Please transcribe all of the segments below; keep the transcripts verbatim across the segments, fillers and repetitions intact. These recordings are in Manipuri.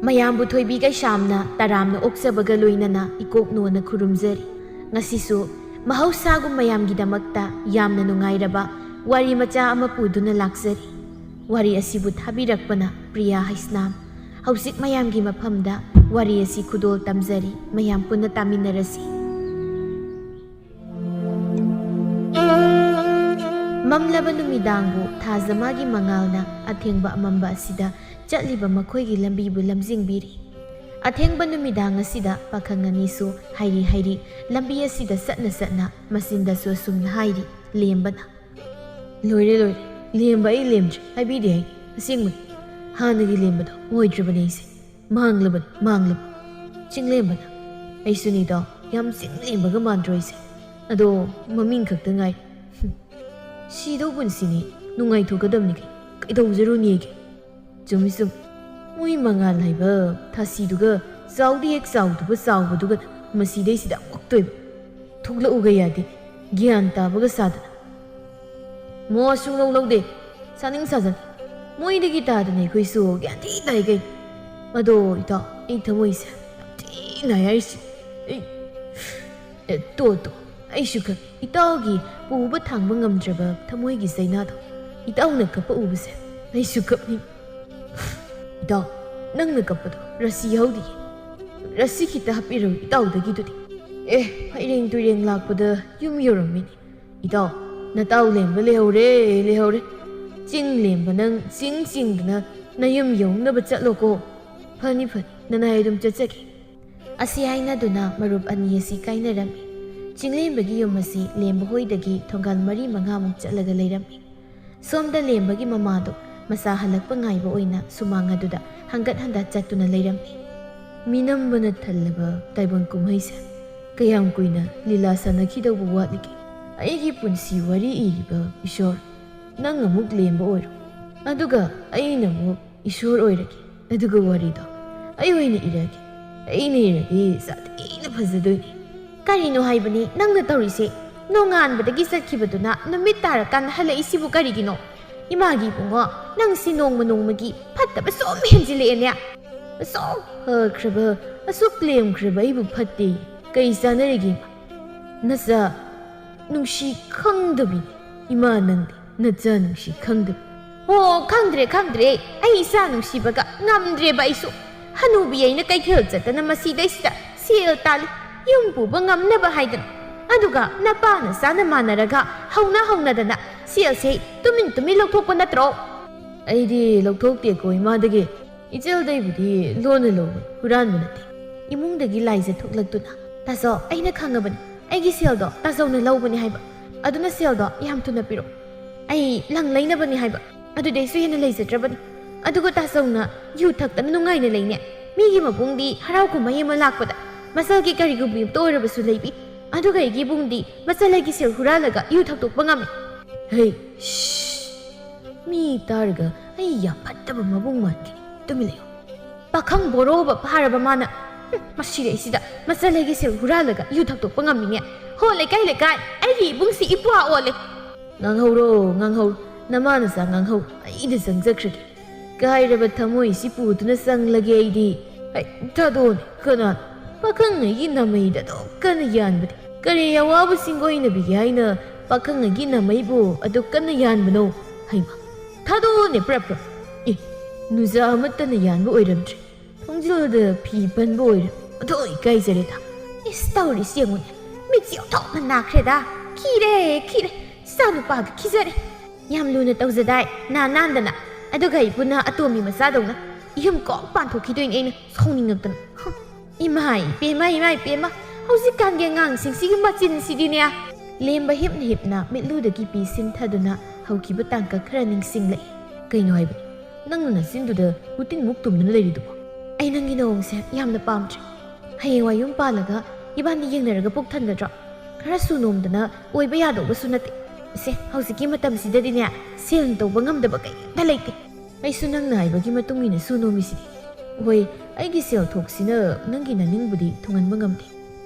ꯃꯌꯥꯝꯕꯨ ꯊꯣꯏꯕꯤ ꯀꯩꯁꯥꯝꯅ ꯇꯔꯥꯝꯅ ꯑꯣꯛꯆꯕꯒ ꯂꯣꯏꯅꯅ ꯏꯀꯣꯛ ꯅꯣꯟꯅ ꯈꯨꯔꯨꯝꯖꯔꯤ꯫ ꯉꯁꯤꯁꯨ ꯃꯍꯧꯁꯥꯒꯨꯝ ꯃꯌꯥꯝꯒꯤꯗꯃꯛꯇ ꯌꯥꯝꯅ ꯅꯨꯡꯉꯥꯏꯔꯕ ꯋꯥꯔꯤ ꯃꯆꯥ ꯑꯃ ꯄꯨꯗꯨꯅ ꯂꯥꯛꯆꯔꯤ꯫ ꯋꯥꯔꯤ ꯑꯁꯤꯕꯨ ꯊꯥꯕꯤꯔꯛꯄꯅ ꯄ꯭ꯔꯤꯌꯥ ꯍꯩꯁꯅꯥꯝ꯫ ꯍꯧꯖꯤꯛ ꯃꯌꯥꯝꯒꯤ ꯃꯐꯝꯗ ꯋꯥꯔꯤ ꯑꯁꯤ ꯈꯨꯗꯣꯜ ꯇꯝꯖꯔꯤ꯫ ꯃꯌꯥꯝ ꯄꯨꯟꯅ ꯇꯥꯃꯤꯟꯅꯔꯁꯤ꯫ ꯃꯝꯂꯕ ꯅꯨꯃꯤꯗꯥꯡꯕꯨ ꯊꯥꯖꯃꯥꯒꯤ ꯃꯉꯥꯜꯅ ꯑꯊꯦꯡꯕ ꯑꯃꯝꯕ ꯑꯁꯤꯗ ꯆꯠꯂꯤꯕ ꯃꯈꯣꯏꯒꯤ ꯂꯝꯕꯤꯕꯨ ꯂꯝꯖꯤꯡꯕꯤꯔꯤ꯫ ꯑꯊꯦꯡꯕ ꯅꯨꯃꯤꯗꯥꯡ ꯑꯁꯤꯗ ꯄꯥꯈꯪ ꯑꯅꯤꯁꯨ ꯍꯥꯏꯔꯤ ꯍꯥꯏꯔꯤ ꯂꯝꯕꯤ ꯑꯁꯤꯗ ꯆꯠꯅ ꯆꯠꯅ ꯃꯆꯤꯟꯗꯁꯨ ꯑꯁꯨꯝꯅ ꯍꯥꯏꯔꯤ ꯂꯦꯝꯕꯅ꯫ "ꯂꯣꯏꯔꯦ, ꯂꯣꯏꯔꯦ꯫ ꯂꯦꯝꯕ ꯑꯩ ꯂꯦꯝꯗ꯭ꯔꯦ꯫ ꯍꯥꯏꯕꯤꯗꯦ ꯑꯩ꯫ ꯑꯁꯦꯡꯕꯅꯤ꯫ ꯍꯥꯟꯅꯒꯤ ꯂꯦꯝꯕꯗꯣ ꯑꯣꯏꯗ꯭ꯔꯕꯅꯦ ꯑꯩꯁꯦ꯫ ꯃꯥꯡꯂꯕꯅꯤ, ꯃꯥꯡꯂꯕ꯫" ꯆꯤꯡꯂꯦꯝꯕꯅ꯫ "ꯑꯩꯁꯨꯅꯤꯗꯣ, ꯌꯥꯝ ꯆꯤꯡꯂꯦꯝꯕꯒ ꯃꯥꯟꯗ꯭ꯔꯣ ꯑꯩꯁꯦ? ꯑꯗꯣ ꯃꯃꯤꯡ ꯈꯛꯇ ꯉꯥꯏꯔꯦ꯫ ꯍꯨꯝ꯫ ꯁꯤꯗꯧ ꯄꯨꯟꯁꯤꯅꯤ, ꯅꯨꯡꯉꯥꯏꯊꯣꯛꯀꯗꯕꯅꯤ ꯀꯩ-, ꯀꯩꯗꯧꯖꯔꯨꯅꯤꯒꯦ?" ꯆꯨꯝꯃꯤ, ꯆꯨꯝꯃꯤ꯫ ꯃꯣꯏ ꯃꯉꯥꯜ ꯍꯥꯏꯕ ꯊꯥꯁꯤꯗꯨꯒ ꯆꯥꯎꯗꯤ ꯍꯦꯛ ꯆꯥꯎꯗꯕ ꯆꯥꯎꯕꯗꯨꯒ ꯃꯁꯤꯗꯩꯁꯤꯗ ꯑꯃꯨꯛꯇꯣꯏꯕ꯫ ꯊꯣꯛꯂꯛꯎꯒ ꯌꯥꯗꯦ, ꯒ꯭ꯌꯥꯟ ꯇꯥꯕꯒ ꯁꯥꯗꯅ꯫ ꯃꯋꯥ ꯁꯨꯡꯂꯧ ꯂꯧꯗꯦ, ꯁꯥꯅꯤꯡ ꯁꯥꯖꯅꯤꯡ꯫ ꯃꯣꯏꯗꯒꯤ ꯇꯥꯗꯅ ꯑꯩꯈꯣꯏꯁꯨ ꯒ꯭ꯌꯥꯟ ꯊꯤ ꯇꯥꯏ ꯀꯩꯅꯣ꯫ ꯑꯗꯣ ꯏꯇꯥꯎ, ꯑꯩ ꯊꯃꯣꯏꯁꯦ ꯌꯥꯝ ꯊꯤ ꯅꯥꯏ ꯍꯥꯏꯔꯤꯁꯤ꯫ ꯑꯩ, ꯑꯦ, ꯇꯣ, ꯇꯣ, ꯑꯩꯁꯨ ꯈꯪꯉꯤ꯫ ꯏꯇꯥꯎꯒꯤ ꯄꯨꯕ ꯊꯥꯡꯕ ꯉꯝꯗ꯭ꯔꯕ ꯊꯃꯣꯏꯒꯤ ꯆꯩꯅꯥꯗꯣ ꯏꯇꯥꯎꯅ ꯀꯞꯄ ꯎꯕꯁꯦ ꯑꯩꯁꯨ ꯀꯞꯅꯤꯡ꯫ ꯏꯇꯥꯎ, ꯅꯪꯅ ꯀꯞꯄꯗꯣ ꯔꯁꯤ ꯌꯥꯎꯗꯤꯌꯦ꯫ ꯔꯁꯤ ꯈꯤꯇ ꯍꯥꯞꯄꯤꯔꯣ ꯏꯇꯥꯎꯗꯒꯤꯗꯨꯗꯤ꯫ ꯑꯦ, ꯐꯩꯔꯦꯡ ꯇꯨꯏꯔꯦꯡ ꯂꯥꯛꯄꯗ ꯌꯨꯝ ꯌꯧꯔꯝꯃꯤꯅꯦ꯫ ꯏꯇꯥꯎ, ꯅꯇꯥꯎ ꯂꯦꯝꯕ ꯂꯩꯍꯧꯔꯦ, ꯂꯩꯍꯧꯔꯦ꯫ ꯆꯤꯡ ꯂꯦꯝꯕ ꯅꯪ ꯆꯤꯡ ꯆꯤꯡꯗꯨꯅ ꯅꯌꯨꯝ ꯌꯧꯅꯕ ꯆꯠꯂꯣꯀꯣ꯫ ꯐꯅꯤ, ꯐꯅꯤ, ꯅꯅꯥꯏ ꯑꯗꯨꯝ ꯆꯠꯆꯒꯦ꯫ ꯑꯁꯤ ꯍꯥꯏꯅꯗꯨꯅ ꯃꯔꯨꯞ ꯑꯅꯤ ꯑꯁꯤ ꯀꯥꯏꯅꯔꯝꯃꯤ꯫ ꯆꯤꯡꯂꯦꯝꯕꯒꯤ ꯌꯨꯝ ꯑꯁꯤ ꯂꯦꯝꯕ ꯍꯣꯏꯗꯒꯤ ꯊꯣꯡꯒꯥꯜ ꯃꯔꯤ ꯃꯉꯥꯃꯨꯛ ꯆꯠꯂꯒ ꯂꯩꯔꯝꯃꯤ꯫ ꯁꯣꯝꯗ ꯂꯦꯝꯕꯒꯤ ꯃꯃꯥꯗꯣ ꯃꯆꯥ ꯍꯜꯂꯛꯄ ꯉꯥꯏꯕ ꯑꯣꯏꯅ ꯁꯨꯃꯥꯡ ꯑꯗꯨꯗ ꯍꯪꯒꯠ ꯍꯟꯗ ꯆꯠꯇꯨꯅ ꯂꯩꯔꯝꯃꯤ꯫ ꯃꯤꯅꯝꯕꯅ ꯊꯜꯂꯕ ꯇꯥꯏꯕꯪ ꯀꯨꯝꯍꯩꯁꯦ꯫ ꯀꯌꯥꯝ ꯀꯨꯏꯅ ꯂꯤꯂꯥ ꯁꯥꯟꯅꯈꯤꯗꯧꯕ ꯋꯥꯠꯂꯤꯒꯦ? ꯑꯩꯒꯤ ꯄꯨꯟꯁꯤ ꯋꯥꯔꯤ ꯏꯔꯤꯕ ꯏꯁꯣꯔ, ꯅꯪ ꯑꯃꯨꯛ ꯂꯦꯝꯕ ꯑꯣꯏꯔꯣ꯫ ꯑꯗꯨꯒ ꯑꯩꯅ ꯑꯃꯨꯛ ꯏꯁꯣꯔ ꯑꯣꯏꯔꯒꯦ꯫ ꯑꯗꯨꯒ ꯋꯥꯔꯤꯗꯣ ꯑꯩ ꯑꯣꯏꯅ ꯏꯔꯒꯦ꯫ ꯑꯩꯅ ꯏꯔꯗꯤ ꯁꯥꯊꯤꯅ ꯐꯖꯗꯣꯏꯅꯦ꯫ ꯀꯔꯤꯅꯣ ꯍꯥꯏꯕꯅꯤ ꯅꯪꯅ ꯇꯧꯔꯤꯁꯦ? ꯅꯣꯡꯉꯥꯟꯕꯗꯒꯤ ꯆꯠꯈꯤꯕꯗꯨꯅ ꯅꯨꯃꯤꯠ ꯇꯥꯔꯀꯥꯟꯗ ꯍꯜꯂꯛꯏꯁꯤꯕꯨ ꯀꯔꯤꯒꯤꯅꯣ? ꯏꯃꯥꯒꯤ ꯏꯕꯨꯡꯉꯣ, ꯅꯪꯁꯤ ꯅꯣꯡꯃ ꯅꯣꯡꯃꯒꯤ ꯐꯠꯇꯕ ꯁꯨꯝ ꯍꯦꯟꯖꯤꯜꯂꯛꯑꯦꯅꯦ꯫ ꯑꯁꯨꯛ ꯐꯈ꯭ꯔꯕ, ꯑꯁꯨꯛ ꯂꯦꯝꯈ꯭ꯔꯕ ꯑꯩꯕꯨ ꯐꯠꯇꯦ꯫ ꯀꯩ ꯆꯥꯟꯅꯔꯤꯒꯦ ꯏꯃꯥ? ꯅꯆꯥ ꯅꯨꯡꯁꯤ ꯈꯪꯗꯕꯤꯅꯤ ꯏꯃꯥ ꯅꯪꯗꯤ꯫ ꯅꯆꯥ ꯅꯨꯡꯁꯤ ꯈꯪꯗꯕꯤ꯫ ꯑꯣ, ꯈꯪꯗ꯭ꯔꯦ, ꯈꯪꯗ꯭ꯔꯦ꯫ ꯑꯩ ꯏꯆꯥ ꯅꯨꯡꯁꯤꯕꯒ ꯉꯝꯗ꯭ꯔꯦꯕ ꯑꯩꯁꯨ꯫ ꯍꯅꯨꯕꯤ ꯑꯩꯅ ꯀꯩꯊꯦꯜ ꯆꯠꯇꯅ ꯃꯁꯤꯗꯩꯁꯤꯗ ꯁꯦꯜ ꯇꯥꯜꯂꯤ꯫ ꯌꯨꯝ ꯄꯨꯕ ꯉꯝꯅꯕ ꯍꯥꯏꯗꯅ꯫ ꯑꯗꯨꯒ ꯅꯄꯥ ꯅꯆꯥꯅ ꯃꯥꯟꯅꯔꯒ ꯍꯧꯅ ꯍꯧꯅꯗꯅ ꯁꯦꯜꯁꯦ ꯇꯨꯃꯤꯟ ꯇꯨꯃꯤꯟ ꯂꯧꯊꯣꯛꯄ ꯅꯠꯇ꯭ꯔꯣ? ꯑꯩꯗꯤ ꯂꯧꯊꯣꯛꯇꯦꯀꯣ ꯏꯃꯥꯗꯒꯤ꯫ ꯏꯆꯦꯜꯗꯩꯕꯨꯗꯤ ꯂꯣꯟꯅ ꯂꯧꯕꯅꯤ, ꯍꯨꯔꯥꯟꯕ ꯅꯠꯇꯦ꯫ ꯏꯃꯨꯡꯗꯒꯤ ꯂꯥꯏꯖ ꯊꯣꯛꯂꯛꯇꯨꯅ, "ꯇꯥꯆꯧ, ꯑꯩꯅ ꯈꯪꯉꯕꯅꯤ꯫ ꯑꯩꯒꯤ ꯁꯦꯜꯗꯣ ꯇꯥꯆꯧꯅ ꯂꯧꯕꯅꯤ ꯍꯥꯏꯕ꯫ ꯑꯗꯨꯅ ꯁꯦꯜꯗꯣ ꯌꯥꯝ ꯊꯨꯅ ꯄꯤꯔꯛꯑꯣ꯫ ꯑꯩ ꯂꯪ ꯂꯩꯅꯕꯅꯤ ꯍꯥꯏꯕ꯫ ꯑꯗꯨꯗꯩꯁꯨ ꯍꯦꯟꯅ ꯂꯩꯖꯗ꯭ꯔꯕꯅꯤ꯫ ꯑꯗꯨꯒ ꯇꯥꯆꯧꯅ ꯌꯨ ꯊꯛꯇꯅ ꯅꯨꯡꯉꯥꯏꯅ ꯂꯩꯅꯦ꯫ ꯃꯤꯒꯤ ꯃꯕꯨꯡꯗꯤ ꯍꯔꯥꯎ ꯀꯨꯝꯍꯩ ꯑꯃ ꯂꯥꯛꯄꯗ ꯃꯆꯜꯒꯤ ꯀꯔꯤꯒꯨꯝꯕ ꯑꯃꯇ ꯑꯣꯏꯔꯕꯁꯨ ꯂꯩꯕꯤ꯫ ꯑꯗꯨꯒ ꯑꯩꯒꯤ ꯏꯕꯨꯡꯗꯤ ꯃꯆꯜ ꯑꯩꯒꯤ ꯁꯦꯜ ꯍꯨꯔꯥꯜꯂꯒ ꯌꯨ ꯊꯛꯇꯣꯛꯄ ꯉꯝꯃꯤ꯫" ꯍꯩ, ꯁꯤꯁ꯫ ꯃꯤ ꯇꯥꯔꯒ ꯑꯩ ꯌꯥꯝ ꯐꯠꯇꯕ ꯃꯕꯨꯡ ꯃꯥꯟꯈꯤꯅꯤ꯫ ꯇꯨꯃꯤꯟ ꯂꯩꯌꯨ꯫ ꯄꯥꯈꯪ ꯕꯣꯔꯣꯕ ꯐꯥꯔꯕ ꯃꯥꯅ꯫ ꯍꯨꯝ, ꯃꯁꯤꯗꯩꯁꯤꯗ ꯃꯆꯜ ꯑꯩꯒꯤ ꯁꯦꯜ ꯍꯨꯔꯥꯜꯂꯒ ꯌꯨ ꯊꯛꯇꯣꯛꯄ ꯉꯝꯃꯤꯅꯦ꯫ ꯍꯣ, ꯂꯩꯀꯥꯏ, ꯂꯩꯀꯥꯏ, ꯑꯩꯒꯤ ꯏꯕꯨꯡꯁꯤ ꯏꯄ꯭ꯋꯥ ꯑꯣꯜꯂꯦ꯫ ꯉꯥꯡꯍꯧꯔꯣ, ꯉꯥꯡꯍꯧꯔꯣ꯫ ꯅꯃꯥ ꯅꯆꯥ ꯉꯥꯡꯍꯧ꯫ ꯑꯩꯗ ꯆꯪꯖꯈ꯭ꯔꯒꯦ꯫ ꯀꯥꯏꯔꯕ ꯊꯃꯣꯏꯁꯤ ꯄꯨꯗꯨꯅ ꯆꯪꯂꯒꯦ ꯑꯩꯗꯤ꯫ ꯍꯩ, ꯊꯥꯗꯣꯛꯑꯣꯅꯦ, ꯀꯅꯥꯅꯣ ꯄꯥꯈꯪꯉꯩꯒꯤ ꯅꯥꯃꯩꯗ ꯑꯗꯨꯛ ꯀꯟꯅ ꯌꯥꯟꯕꯗꯤ? ꯀꯔꯤ ꯑꯋꯥꯕ ꯁꯤꯡꯒꯣꯏꯅꯕꯤꯒꯦ ꯍꯥꯏꯅ ꯄꯥꯈꯪꯉꯩꯒꯤ ꯅꯥꯃꯩꯕꯨ ꯑꯗꯨꯛ ꯀꯟꯅ ꯌꯥꯟꯕꯅꯣ? ꯍꯩꯃꯥ, ꯊꯥꯗꯣꯛꯑꯣꯅꯦ ꯄ꯭ꯔꯞ ꯄ꯭ꯔꯞ꯫ ꯑꯦ, ꯅꯨꯖꯥ ꯑꯃꯠꯇꯅ ꯌꯥꯟꯕ ꯑꯣꯏꯔꯝꯗ꯭ꯔꯦ꯫ ꯊꯣꯡꯖꯤꯜꯗ ꯐꯤ ꯄꯟꯕ ꯑꯣꯏꯔꯝꯃꯤ꯫ ꯑꯗꯣ ꯏꯀꯥꯏꯖꯔꯦꯗ꯫ ꯏꯁ, ꯇꯧꯔꯤꯁꯤ ꯌꯦꯡꯉꯨꯅꯦ꯫ ꯃꯤꯠꯁꯤ ꯑꯣꯟꯊꯣꯛꯅ ꯅꯥꯈ꯭ꯔꯦꯗ꯫ ꯈꯤꯔꯦ, ꯈꯤꯔꯦ꯫ ꯏꯆꯥꯅꯨꯄꯥꯒ ꯈꯤꯖꯔꯦ꯫ ꯌꯥꯝ ꯂꯨꯅ ꯇꯧꯖꯗꯥꯏ, ꯅꯥ ꯅꯥꯟꯗꯅ꯫ ꯑꯗꯨꯒ ꯑꯩꯕꯨꯅ ꯑꯇꯣꯝꯕꯤ ꯃꯆꯥꯗꯧꯅ ꯌꯨꯝ ꯀꯣꯛ ꯄꯥꯟꯊꯣꯛꯈꯤꯗꯣꯏꯅꯦ ꯑꯩꯅ ꯁꯥꯎꯅꯤꯡꯉꯛꯇꯅ꯫ ꯍꯨꯝ꯫ ꯏꯃꯥ ꯏꯄꯦꯝꯃ, ꯏꯃꯥ ꯏꯄꯦꯝꯃ, ꯍꯧꯖꯤꯛꯀꯥꯟꯒꯤ ꯑꯉꯥꯡꯁꯤꯡꯁꯤꯒꯤ ꯃꯆꯤꯟꯁꯤꯗꯤꯅꯦ꯫ ꯂꯦꯝꯕ ꯍꯤꯞꯅ ꯍꯤꯞꯅ ꯃꯤꯠꯂꯨꯗꯒꯤ ꯄꯤ ꯁꯤꯟꯊꯗꯨꯅ ꯍꯧꯈꯤꯕ ꯇꯥꯡꯀꯛ ꯈꯔ ꯅꯤꯡꯁꯤꯡꯂꯛꯏ꯫ ꯀꯩꯅꯣ ꯍꯥꯏꯕꯅꯤ? ꯅꯪꯅ ꯅꯆꯤꯟꯗꯨꯗ ꯎꯇꯤꯟꯃꯨꯛ ꯇꯨꯝꯗꯨꯅ ꯂꯩꯔꯤꯗꯨꯕꯣ? ꯑꯩ ꯅꯪꯒꯤ ꯅꯑꯣꯡꯁꯦ ꯌꯥꯝꯅ ꯄꯥꯝꯗ꯭ꯔꯦ꯫ ꯍꯌꯦꯡꯋꯥꯏ ꯌꯨꯝ ꯄꯥꯜꯂꯒ ꯏꯕꯥꯅꯤ ꯌꯦꯡꯅꯔꯒ ꯄꯨꯛ ꯊꯟꯒꯗ꯭ꯔꯣ? ꯈꯔ ꯁꯨ ꯅꯣꯝꯗꯅ ꯑꯣꯏꯕ ꯌꯥꯗꯧꯕꯁꯨ ꯅꯠꯇꯦ꯫ ꯁꯦ, ꯍꯧꯖꯤꯛꯀꯤ ꯃꯇꯝꯁꯤꯗꯗꯤꯅꯦ, ꯁꯦꯜꯅ ꯇꯧꯕ ꯉꯝꯗꯕ ꯀꯩꯝꯇ ꯂꯩꯇꯦ꯫ ꯑꯩꯁꯨ ꯅꯪꯅ ꯍꯥꯏꯕꯒꯤ ꯃꯇꯨꯡ ꯏꯟꯅ ꯁꯨ ꯅꯣꯝꯃꯤꯁꯤꯗꯤ꯫ ꯍꯣꯏ, ꯑꯩꯒꯤ ꯁꯦꯜ ꯊꯣꯛꯁꯤꯅ ꯅꯪꯒꯤ ꯅꯅꯤꯡꯕꯨꯗꯤ ꯊꯨꯡꯍꯟꯕ ꯉꯝꯗꯦ꯫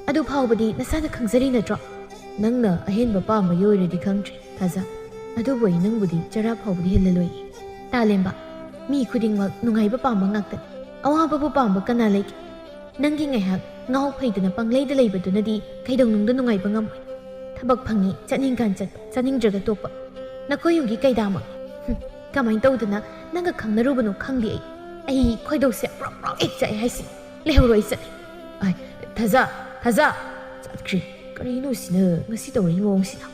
ꯑꯗꯨ ꯐꯥꯎꯕꯗꯤ ꯅꯁꯥꯅ ꯈꯪꯖꯔꯤ ꯅꯠꯇ꯭ꯔꯣ? ꯅꯪꯅ ꯑꯍꯦꯟꯕ ꯄꯥꯝꯕꯒꯤ ꯑꯣꯏꯔꯗꯤ ꯈꯪꯗ꯭ꯔꯦ, ꯊꯥꯖ꯫ ꯑꯗꯨꯕꯨ ꯑꯩ ꯅꯪꯕꯨꯗꯤ ꯆꯔꯥ ꯐꯥꯎꯕꯗꯤ ꯍꯦꯜꯂꯂꯣꯏ꯫ ꯇꯥꯂꯦꯝꯕ, ꯃꯤ ꯈꯨꯗꯤꯡꯃꯛ ꯅꯨꯡꯉꯥꯏꯕ ꯄꯥꯝꯕ ꯉꯥꯛꯇꯅꯤ꯫ ꯑꯋꯥꯕꯕꯨ ꯄꯥꯝꯕ ꯀꯅꯥ ꯂꯩꯒꯦ? ꯅꯪꯒꯤ ꯉꯥꯏꯍꯥꯛ ꯉꯥꯎ ꯐꯩꯗꯅ ꯄꯪꯂꯩꯗ ꯂꯩꯕꯗꯨꯅꯗꯤ ꯀꯩꯗꯧꯅꯨꯡꯗ ꯅꯨꯡꯉꯥꯏꯕ ꯉꯝꯃꯣꯏ꯫ ꯊꯕꯛ ꯐꯪꯉꯤ, ꯆꯠꯅꯤꯡꯀꯥꯟ ꯆꯠꯄ, ꯆꯠꯅꯤꯡꯗ꯭ꯔꯒ ꯇꯣꯛꯄ꯫ ꯅꯈꯣꯏ ꯌꯨꯝꯒꯤ ꯀꯩꯗꯥꯃꯛ꯫ ꯍꯨꯝ, ꯀꯃꯥꯏꯅ ꯇꯧꯗꯅ ꯅꯪꯒ ꯈꯪꯅꯔꯨꯕꯅꯣ ꯈꯪꯗꯦ ꯑꯩ꯫ ꯑꯩ ꯈꯣꯏꯗꯧꯁꯦ ꯄ꯭ꯔꯣꯛ ꯄ꯭ꯔꯣꯛ ꯍꯦꯛ ꯆꯥꯛꯑꯦ ꯍꯥꯏꯁꯤ꯫ ꯂꯩꯍꯧꯔꯣ, ꯑꯩ ꯆꯠꯂꯦ꯫ ꯑꯥꯏ, ꯊꯥꯖ, ꯊꯥꯖ! ꯆꯠꯈ꯭ꯔꯦ꯫ ꯀꯔꯤꯅꯣ ꯁꯤꯅ, ꯉꯁꯤ ꯇꯧꯔꯤꯕ ꯃꯑꯣꯡꯁꯤꯅ?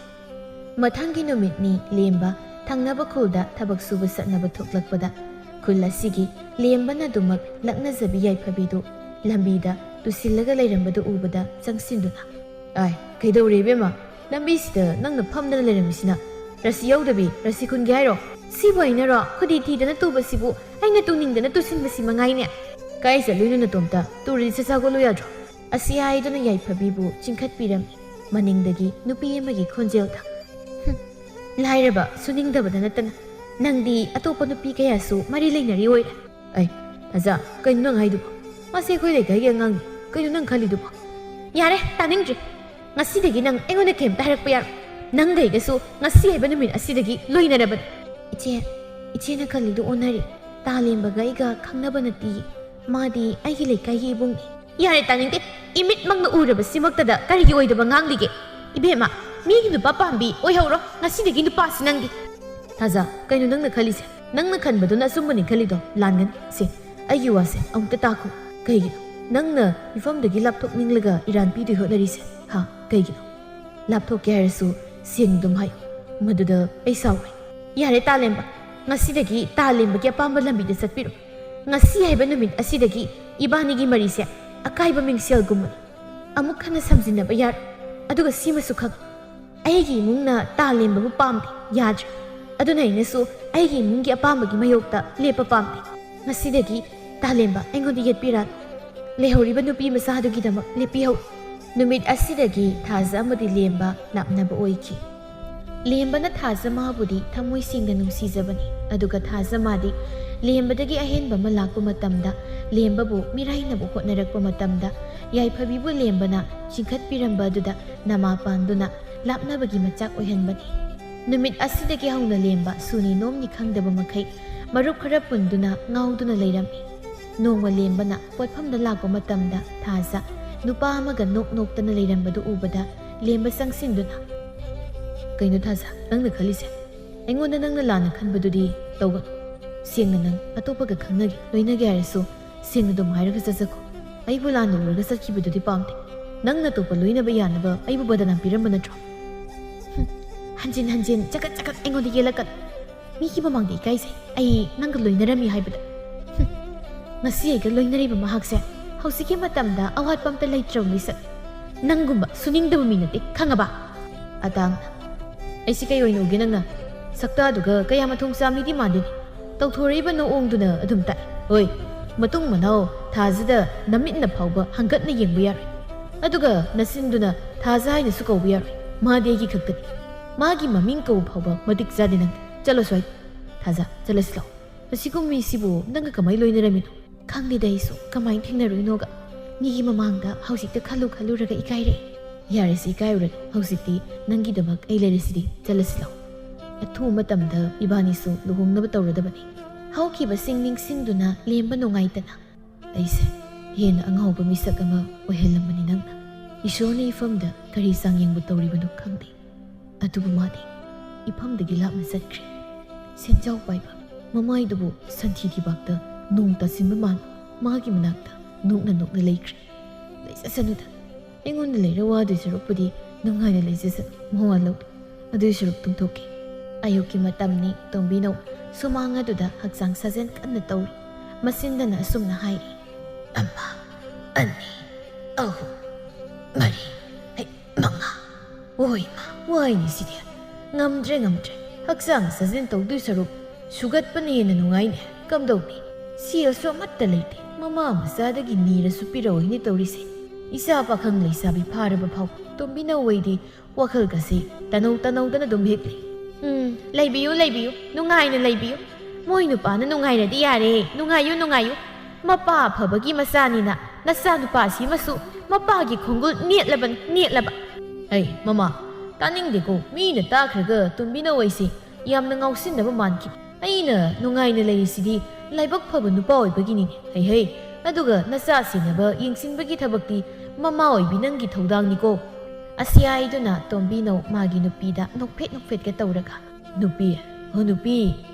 ꯃꯊꯪꯒꯤ ꯅꯨꯃꯤꯠꯅꯤ ꯂꯦꯝꯕ ꯊꯪꯅꯕ ꯈꯨꯜꯗ ꯊꯕꯛ ꯁꯨꯕ ꯆꯠꯅꯕ ꯊꯣꯛꯂꯛꯄꯗ, ꯈꯨꯜ ꯑꯁꯤꯒꯤ ꯂꯦꯝꯕꯅ ꯑꯗꯨꯃꯛ ꯂꯛꯅꯖꯕꯤ ꯌꯥꯏꯐꯕꯤꯗꯨ ꯂꯝꯕꯤꯗ ꯇꯨꯁꯤꯜꯂꯒ ꯂꯩꯔꯝꯕꯗꯨ ꯎꯕꯗ ꯆꯪꯁꯤꯟꯗꯨꯅ, "ꯑꯥꯏ, ꯀꯩꯗꯧꯔꯦ ꯏꯕꯦꯝꯃ? ꯂꯝꯕꯤꯁꯤꯗ ꯅꯪꯅ ꯐꯝꯗꯅ ꯂꯩꯔꯝꯃꯤꯁꯤꯅ? ꯔꯁꯤ ꯌꯥꯎꯗꯕꯤ, ꯔꯁꯤ ꯈꯨꯟꯒꯦ ꯍꯥꯏꯔꯣ? ꯁꯤꯕꯨ ꯑꯩꯅꯔꯣ? ꯈꯨꯗꯤ ꯊꯤꯗꯅ ꯇꯨꯕꯁꯤꯕꯨ ꯑꯩꯅ ꯇꯨꯅꯤꯡꯗꯅ ꯇꯨꯁꯤꯟꯕꯁꯤ ꯃꯉꯥꯏꯅꯦ꯫ ꯀꯥꯏ ꯆꯠꯂꯨꯏꯅꯣ ꯅꯇꯣꯝꯇ? ꯇꯨꯔꯗꯤ ꯆꯥꯛ ꯆꯥ ꯀꯣꯠꯂꯨ ꯌꯥꯗ꯭ꯔꯣ?" ꯑꯁꯤ ꯍꯥꯏꯗꯨꯅ ꯌꯥꯏꯐꯕꯤꯕꯨ ꯆꯤꯡꯈꯠꯄꯤꯔꯝꯃꯤ꯫ ꯃꯅꯤꯡꯗꯒꯤ ꯅꯨꯄꯤ ꯑꯃꯒꯤ ꯈꯣꯟꯖꯦꯜꯗ, "ꯍꯨꯝ, ꯂꯥꯏꯔꯕ, ꯁꯨꯅꯤꯡꯗꯕꯗ ꯅꯠꯇꯅ ꯅꯪꯗꯤ ꯑꯇꯣꯞꯄ ꯅꯨꯄꯤ ꯀꯌꯥꯁꯨ ꯃꯔꯤ ꯂꯩꯅꯔꯤ ꯑꯣꯏꯔꯦ?" "ꯑꯩ, ꯑꯖꯥ, ꯀꯩꯅꯣ ꯅꯪ ꯍꯥꯏꯗꯨꯕꯣ? ꯃꯥꯁꯦ ꯑꯩꯈꯣꯏ ꯂꯩꯀꯥꯏꯒꯤ ꯑꯉꯥꯡꯅꯤ꯫ ꯀꯩꯅꯣ ꯅꯪ ꯈꯜꯂꯤꯗꯨꯕꯣ?" "ꯌꯥꯔꯦ, ꯇꯥꯅꯤꯡꯗ꯭ꯔꯦ꯫ ꯉꯁꯤꯗꯒꯤ ꯅꯪ ꯑꯩꯉꯣꯟꯗ ꯀꯩꯝꯇ ꯍꯥꯏꯔꯛꯄ ꯌꯥꯔꯣꯏ꯫ ꯅꯪꯒ ꯑꯩꯒꯁꯨ ꯉꯁꯤ ꯍꯥꯏꯕ ꯅꯨꯃꯤꯠ ꯑꯁꯤꯗꯒꯤ ꯂꯣꯏꯅꯔꯕꯅꯤ꯫" "ꯏꯆꯦ, ꯏꯆꯦꯅ ꯈꯜꯂꯤꯗꯨ ꯑꯣꯟꯅꯔꯦ꯫ ꯇꯥꯂꯦꯝꯕꯒ ꯑꯩꯒ ꯈꯪꯅꯕ ꯅꯠꯇꯤꯌꯦ꯫ ꯃꯥꯗꯤ ꯑꯩꯒꯤ ꯂꯩꯀꯥꯏꯒꯤ ꯏꯕꯨꯡꯅꯤ꯫" "ꯌꯥꯔꯦ, ꯇꯥꯅꯤꯡꯗꯦ꯫ ꯏꯃꯤꯠꯃꯛꯅ ꯎꯔꯕ ꯁꯤꯃꯛꯇꯗ ꯀꯔꯤꯒꯤ ꯑꯣꯏꯗꯕ ꯉꯥꯡꯂꯤꯒꯦ? ꯏꯕꯦꯝꯃ, ꯃꯤꯒꯤ ꯅꯨꯄꯥ ꯄꯥꯝꯕꯤ ꯑꯣꯏꯍꯧꯔꯣ꯫ ꯉꯁꯤꯗꯒꯤ ꯅꯨꯄꯥꯁꯤ ꯅꯪꯒꯤ꯫" "ꯊꯥꯖ, ꯀꯩꯅꯣ ꯅꯪꯅ ꯈꯜꯂꯤꯁꯦ? ꯅꯪꯅ ꯈꯟꯕꯗꯨꯅ ꯑꯆꯨꯝꯕꯅꯤ ꯈꯜꯂꯤꯗꯣ ꯂꯥꯟꯒꯅꯤ꯫ ꯁꯦ, ꯑꯩꯒꯤ ꯋꯥꯁꯦ ꯑꯃꯨꯛꯇ ꯇꯥꯈꯣ꯫ ꯀꯩꯒꯤꯅꯣ ꯅꯪꯅ ꯃꯤꯐꯝꯗꯒꯤ ꯂꯥꯞꯊꯣꯛꯅꯤꯡꯂꯒ ꯏꯔꯥꯟ ꯄꯤꯗꯣꯏ ꯍꯣꯠꯅꯔꯤꯁꯦ? ꯍꯥ? ꯀꯩꯒꯤꯅꯣ? ꯂꯥꯞꯊꯣꯛꯀꯦ ꯍꯥꯏꯔꯁꯨ ꯁꯦꯡꯅ ꯑꯗꯨꯝ ꯍꯥꯏꯌꯨ꯫ ꯃꯗꯨꯗ ꯑꯩ ꯁꯥꯎꯔꯣꯏ꯫" "ꯌꯥꯔꯦ ꯇꯥꯂꯦꯝꯕ, ꯉꯁꯤꯗꯒꯤ ꯇꯥꯂꯦꯝꯕꯒꯤ ꯑꯄꯥꯝꯕ ꯂꯝꯕꯤꯗ ꯆꯠꯄꯤꯔꯣ꯫ ꯉꯁꯤ ꯍꯥꯏꯕ ꯅꯨꯃꯤꯠ ꯑꯁꯤꯗꯒꯤ ꯏꯕꯥꯅꯤꯒꯤ ꯃꯔꯤꯁꯦ ꯑꯀꯥꯏꯕ ꯃꯤꯡꯁꯦꯜꯒꯨꯝꯕꯅꯤ꯫ ꯑꯃꯨꯛ ꯍꯟꯅ ꯁꯝꯖꯤꯟꯅꯕ ꯌꯥꯔꯣꯏ꯫ ꯑꯗꯨꯒ ꯁꯤꯃꯁꯨ ꯈꯪ, ꯑꯩꯒꯤ ꯏꯃꯨꯡꯅ ꯇꯥꯂꯦꯝꯕꯕꯨ ꯄꯥꯝꯗꯦ, ꯌꯥꯗ꯭ꯔꯦ꯫ ꯑꯗꯨꯅ ꯑꯩꯅꯁꯨ ꯑꯩꯒꯤ ꯏꯃꯨꯡꯒꯤ ꯑꯄꯥꯝꯕꯒꯤ ꯃꯥꯌꯣꯛꯇ ꯂꯦꯞꯄ ꯄꯥꯝꯗꯦ꯫ ꯉꯁꯤꯗꯒꯤ ꯇꯥꯂꯦꯝꯕ ꯑꯩꯉꯣꯟꯗ ꯌꯦꯠꯄꯤꯔꯅꯨ꯫ ꯂꯩꯍꯧꯔꯤꯕ ꯅꯨꯄꯤ ꯃꯆꯥꯗꯨꯒꯤꯗꯃꯛ ꯂꯦꯞꯄꯤꯍꯧ꯫" ꯅꯨꯃꯤꯠ ꯑꯁꯤꯗꯒꯤ ꯊꯥꯖ ꯑꯃꯗꯤ ꯂꯦꯝꯕ ꯂꯥꯞꯅꯕ ꯑꯣꯏꯈꯤ꯫ ꯂꯦꯝꯕꯅ ꯊꯥꯖ ꯃꯥꯕꯨꯗꯤ ꯊꯃꯣꯏ ꯁꯦꯡꯅ ꯅꯨꯡꯁꯤꯖꯕꯅꯤ꯫ ꯑꯗꯨꯒ ꯊꯥꯖ ꯃꯥꯗꯤ ꯂꯦꯝꯕꯗꯒꯤ ꯑꯍꯦꯟꯕ ꯑꯃ ꯂꯥꯛꯄ ꯃꯇꯝꯗ, ꯂꯦꯝꯕꯕꯨ ꯃꯤꯔꯥꯏꯅꯕ ꯍꯣꯠꯅꯔꯛꯄ ꯃꯇꯝꯗ, ꯌꯥꯏꯐꯕꯤꯕꯨ ꯂꯦꯝꯕꯅ ꯆꯤꯡꯈꯠꯄꯤꯔꯝꯕ ꯑꯗꯨꯗ ꯅꯃꯥ ꯄꯥꯟꯗꯨꯅ ꯂꯥꯞꯅꯕꯒꯤ ꯃꯆꯥꯛ ꯑꯣꯏꯍꯟꯕꯅꯤ꯫ ꯅꯨꯃꯤꯠ ꯑꯁꯤꯗꯒꯤ ꯍꯧꯅ ꯂꯦꯝꯕ ꯁꯨꯅꯤ ꯅꯣꯝꯅꯤ ꯈꯪꯗꯕ ꯃꯈꯩ ꯃꯔꯨꯞ ꯈꯔ ꯄꯨꯟꯗꯨꯅ ꯉꯥꯎꯗꯨꯅ ꯂꯩꯔꯝꯃꯤ꯫ ꯅꯣꯡꯃ ꯂꯦꯝꯕꯅ ꯄꯣꯠꯐꯝꯗ ꯂꯥꯛꯄ ꯃꯇꯝꯗ ꯊꯥꯖ ꯅꯨꯄꯥ ꯑꯃꯒ ꯅꯣꯛ ꯅꯣꯛꯇꯅ ꯂꯩꯔꯝꯕꯗꯨ ꯎꯕꯗ ꯂꯦꯝꯕ ꯆꯪꯁꯤꯟꯗꯨꯅ, "ꯀꯩꯅꯣ ꯊꯥꯖ, ꯅꯪꯅ ꯈꯜꯂꯤꯁꯦ? ꯑꯩꯉꯣꯟꯗ ꯅꯪꯅ ꯂꯥꯟꯅ ꯈꯟꯕꯗꯨꯗꯤ ꯇꯧꯒꯅꯨ꯫ ꯁꯦꯡꯅ ꯅꯪ ꯑꯇꯣꯞꯄꯒ ꯈꯪꯅꯒꯦ, ꯂꯣꯏꯅꯒꯦ ꯍꯥꯏꯔꯁꯨ ꯁꯦꯡꯅ ꯑꯗꯨꯝ ꯍꯥꯏꯔꯒ ꯆꯠꯆꯈꯣ꯫ ꯑꯩꯕꯨ ꯂꯥꯟꯅ ꯎꯔꯒ ꯆꯠꯈꯤꯕꯗꯨꯗꯤ ꯄꯥꯝꯗꯦ꯫ ꯅꯪꯅ ꯑꯇꯣꯞꯄ ꯂꯣꯏꯅꯕ ꯌꯥꯅꯕ ꯑꯩꯕꯨ ꯕꯗꯅꯥꯝ ꯄꯤꯔꯝꯕ ꯅꯠꯇ꯭ꯔꯣ?" "ꯍꯝ, ꯍꯟꯖꯤꯟ ꯍꯟꯖꯤꯟ ꯆꯀꯠ ꯆꯀꯠ ꯑꯩꯉꯣꯟꯗ ꯌꯦꯜꯂꯛꯀꯅꯨ꯫ ꯃꯤꯒꯤ ꯃꯃꯥꯡꯗ ꯏꯀꯥꯏꯖꯩ꯫ ꯑꯩ ꯅꯪꯒ ꯂꯣꯏꯅꯔꯝꯃꯤ ꯍꯥꯏꯕꯗ꯫ ꯍꯝ, ꯉꯁꯤ ꯑꯩꯒ ꯂꯣꯏꯅꯔꯤꯕ ꯃꯍꯥꯛꯁꯦ ꯍꯧꯖꯤꯛꯀꯤ ꯃꯇꯝꯗ ꯑꯋꯥꯠꯄ ꯑꯝꯇ ꯂꯩꯇ꯭ꯔꯕ ꯃꯤꯁꯛ꯫ ꯅꯪꯒꯨꯝꯕ ꯁꯨꯅꯤꯡꯗꯕ ꯃꯤ ꯅꯠꯇꯦ, ꯈꯪꯉꯕ?" "ꯑꯇꯥꯡꯅ, ꯑꯩꯁꯤ ꯀꯩ ꯑꯣꯏꯅ ꯎꯒꯦ ꯅꯪꯅ? ꯁꯛꯇꯥꯗꯨꯒ ꯀꯌꯥ ꯃꯊꯣꯡ ꯆꯥ ꯃꯤꯗꯤ ꯃꯥꯟꯗꯦꯅꯦ꯫ ꯇꯧꯊꯣꯔꯛꯏꯕ ꯅꯑꯣꯡꯗꯨꯅ ꯑꯗꯨꯝ ꯇꯥꯛꯑꯦ꯫ ꯍꯣꯏ, ꯃꯇꯨꯡ ꯃꯅꯥꯎ ꯊꯥꯖꯗ ꯅꯃꯤꯠꯅ ꯐꯥꯎꯕ ꯍꯪꯒꯠꯅ ꯌꯦꯡꯕ ꯌꯥꯔꯣꯏ꯫ ꯑꯗꯨꯒ ꯅꯆꯤꯟꯗꯨꯅ ꯊꯥꯖ ꯍꯥꯏꯅꯁꯨ ꯀꯧꯕ ꯌꯥꯔꯣꯏ꯫ ꯃꯥꯗꯤ ꯑꯩꯒꯤ ꯈꯛꯇꯅꯤ꯫ ꯃꯥꯒꯤ ꯃꯃꯤꯡ ꯀꯧꯕ ꯐꯥꯎꯕ ꯃꯇꯤꯛ ꯆꯥꯗꯦ ꯅꯪ꯫ ꯆꯠꯂꯣ ꯁ꯭ꯋꯥꯏꯗ꯫ ꯊꯥꯖ, ꯆꯠꯂꯁꯤ ꯂꯥꯛꯑꯣ꯫ ꯑꯁꯤꯒꯨꯝꯕ ꯃꯤꯁꯤꯕꯨ ꯅꯪꯒ ꯀꯃꯥꯏꯅ ꯂꯣꯏꯅꯔꯝꯃꯤꯅꯣ? ꯈꯪꯗꯦꯗ ꯑꯩꯁꯨ ꯀꯃꯥꯏꯅ ꯊꯦꯡꯅꯔꯨꯏꯅꯣꯒ꯫ ꯃꯤꯒꯤ ꯃꯃꯥꯡꯗ ꯍꯧꯖꯤꯛꯇ ꯈꯜꯂꯨ ꯈꯜꯂꯨꯔꯒ ꯏꯀꯥꯏꯔꯛꯑꯦ꯫ ꯌꯥꯔꯦꯁꯦ, ꯏꯀꯥꯏꯔꯨꯔꯅꯨ꯫ ꯍꯧꯖꯤꯛꯇꯤ ꯅꯪꯒꯤꯗꯃꯛ ꯑꯩ ꯂꯩꯔꯤꯁꯤꯗꯤ꯫ ꯆꯠꯂꯁꯤ ꯂꯥꯛꯑꯣ꯫ ꯑꯊꯨꯕ ꯃꯇꯝꯗ ꯏꯕꯥꯅꯤꯁꯨ ꯂꯨꯍꯣꯡꯅꯕ ꯇꯧꯔꯗꯕꯅꯤ꯫ ꯍꯧꯈꯤꯕꯁꯤꯡ ꯅꯤꯡꯁꯤꯡꯗꯨꯅ ꯂꯦꯝꯕ ꯅꯨꯡꯉꯥꯏꯇꯅ, "ꯑꯩꯁꯦ ꯍꯦꯟꯅ ꯑꯉꯥꯎꯕ ꯃꯤꯁꯛ ꯑꯃ ꯑꯣꯏꯍꯜꯂꯝꯕꯅꯤ ꯅꯪꯅ꯫ ꯏꯁꯣꯔꯅ ꯏꯐꯝꯗ ꯀꯔꯤ ꯆꯥꯡꯌꯦꯡꯕ ꯇꯧꯔꯤꯕꯅꯣ ꯈꯪꯗꯦ꯫ ꯑꯗꯨꯕꯨ ꯃꯥꯗꯤ ꯏꯐꯝꯗꯒꯤ ꯂꯥꯞꯅ ꯆꯠꯈ꯭ꯔꯦ꯫ ꯁꯦꯟꯖꯥꯎ ꯄꯥꯏꯕ, ꯃꯃꯥꯏꯗꯨꯕꯨ ꯁꯟꯊꯤ ꯈꯤꯕꯥꯛꯇ ꯅꯣꯡ ꯇꯥꯁꯤꯟꯕ ꯃꯥꯟ ꯃꯥꯒꯤ ꯃꯅꯥꯛꯇ ꯅꯣꯛꯅ ꯅꯣꯛꯅ ꯂꯩꯈ꯭ꯔꯦ꯫ ꯂꯩꯖꯁꯅꯨꯗ, ꯑꯩꯉꯣꯟꯗ ꯂꯩꯔ ꯋꯥꯗꯣꯏ ꯁꯔꯨꯛꯄꯨꯗꯤ ꯅꯨꯡꯉꯥꯏꯅ ꯂꯩꯖꯁꯅꯨ, ꯃꯋꯥ ꯂꯧꯗꯦ꯫ ꯑꯗꯨꯏ ꯁꯔꯨꯛ ꯇꯨꯝꯊꯣꯛꯀꯦ꯫ ꯑꯌꯨꯛꯀꯤ ꯃꯇꯝꯅꯤ, ꯇꯣꯝꯕꯤꯅꯧ ꯁꯨꯃꯥꯡ ꯑꯗꯨꯗ ꯍꯛꯆꯥꯡ ꯁꯥꯖꯦꯜ ꯀꯟꯅ ꯇꯧꯔꯤ꯫ ꯃꯆꯤꯟꯗꯅ ꯑꯁꯨꯝꯅ ꯍꯥꯏꯔꯤ, "ꯑꯃ, ꯑꯅꯤ, ꯑꯍꯨꯝ, ꯃꯔꯤ, ꯍꯩ, ꯃꯉꯥ꯫ ꯑꯣꯏꯃ, ꯋꯥꯏꯅꯦ ꯁꯤꯗꯤ꯫ ꯉꯝꯗ꯭ꯔꯦ, ꯉꯝꯗ꯭ꯔꯦ꯫ ꯍꯛꯆꯥꯡ ꯁꯥꯖꯦꯜ ꯇꯧꯗꯣꯏ ꯁꯔꯨꯛ ꯁꯨꯒꯠꯄꯅ ꯍꯦꯟꯅ ꯅꯨꯡꯉꯥꯏꯅꯦ꯫ ꯀꯝꯗꯧꯅꯤ? ꯁꯦꯜꯁꯨ ꯑꯃꯠꯇ ꯂꯩꯇꯦ꯫ ꯃꯃꯥ ꯃꯆꯥꯗꯒꯤ ꯅꯤꯔꯁꯨ ꯄꯤꯔꯛꯑꯣꯏꯅꯦ ꯇꯧꯔꯤꯁꯦ꯫ ꯏꯆꯥ ꯄꯥꯈꯪ ꯂꯩꯁꯥꯕꯤ ꯐꯥꯔꯕ ꯐꯥꯎ ꯇꯣꯝꯕꯤꯅꯧ ꯑꯩꯗꯤ ꯋꯥꯈꯜꯒꯁꯦ ꯇꯅꯧ ꯇꯅꯧꯗꯅ ꯑꯗꯨꯝ ꯍꯤꯞꯂꯤ꯫ ꯎꯝ, ꯂꯩꯕꯤꯌꯨ, ꯂꯩꯕꯤꯌꯨ, ꯅꯨꯡꯉꯥꯏꯅ ꯂꯩꯕꯤꯌꯨ꯫ ꯃꯣꯏ ꯅꯨꯄꯥꯅ ꯅꯨꯡꯉꯥꯏꯔꯗꯤ ꯌꯥꯔꯦ꯫ ꯅꯨꯡꯉꯥꯏꯌꯨ, ꯅꯨꯡꯉꯥꯏꯌꯨ꯫ ꯃꯄꯥ ꯑꯐꯕꯒꯤ ꯃꯆꯥꯅꯤꯅ ꯅꯆꯥ ꯅꯨꯄꯥꯁꯤꯃꯁꯨ ꯃꯄꯥꯒꯤ ꯈꯣꯡꯒꯨꯜ ꯅꯦꯠꯂꯕꯅꯤ, ꯅꯦꯠꯂꯕ꯫ ꯑꯩ, ꯃꯃꯥ, ꯇꯥꯅꯤꯡꯗꯦꯀꯣ꯫ ꯃꯤꯅ ꯇꯥꯈ꯭ꯔꯒ ꯇꯣꯝꯕꯤꯅꯧ ꯑꯩꯁꯦ ꯌꯥꯝꯅ ꯉꯥꯎꯁꯤꯟꯅꯕ ꯃꯥꯟꯈꯤ꯫ ꯑꯩꯅ ꯅꯨꯡꯉꯥꯏꯅ ꯂꯩꯔꯤꯁꯤꯗꯤ ꯂꯥꯏꯕꯛ ꯐꯕ ꯅꯨꯄꯥ ꯑꯣꯏꯕꯒꯤꯅꯤꯅꯦ꯫ ꯍꯩ ꯍꯩ, ꯑꯗꯨꯒ ꯅꯆꯥ ꯁꯦꯟꯅꯕ ꯌꯦꯡꯁꯤꯟꯕꯒꯤ ꯊꯕꯛꯇꯤ ꯃꯃꯥ ꯑꯣꯏꯕꯤ ꯅꯪꯒꯤ ꯊꯧꯗꯥꯡꯅꯤꯀꯣ꯫ ꯑꯁꯤ ꯍꯥꯏꯗꯨꯅ ꯇꯣꯝꯕꯤꯅꯧ ꯃꯥꯒꯤ ꯅꯨꯄꯤꯗ ꯅꯣꯛꯐꯦꯠ ꯅꯣꯛꯐꯦꯠꯀ ꯇꯧꯔꯒ, "ꯅꯨꯄꯤ, ꯍꯣ ꯅꯨꯄꯤ,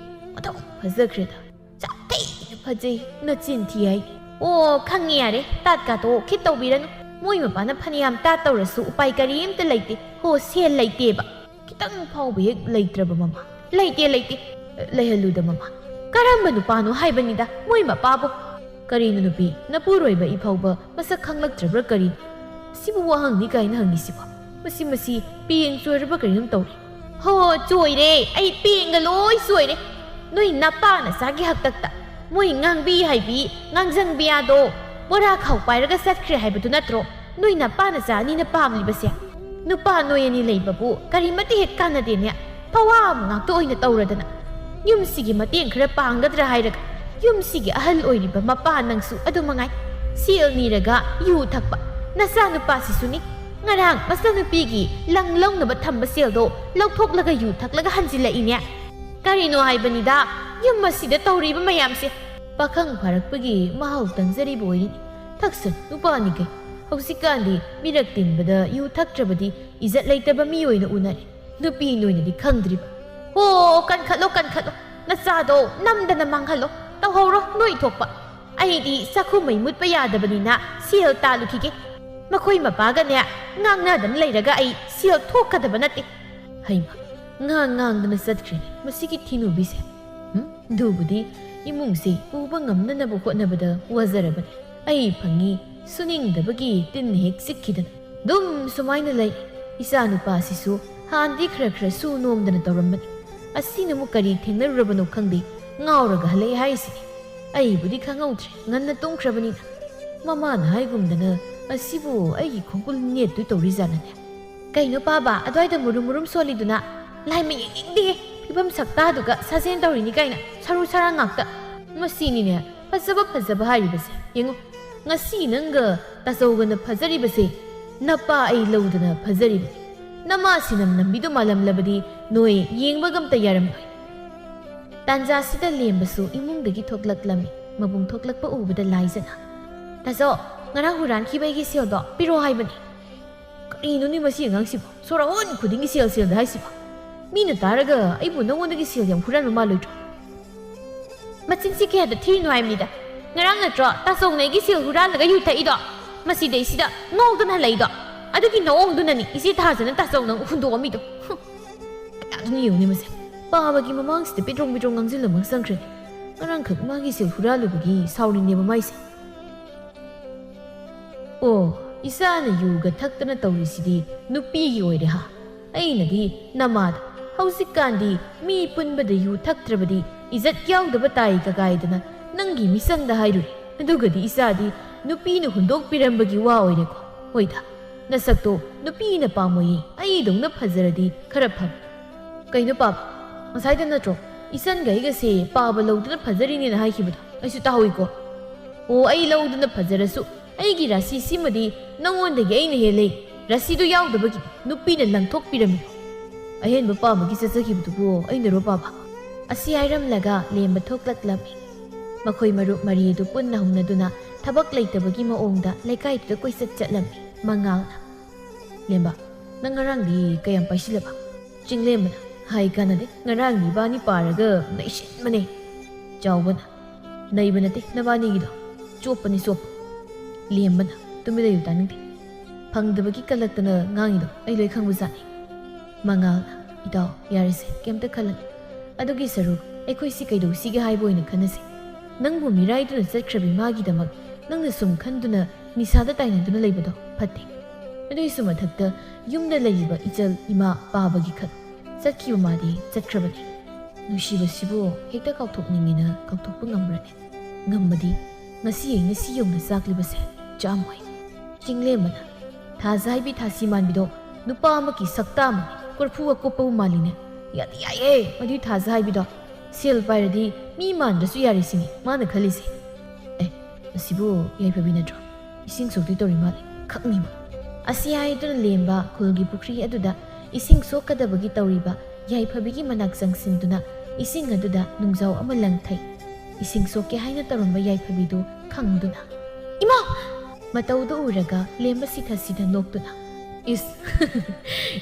ꯑꯗꯨꯝ ꯐꯖꯈ꯭ꯔꯦꯗ꯫ ꯌꯥꯝ ꯊꯤꯅ ꯐꯖꯩ, ꯅꯆꯤꯟ ꯊꯤ ꯍꯥꯏ꯫ ꯑꯣ, ꯈꯪꯉꯦ ꯌꯥꯔꯦ, ꯇꯥꯠ ꯀꯥꯇꯣ ꯈꯤꯠ ꯇꯧꯕꯤꯔꯅꯨ꯫ ꯃꯣꯏ ꯃꯄꯥꯅ ꯐꯅꯌꯥꯝ ꯇꯥꯠ ꯇꯧꯔꯁꯨ ꯎꯄꯥꯏ ꯀꯔꯤꯝꯇ ꯂꯩꯇꯦ꯫ ꯍꯣ, ꯁꯦꯜ ꯂꯩꯇꯦꯕ꯫ ꯈꯤꯇꯪ ꯐꯥꯎꯕ ꯍꯦꯛ ꯂꯩꯇ꯭ꯔꯕ ꯃꯃꯥ꯫ ꯂꯩꯇꯦ, ꯂꯩꯇꯦ꯫ ꯂꯩꯍꯜꯂꯨꯗ ꯃꯃꯥ꯫ ꯀꯔꯝꯕ ꯅꯨꯄꯥꯅꯣ ꯍꯥꯏꯕꯅꯤꯗ ꯃꯣꯏ ꯃꯄꯥꯕꯨ?" "ꯀꯔꯤꯅꯣ ꯅꯨꯄꯤ, ꯅꯄꯨꯔꯣꯏꯕ ꯏꯐꯥꯎꯕ ꯃꯁꯛ ꯈꯪꯂꯛꯇ꯭ꯔꯕ꯭ꯔꯥ ꯀꯔꯤꯅꯣ? ꯁꯤꯕꯨ ꯋꯥꯍꯪꯅꯤ ꯀꯥꯏꯅ ꯍꯪꯉꯤꯁꯤꯕꯣ? ꯃꯁꯤ, ꯃꯁꯤ ꯄꯤꯌꯦꯡ ꯆꯣꯏꯔꯕ ꯀꯔꯤꯅꯣꯝ ꯇꯧꯔꯦ꯫" "ꯍꯣ, ꯆꯣꯏꯔꯦ꯫ ꯑꯩ ꯄꯤꯌꯦꯡꯒ ꯂꯣꯏ ꯆꯣꯏꯔꯦ꯫ ꯅꯣꯏ ꯅꯄꯥ ꯅꯆꯥꯒꯤ ꯍꯥꯛꯇꯛꯇ ꯃꯣꯏ ꯉꯥꯡꯕꯤ ꯍꯥꯏꯕꯤ, ꯉꯥꯡꯖꯪꯕꯤ ꯑꯗꯣ ꯕꯣꯔꯥ ꯈꯥꯎ ꯄꯥꯏꯔꯒ ꯆꯠꯈ꯭ꯔꯦ ꯍꯥꯏꯕꯗꯨ ꯅꯠꯇ꯭ꯔꯣ ꯅꯣꯏ ꯅꯄꯥ ꯅꯆꯥ ꯑꯅꯤꯅ ꯄꯥꯝꯂꯤꯕꯁꯦ? ꯅꯨꯄꯥ ꯅꯣꯏ ꯑꯅꯤ ꯂꯩꯕꯕꯨ ꯀꯔꯤꯃꯠꯇ ꯍꯦꯛ ꯀꯥꯟꯅꯗꯦꯅꯦ꯫ ꯐꯋꯥ ꯑꯃ ꯉꯥꯛꯇ ꯑꯣꯏꯅ ꯇꯧꯔꯗꯅ꯫ ꯌꯨꯝꯁꯤꯒꯤ ꯃꯇꯦꯡ ꯈꯔ ꯄꯥꯡꯒꯗ꯭ꯔꯥ ꯍꯥꯏꯔꯒ ꯌꯨꯝꯁꯤꯒꯤ ꯑꯍꯜ ꯑꯣꯏꯔꯤꯕ ꯃꯄꯥ ꯅꯪꯁꯨ ꯑꯗꯨ ꯃꯉꯥꯏ꯫ ꯁꯦꯜ ꯅꯤꯔꯒ ꯌꯨ ꯊꯛꯄ꯫ ꯅꯆꯥꯅꯨꯄꯥꯁꯤꯁꯨꯅꯤ꯫ ꯉꯔꯥꯡ ꯃꯆꯥꯅꯨꯄꯤꯒꯤ ꯂꯪ ꯂꯧꯅꯕ ꯊꯝꯕ ꯁꯦꯜꯗꯣ ꯂꯧꯊꯣꯛꯂꯒ ꯌꯨ ꯊꯛꯂꯒ ꯍꯟꯖꯤꯜꯂꯛꯏꯅꯦ꯫ ꯀꯔꯤꯅꯣ ꯍꯥꯏꯕꯅꯤꯗ ꯌꯨꯝ ꯑꯁꯤꯗ ꯇꯧꯔꯤꯕ ꯃꯌꯥꯝꯁꯦ?" "ꯄꯥꯈꯪ ꯐꯥꯔꯛꯄꯒꯤ ꯃꯍꯥꯎ ꯇꯪꯖꯔꯤꯕ ꯑꯣꯏꯔꯤꯅꯤ꯫ ꯊꯛꯁꯅꯨ, ꯅꯨꯄꯥꯅꯤ ꯀꯩ꯫ ꯍꯧꯖꯤꯛꯀꯥꯟꯗꯤ ꯃꯤꯔꯛ ꯇꯤꯟꯕꯗ ꯌꯨ ꯊꯛꯇ꯭ꯔꯕꯗꯤ ꯏꯖꯠ ꯂꯩꯇꯕ ꯃꯤ ꯑꯣꯏꯅ ꯎꯅꯔꯦ꯫ ꯅꯨꯄꯤ ꯅꯣꯏꯅꯗꯤ ꯈꯪꯗ꯭ꯔꯤꯕ꯫ ꯍꯣ, ꯀꯟꯈꯠꯂꯣ, ꯀꯟꯈꯠꯂꯣ꯫ ꯅꯆꯥꯗꯣ ꯅꯝꯗꯅ ꯃꯥꯡꯍꯜꯂꯣ꯫ ꯇꯧꯍꯧꯔꯣ ꯅꯣꯏ ꯊꯣꯛꯄ꯫ ꯑꯩꯗꯤ ꯆꯥꯛꯈꯨꯝ ꯃꯩ ꯃꯨꯠꯄ ꯌꯥꯗꯕꯅꯤꯅ ꯁꯦꯜ ꯇꯥꯜꯂꯨꯈꯤꯒꯦ꯫ ꯃꯈꯣꯏ ꯃꯄꯥꯒꯅꯦ ꯉꯥꯡꯅꯗꯅ ꯂꯩꯔꯒ ꯑꯩ ꯁꯦꯜ ꯊꯣꯛꯀꯗꯕ ꯅꯠꯇꯦ꯫" ꯍꯩꯃ, ꯉꯥꯡ ꯉꯥꯡꯗꯅ ꯆꯠꯈ꯭ꯔꯦꯅꯦ ꯃꯁꯤꯒꯤ ꯊꯤꯅꯨꯕꯤꯁꯦ꯫ ꯎꯝ, ꯑꯗꯨꯕꯨꯗꯤ ꯏꯃꯨꯡꯁꯦ ꯄꯨꯕ ꯉꯝꯅꯅꯕ ꯍꯣꯠꯅꯕꯗ ꯋꯥꯖꯔꯕꯅꯤ꯫ ꯑꯩ ꯐꯪꯉꯤ ꯁꯨꯅꯤꯡꯗꯕꯒꯤ ꯇꯤꯟꯅ ꯍꯦꯛ ꯆꯤꯛꯈꯤꯗꯅ꯫ ꯑꯗꯨꯝ ꯁꯨꯃꯥꯏꯅ ꯂꯩ꯫ ꯏꯆꯥ ꯅꯨꯄꯥꯁꯤꯁꯨ ꯍꯥꯟꯅꯗꯤ ꯈꯔ ꯈꯔ ꯁꯨ ꯅꯣꯝꯗꯅ ꯇꯧꯔꯝꯕꯅꯤ꯫ ꯑꯁꯤꯅ ꯑꯃꯨꯛ ꯀꯔꯤ ꯊꯦꯡꯅꯔꯨꯔꯕꯅꯣ ꯈꯪꯗꯦ, ꯉꯥꯎꯔꯒ ꯍꯜꯂꯛꯑꯦ ꯍꯥꯏꯁꯤꯅꯤ꯫ ꯑꯩꯕꯨꯗꯤ ꯈꯪꯍꯧꯗ꯭ꯔꯦ, ꯉꯟꯅ ꯇꯨꯝꯈ꯭ꯔꯕꯅꯤꯅ꯫ ꯃꯃꯥꯅ ꯍꯥꯏꯒꯨꯝꯗꯅ ꯑꯁꯤꯕꯨ ꯑꯩꯒꯤ ꯈꯣꯡꯒꯨꯜ ꯅꯦꯠꯇꯨ ꯇꯧꯔꯤꯖꯥꯠꯅꯅꯦ꯫ ꯀꯩꯅꯣ ꯄꯥꯕ, ꯑꯗ꯭ꯋꯥꯏꯗ ꯃꯨꯔꯨꯝ ꯃꯨꯔꯨꯝ ꯁꯣꯜꯂꯤꯗꯨꯅ? ꯂꯥꯏ ꯃꯤ ꯌꯦꯡꯅꯤꯡꯗꯦ꯫ ꯐꯤꯕꯝ ꯁꯛꯇꯥꯗꯨꯒ ꯁꯥꯖꯦꯟ ꯇꯧꯔꯤꯅꯤ ꯀꯥꯏꯅ ꯁꯔꯨ ꯁꯔꯥꯡ ꯉꯥꯛꯇ꯫ ꯃꯁꯤꯅꯤꯅꯦ ꯐꯖꯕ ꯐꯖꯕ ꯍꯥꯏꯔꯤꯕꯁꯦ꯫ ꯌꯦꯡꯉꯨ, ꯉꯁꯤ ꯅꯪꯒ ꯇꯥꯆꯧꯒꯅ ꯐꯖꯔꯤꯕꯁꯦ ꯅꯄꯥ ꯑꯩ ꯂꯧꯗꯅ ꯐꯖꯔꯤꯕꯅꯤ꯫ ꯅꯃꯥ ꯁꯤꯅꯝ ꯅꯝꯕꯤꯗꯨ ꯃꯥꯜꯂꯝꯂꯕꯗꯤ ꯅꯣꯏ ꯌꯦꯡꯕꯒ ꯑꯝꯇ ꯌꯥꯔꯝꯂꯣꯏ꯫ ꯇꯥꯟꯖꯥꯁꯤꯗ ꯂꯦꯝꯕꯁꯨ ꯏꯃꯨꯡꯗꯒꯤ ꯊꯣꯛꯂꯛꯂꯝꯃꯤ꯫ ꯃꯕꯨꯡ ꯊꯣꯛꯂꯛꯄ ꯎꯕꯗ ꯂꯥꯏꯖꯅ, "ꯇꯥꯆꯧ, ꯉꯔꯥꯡ ꯍꯨꯔꯥꯟꯈꯤꯕ ꯑꯩꯒꯤ ꯁꯦꯜꯗꯣ ꯄꯤꯔꯛꯑꯣ ꯍꯥꯏꯕꯅꯤ꯫" "ꯀꯔꯤꯅꯣꯅꯦ ꯃꯁꯤ ꯑꯉꯥꯡꯁꯤꯕꯣ? ꯁꯣꯔ ꯑꯍꯣꯟ ꯈꯨꯗꯤꯡꯒꯤ ꯁꯦꯜ, ꯁꯦꯜꯗ ꯍꯥꯏꯁꯤꯕꯣ? ꯃꯤꯅ ꯇꯥꯔꯒ ꯑꯩꯕꯨ ꯅꯉꯣꯟꯗꯒꯤ ꯁꯦꯜ ꯌꯥꯝ ꯍꯨꯔꯥꯟꯕ ꯃꯥꯜꯂꯣꯏꯗ꯭ꯔꯣ?" "ꯃꯆꯤꯟꯁꯤ ꯀꯌꯥꯗ ꯊꯤꯔꯤꯅꯣ ꯍꯥꯏꯕꯅꯤꯗ꯫ ꯉꯔꯥꯡ ꯅꯠꯇ꯭ꯔꯣ ꯇꯥꯆꯧꯅ ꯑꯩꯒꯤ ꯁꯦꯜ ꯍꯨꯔꯥꯜꯂꯒ ꯌꯨ ꯊꯛꯏꯗꯣ? ꯃꯁꯤꯗꯩꯁꯤꯗ ꯉꯥꯎꯗꯅ ꯍꯜꯂꯛꯏꯗꯣ꯫ ꯑꯗꯨꯒꯤ ꯅꯑꯣꯡꯗꯨꯅꯅꯤ ꯏꯆꯦ ꯊꯥꯖꯅ ꯇꯥꯆꯧꯅ ꯍꯨꯟꯗꯣꯛꯑꯝꯃꯤꯗꯣ꯫" ꯍꯨꯝ꯫ ꯀꯌꯥꯗꯨꯅ ꯌꯦꯡꯉꯨꯅꯦ ꯃꯁꯦ꯫ ꯄꯥꯕꯒꯤ ꯃꯃꯥꯡꯁꯤꯗ ꯄꯤꯗ꯭ꯔꯣꯡ ꯄꯤꯗ꯭ꯔꯣꯡ ꯉꯥꯡꯁꯤꯜꯂꯝꯃꯒ ꯆꯪꯈ꯭ꯔꯦ꯫ ꯉꯔꯥꯡꯈꯛ ꯃꯥꯒꯤ ꯁꯦꯜ ꯍꯨꯔꯥꯜꯂꯨꯕꯒꯤ ꯁꯥꯎꯔꯤꯅꯦꯕ ꯃꯥꯏꯁꯦ꯫ "ꯑꯣ, ꯏꯆꯥꯅ ꯌꯨꯒ ꯊꯛꯇꯅ ꯇꯧꯔꯤꯁꯤꯗꯤ ꯅꯨꯄꯤꯒꯤ ꯑꯣꯏꯔꯦ ꯍꯥ? ꯑꯩꯅꯗꯤ ꯅꯃꯥꯗ ꯍꯧꯖꯤꯛꯀꯥꯟꯗꯤ ꯃꯤ ꯄꯨꯟꯕꯗ ꯌꯨ ꯊꯛꯇ꯭ꯔꯕꯗꯤ ꯏꯖꯠ ꯌꯥꯎꯗꯕ ꯇꯥꯏ ꯀꯀꯥꯏꯗꯅ ꯅꯪꯒꯤ ꯃꯤꯆꯪꯗ ꯍꯥꯏꯔꯨꯔꯦ꯫ ꯑꯗꯨꯒꯗꯤ ꯏꯆꯥꯗꯤ ꯅꯨꯄꯤꯅ ꯍꯨꯟꯗꯣꯛꯄꯤꯔꯝꯕꯒꯤ ꯋꯥ ꯑꯣꯏꯔꯦꯀꯣ꯫ ꯍꯣꯏꯗ, ꯅꯁꯛꯇꯣ ꯅꯨꯄꯤꯅ ꯄꯥꯝꯃꯣꯏꯌꯦ, ꯑꯩꯗꯧꯅ ꯐꯖꯔꯗꯤ ꯈꯔ ꯐꯕ꯫" "ꯀꯩꯅꯣ ꯄꯥꯕ, ꯉꯁꯥꯏꯗ ꯅꯠꯇ꯭ꯔꯣ ꯏꯆꯟꯒ ꯑꯩꯒꯁꯦ ꯄꯥꯕ ꯂꯧꯗꯅ ꯐꯖꯔꯤꯅꯦꯅ ꯍꯥꯏꯈꯤꯕꯗꯣ? ꯑꯩꯁꯨ ꯇꯥꯍꯧꯏꯀꯣ꯫" "ꯑꯣ, ꯑꯩ ꯂꯧꯗꯅ ꯐꯖꯔꯁꯨ ꯑꯩꯒꯤ ꯔꯥꯁꯤ ꯁꯤꯃꯗꯤ ꯅꯉꯣꯟꯗꯒꯤ ꯑꯩꯅ ꯍꯦꯜꯂꯦ꯫ ꯔꯥꯁꯤꯗꯨ ꯌꯥꯎꯗꯕꯒꯤ ꯅꯨꯄꯤꯅ ꯂꯪꯊꯣꯛꯄꯤꯔꯝꯃꯤ꯫" "ꯑꯍꯦꯟꯕ ꯄꯥꯝꯕꯒꯤ ꯆꯠꯆꯈꯤꯕꯗꯨꯕꯨ ꯑꯩꯅꯔꯣ ꯄꯥꯕ?" ꯑꯁꯤ ꯍꯥꯏꯔꯝꯂꯒ ꯂꯦꯝꯕ ꯊꯣꯛꯂꯛꯂꯝꯃꯤ꯫ ꯃꯈꯣꯏ ꯃꯔꯨꯞ ꯃꯔꯤ ꯑꯗꯨ ꯄꯨꯟꯅ ꯍꯧꯅꯗꯨꯅ ꯊꯕꯛ ꯂꯩꯇꯕꯒꯤ ꯃꯑꯣꯡꯗ ꯂꯩꯀꯥꯏꯗꯨꯗ ꯀꯣꯏꯆꯠ ꯆꯠꯂꯝꯃꯤ꯫ ꯃꯉꯥꯜꯅ, "ꯂꯦꯝꯕ, ꯅꯪ ꯉꯔꯥꯡꯗꯤ ꯀꯌꯥꯝ ꯄꯥꯏꯁꯤꯜꯂꯕ?" ꯆꯤꯡꯂꯦꯝꯕꯅ, "ꯍꯥꯏ ꯀꯥꯟꯅꯗꯦ, ꯉꯔꯥꯡꯗꯤ ꯏꯕꯥꯅꯤ ꯄꯥꯔꯒ ꯅꯩꯁꯤꯟꯕꯅꯦ꯫" ꯆꯥꯎꯕꯅ, "ꯅꯩꯕ ꯅꯠꯇꯦ ꯅꯕꯥꯅꯤꯒꯤꯗꯣ, ꯆꯣꯞꯄꯅꯤ ꯆꯣꯞꯄ꯫" ꯂꯦꯝꯕꯅ, "ꯇꯨꯃꯤꯟ ꯂꯩꯌꯨ, ꯇꯥꯅꯤꯡꯗꯦ꯫ ꯐꯪꯗꯕꯒꯤ ꯀꯜꯂꯛꯇꯅ ꯉꯥꯡꯉꯤꯗꯣ ꯑꯩ ꯂꯣꯏ ꯈꯪꯕꯖꯥꯠꯅꯤ꯫" ꯃꯉꯥꯜꯅ, "ꯏꯇꯥꯎ, ꯌꯥꯔꯦꯁꯦ, ꯀꯩꯝꯇ ꯈꯜꯂꯅꯨ꯫ ꯑꯗꯨꯒꯤ ꯁꯔꯨꯛ ꯑꯩꯈꯣꯏꯁꯤ ꯀꯩꯗꯧꯁꯤꯒꯦ ꯍꯥꯏꯕ ꯑꯣꯏꯅ ꯈꯟꯅꯁꯤ꯫ ꯅꯪꯕꯨ ꯃꯤꯔꯥꯏꯗꯨꯅ ꯆꯠꯈ꯭ꯔꯕꯤ ꯃꯥꯒꯤꯗꯃꯛ ꯅꯪꯅ ꯁꯨꯝ ꯈꯟꯗꯨꯅ ꯅꯤꯁꯥꯗ ꯇꯥꯏꯅꯗꯨꯅ ꯂꯩꯕꯗꯣ ꯐꯠꯇꯦ꯫ ꯑꯗꯨꯏꯁꯨ ꯃꯊꯛꯇ ꯌꯨꯝꯗ ꯂꯩꯔꯤꯕ ꯏꯆꯜ ꯏꯃꯥ ꯄꯥꯕꯒꯤ ꯈꯜ꯫ ꯆꯠꯈꯤꯕ ꯃꯥꯗꯤ ꯆꯠꯈ꯭ꯔꯕꯅꯤ꯫ ꯅꯨꯡꯁꯤꯕꯁꯤꯕꯨ ꯍꯦꯛꯇ ꯀꯥꯎꯊꯣꯛꯅꯤꯡꯉꯦꯅ ꯀꯥꯎꯊꯣꯛꯄ ꯉꯝꯕ꯭ꯔꯅꯦ? ꯉꯝꯃꯗꯤ ꯉꯁꯤ ꯑꯩꯅ ꯁꯤ ꯌꯧꯅ ꯆꯥꯛꯂꯤꯕꯁꯦ ꯆꯥꯝꯃꯣꯏ꯫" ꯆꯤꯡꯂꯦꯝꯕꯅ, "ꯊꯥꯖ ꯍꯥꯏꯕꯤ ꯊꯥꯁꯤ ꯃꯥꯟꯕꯤꯗꯣ ꯅꯨꯄꯥ ꯑꯃꯒꯤ ꯁꯛꯇꯥ ꯑꯃꯅꯤ, ꯀꯣꯔꯐꯨ ꯑꯀꯨꯞꯄꯕꯨ ꯃꯥꯜꯂꯤꯅꯦ꯫ ꯌꯥꯗꯤ ꯌꯥꯏꯌꯦ ꯃꯗꯨꯏ ꯊꯥꯖ ꯍꯥꯏꯕꯤꯗꯣ꯫ ꯁꯦꯜ ꯄꯥꯏꯔꯗꯤ ꯃꯤ ꯃꯥꯟꯗ꯭ꯔꯁꯨ ꯌꯥꯔꯦ ꯁꯤꯅꯤ ꯃꯥꯅ ꯈꯜꯂꯤꯁꯦ꯫ ꯑꯦ, ꯑꯁꯤꯕꯨ ꯌꯥꯏꯐꯕꯤ ꯅꯠꯇ꯭ꯔꯣ? ꯏꯁꯤꯡ ꯁꯣꯛꯇꯣꯏ ꯇꯧꯔꯤ ꯃꯥꯜꯂꯦ, ꯈꯪꯅꯤꯡꯕ꯫ ꯑꯁꯤ ꯍꯥꯏꯗꯨꯅ ꯂꯦꯝꯕ ꯈꯨꯜꯒꯤ ꯄꯨꯈ꯭ꯔꯤ ꯑꯗꯨꯗ ꯏꯁꯤꯡ ꯁꯣꯛꯀꯗꯕꯒꯤ ꯇꯧꯔꯤꯕ ꯌꯥꯏꯐꯕꯤꯒꯤ ꯃꯅꯥꯛ ꯆꯪꯁꯤꯟꯗꯨꯅ ꯏꯁꯤꯡ ꯑꯗꯨꯗ ꯅꯨꯡꯖꯥꯎ ꯑꯃ ꯂꯪꯊꯩ꯫ ꯏꯁꯤꯡ ꯁꯣꯛꯀꯦ ꯍꯥꯏꯅ ꯇꯧꯔꯝꯕ ꯌꯥꯏꯐꯕꯤꯗꯨ ꯈꯪꯗꯨꯅ, "ꯏꯃꯥ!" ꯃꯇꯧꯗꯨ ꯎꯔꯒ ꯂꯦꯝꯕ ꯁꯤꯊ ꯁꯤꯊ ꯅꯣꯛꯇꯨꯅ, "ꯏꯁ!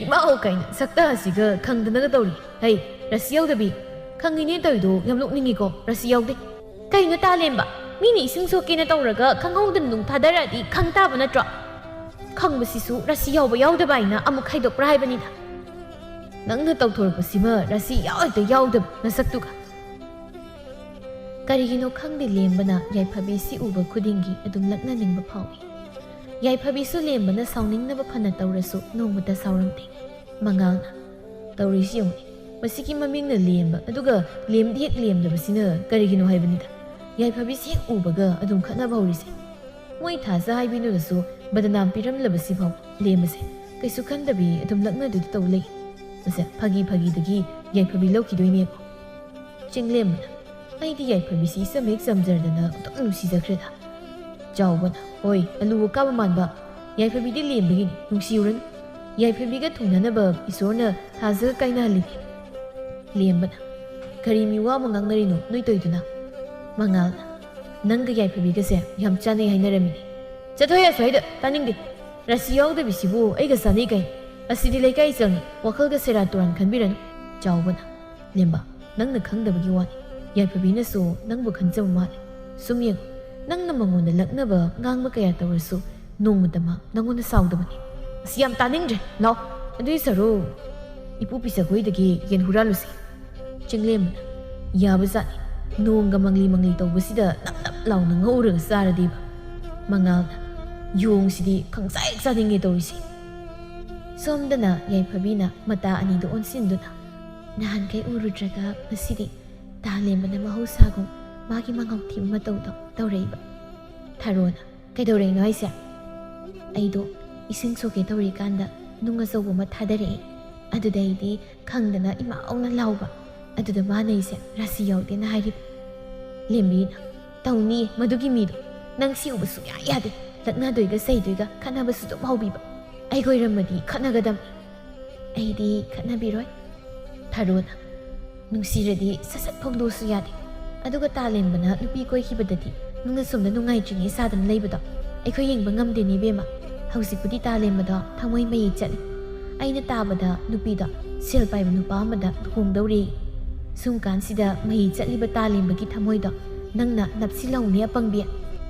ꯏꯃꯥ ꯍꯣ ꯀꯥꯏꯅ ꯁꯛꯇ ꯑꯁꯤꯒ ꯈꯪꯗꯅꯒ ꯇꯧꯔꯤ꯫ ꯍꯩ, ꯔꯁꯤ ꯌꯥꯎꯗꯕꯤ! ꯈꯪꯉꯤꯅꯦ ꯇꯧꯔꯤꯗꯣ ꯌꯥꯝ ꯅꯣꯛꯅꯤꯡꯉꯤꯀꯣ, ꯔꯁꯤ ꯌꯥꯎꯗꯦ꯫ ꯀꯩꯅꯣ ꯇꯥꯂꯦꯝꯕ? ꯃꯤꯅ ꯏꯁꯤꯡ ꯁꯣꯛꯀꯦꯅ ꯇꯧꯔꯒ ꯈꯪꯍꯧꯗꯅ ꯅꯨꯡ ꯊꯥꯗꯔꯛꯑꯗꯤ ꯈꯪ ꯇꯥꯕ ꯅꯠꯇ꯭ꯔꯣ? ꯈꯪꯕꯁꯤꯁꯨ ꯔꯁꯤ ꯌꯥꯎꯕ ꯌꯥꯎꯗꯕ ꯍꯥꯏꯅ ꯑꯃꯨꯛ ꯈꯥꯏꯗꯣꯛꯄ꯭ꯔꯥ ꯍꯥꯏꯕꯅꯤꯗ꯫ ꯅꯪꯅ ꯇꯧꯊꯣꯔꯛꯄꯁꯤꯃ ꯔꯁꯤ ꯌꯥꯎ ꯍꯦꯛꯇ ꯌꯥꯎꯗꯕ ꯅꯁꯛꯇꯨꯒ!" ꯀꯔꯤꯒꯤꯅꯣ ꯈꯪꯗꯦ, ꯂꯦꯝꯕꯅ ꯌꯥꯏꯐꯕꯤꯁꯤ ꯎꯕ ꯈꯨꯗꯤꯡꯒꯤ ꯑꯗꯨꯝ ꯂꯛꯅꯅꯤꯡꯕ ꯐꯥꯎꯏ꯫ ꯌꯥꯏꯐꯕꯤꯁꯨ ꯂꯦꯝꯕꯅ ꯁꯥꯎꯅꯤꯡꯅꯕ ꯐꯅ ꯇꯧꯔꯁꯨ ꯅꯣꯡꯃꯇ ꯁꯥꯎꯔꯝꯗꯦ꯫ ꯃꯉꯥꯜꯅ, "ꯇꯧꯔꯤꯁꯤ ꯌꯦꯡꯉꯨꯅꯦ, ꯃꯁꯤꯒꯤ ꯃꯃꯤꯡꯅ ꯂꯦꯝꯕ, ꯑꯗꯨꯒ ꯂꯦꯝꯗꯤ ꯍꯦꯛ ꯂꯦꯝꯗꯕꯁꯤꯅ ꯀꯔꯤꯒꯤꯅꯣ ꯍꯥꯏꯕꯅꯤꯗ꯫ ꯌꯥꯏꯐꯕꯤꯁꯤ ꯍꯦꯛ ꯎꯕꯒ ꯑꯗꯨꯝ ꯈꯠꯅꯕ ꯍꯧꯔꯤꯁꯦ꯫ ꯃꯣꯏ ꯊꯥꯖ ꯍꯥꯏꯕꯤꯅꯨꯅꯁꯨ ꯕꯗꯅꯥꯝ ꯄꯤꯔꯝꯂꯕꯁꯤꯐꯥꯎ ꯂꯦꯝꯕꯁꯦ ꯀꯩꯁꯨ ꯈꯟꯗꯕꯤ ꯑꯗꯨꯝ ꯂꯛꯅꯗꯨꯗꯤ ꯇꯧ ꯂꯩ꯫ ꯃꯁꯦ ꯐꯥꯒꯤ ꯐꯥꯒꯤꯗꯒꯤ ꯌꯥꯏꯐꯕꯤ ꯂꯧꯈꯤꯗꯣꯏꯅꯦꯀꯣ?" ꯆꯤꯡꯂꯦꯝꯕꯅ, "ꯑꯩꯗꯤ ꯌꯥꯏꯐꯕꯤꯁꯤ ꯏꯆꯝ ꯍꯦꯛ ꯆꯝꯖꯔꯗꯅ ꯑꯗꯨꯝ ꯅꯨꯡꯁꯤꯖꯈ꯭ꯔꯦꯗ꯫" ꯆꯥꯎꯕꯅ, "ꯍꯣꯏ, ꯑꯂꯨ ꯑꯀꯥꯕ ꯃꯥꯟꯕ꯫ ꯌꯥꯏꯐꯕꯤꯗꯤ ꯂꯦꯝꯕꯒꯤꯅꯤ, ꯅꯨꯡꯁꯤꯔꯨꯔꯅꯨ꯫ ꯌꯥꯏꯐꯕꯤꯒ ꯊꯨꯡꯅꯅꯕ ꯏꯁꯣꯔꯅ ꯊꯥꯖꯒ ꯀꯥꯏꯅꯍꯜꯂꯤꯅꯤ꯫" ꯂꯦꯝꯕꯅ, "ꯀꯔꯤ ꯃꯤꯋꯥ ꯑꯃ ꯉꯥꯡꯅꯔꯤꯅꯣ ꯅꯣꯏ ꯇꯧꯏꯗꯨꯅ?" ꯃꯉꯥꯜꯅ, "ꯅꯪꯒ ꯌꯥꯏꯐꯕꯤꯒꯁꯦ ꯌꯥꯝ ꯆꯥꯟꯅꯩ ꯍꯥꯏꯅꯔꯝꯃꯤꯅꯦ꯫" "ꯆꯠꯊꯣꯏ ꯑꯁ꯭ꯋꯥꯏꯗ, ꯇꯥꯅꯤꯡꯗꯦ꯫ ꯔꯥꯁꯤ ꯌꯥꯎꯗꯕꯤꯁꯤꯕꯨ ꯑꯩꯒ ꯆꯥꯟꯅꯩ ꯀꯥꯏ? ꯑꯁꯤꯗꯤ ꯂꯩꯀꯥꯏ ꯏꯆꯜꯅꯤ, ꯋꯥꯈꯜꯒ ꯁꯦꯔꯥꯟ ꯇꯨꯔꯥꯟ ꯈꯟꯕꯤꯔꯅꯨ꯫" ꯆꯥꯎꯕꯅ, "ꯂꯦꯝꯕ, ꯅꯪꯅ ꯈꯪꯗꯕꯒꯤ ꯋꯥꯅꯤ꯫ ꯌꯥꯏꯐꯕꯤꯅꯁꯨ ꯅꯪꯕꯨ ꯈꯟꯖꯕ ꯃꯥꯜꯂꯦ꯫ ꯁꯨꯝ ꯌꯦꯡꯉꯨ, ꯅꯪꯅ ꯃꯉꯣꯟꯗ ꯂꯛꯅꯕ ꯉꯥꯡꯕ ꯀꯌꯥ ꯇꯧꯔꯁꯨ ꯅꯣꯡꯃꯇ ꯃꯥ ꯅꯪꯉꯣꯟꯗ ꯁꯥꯎꯗꯕꯅꯤ꯫" "ꯑꯁꯤ ꯌꯥꯝ ꯇꯥꯅꯤꯡꯗ꯭ꯔꯦ꯫ ꯂꯥꯎ, ꯑꯗꯨꯏ ꯁꯔꯨꯛ ꯏꯄꯨ ꯄꯤꯁꯛ ꯍꯣꯏꯗꯒꯤ ꯌꯦꯟ ꯍꯨꯔꯥꯜꯂꯨꯁꯤ꯫" ꯆꯤꯡꯂꯦꯝꯕꯅ, "ꯌꯥꯕꯖꯥꯠꯅꯤ꯫ ꯅꯣꯡꯒ ꯃꯪꯂꯤ ꯃꯪꯂꯤ ꯇꯧꯕꯁꯤꯗ ꯅꯞ ꯅꯞ ꯂꯥꯎꯅ ꯉꯧꯔꯒ ꯆꯥꯔꯗꯤꯕ꯫" ꯃꯉꯥꯜꯅ, "ꯌꯣꯡꯁꯤꯗꯤ ꯈꯪꯆꯥ ꯍꯦꯛ ꯆꯥꯅꯤꯡꯉꯦ ꯇꯧꯔꯤꯁꯦ꯫" ꯁꯣꯝꯗꯅ ꯌꯥꯏꯐꯕꯤꯅ ꯃꯇꯥ ꯑꯅꯤꯗꯨ ꯑꯣꯟꯁꯤꯟꯗꯨꯅ, "ꯅꯍꯥꯟꯈꯩ ꯎꯔꯨꯗ꯭ꯔꯒ ꯉꯁꯤꯗꯤ ꯇꯥꯂꯦꯝꯕꯅ ꯃꯍꯧꯁꯥꯒꯨꯝ ꯃꯥꯒꯤ ꯃꯉꯥꯎ ꯊꯤꯕ ꯃꯇꯧꯗꯣ ꯇꯧꯔꯛꯏꯕ꯫" ꯊꯔꯣꯅ, "ꯀꯩꯗꯧꯔꯛꯏꯅꯣ ꯍꯥꯏꯁꯦ?" "ꯑꯩꯗꯣ ꯏꯁꯤꯡ ꯁꯣꯛꯀꯦ ꯇꯧꯔꯤꯀꯥꯟꯗ ꯅꯨꯡ ꯑꯆꯧꯕ ꯑꯃ ꯊꯥꯗꯔꯛꯑꯦ꯫ ꯑꯗꯨꯗꯩꯗꯤ ꯈꯪꯗꯅ ꯏꯃꯥꯎꯅ ꯂꯥꯎꯕ꯫ ꯑꯗꯨꯗ ꯃꯥꯅ ꯑꯩꯁꯦ ꯔꯥꯁꯤ ꯌꯥꯎꯗꯦꯅ ꯍꯥꯏꯔꯤꯕ꯫" ꯂꯦꯝꯕꯤꯅ, "ꯇꯧꯅꯤ ꯃꯗꯨꯒꯤ ꯃꯤꯗꯣ꯫ ꯅꯪ ꯁꯤ ꯎꯕ ꯁꯨꯡꯌꯥ ꯌꯥꯗꯦ꯫ ꯂꯛꯅꯗꯣꯏꯒ ꯆꯩꯗꯣꯏꯒ ꯈꯠꯅꯕꯁꯨ ꯑꯗꯨꯝ ꯍꯧꯕꯤꯕ꯫ ꯑꯩꯒ ꯑꯣꯏꯔꯝꯃꯗꯤ ꯈꯠꯅꯒꯗꯝꯅꯤ꯫ ꯑꯩꯗꯤ ꯈꯠꯅꯕꯤꯔꯣꯏ꯫ ꯊꯔꯣꯅ, ꯅꯨꯡꯁꯤꯔꯗꯤ ꯁꯠ ꯁꯠ ꯐꯣꯡꯗꯣꯛꯑꯁꯨ ꯌꯥꯗꯦ꯫ ꯑꯗꯨꯒ ꯇꯥꯂꯦꯟꯕꯅ ꯅꯨꯄꯤ ꯀꯣꯏꯈꯤꯕꯗꯗꯤ ꯅꯪꯅ ꯁꯣꯝꯗ ꯅꯨꯡꯉꯥꯏꯇ꯭ꯔꯤꯉꯩ ꯁꯥꯗꯅ ꯂꯩꯕꯗꯣ ꯑꯩꯈꯣꯏ ꯌꯦꯡꯕ ꯉꯝꯗꯦꯅꯦ ꯏꯕꯦꯝꯃ꯫ ꯍꯧꯖꯤꯛꯄꯨꯗꯤ ꯇꯥꯂꯦꯟꯕꯗꯣ ꯊꯃꯣꯏ ꯃꯍꯩ ꯆꯠꯂꯤ꯫ ꯑꯩꯅ ꯇꯥꯕꯗ ꯅꯨꯄꯤꯗꯣ ꯁꯦꯜ ꯄꯥꯏꯕ ꯅꯨꯄꯥ ꯑꯃꯗ ꯂꯨꯍꯣꯡꯗꯧꯔꯤ꯫ ꯁꯨꯝ ꯀꯥꯟꯁꯤꯗ ꯃꯍꯩ ꯆꯠꯂꯤꯕ ꯇꯥꯂꯦꯟꯕꯒꯤ ꯊꯃꯣꯏꯗꯣ ꯅꯪꯅ ꯅꯞꯁꯤꯜꯍꯧꯅꯦ ꯑꯄꯪꯕꯤ꯫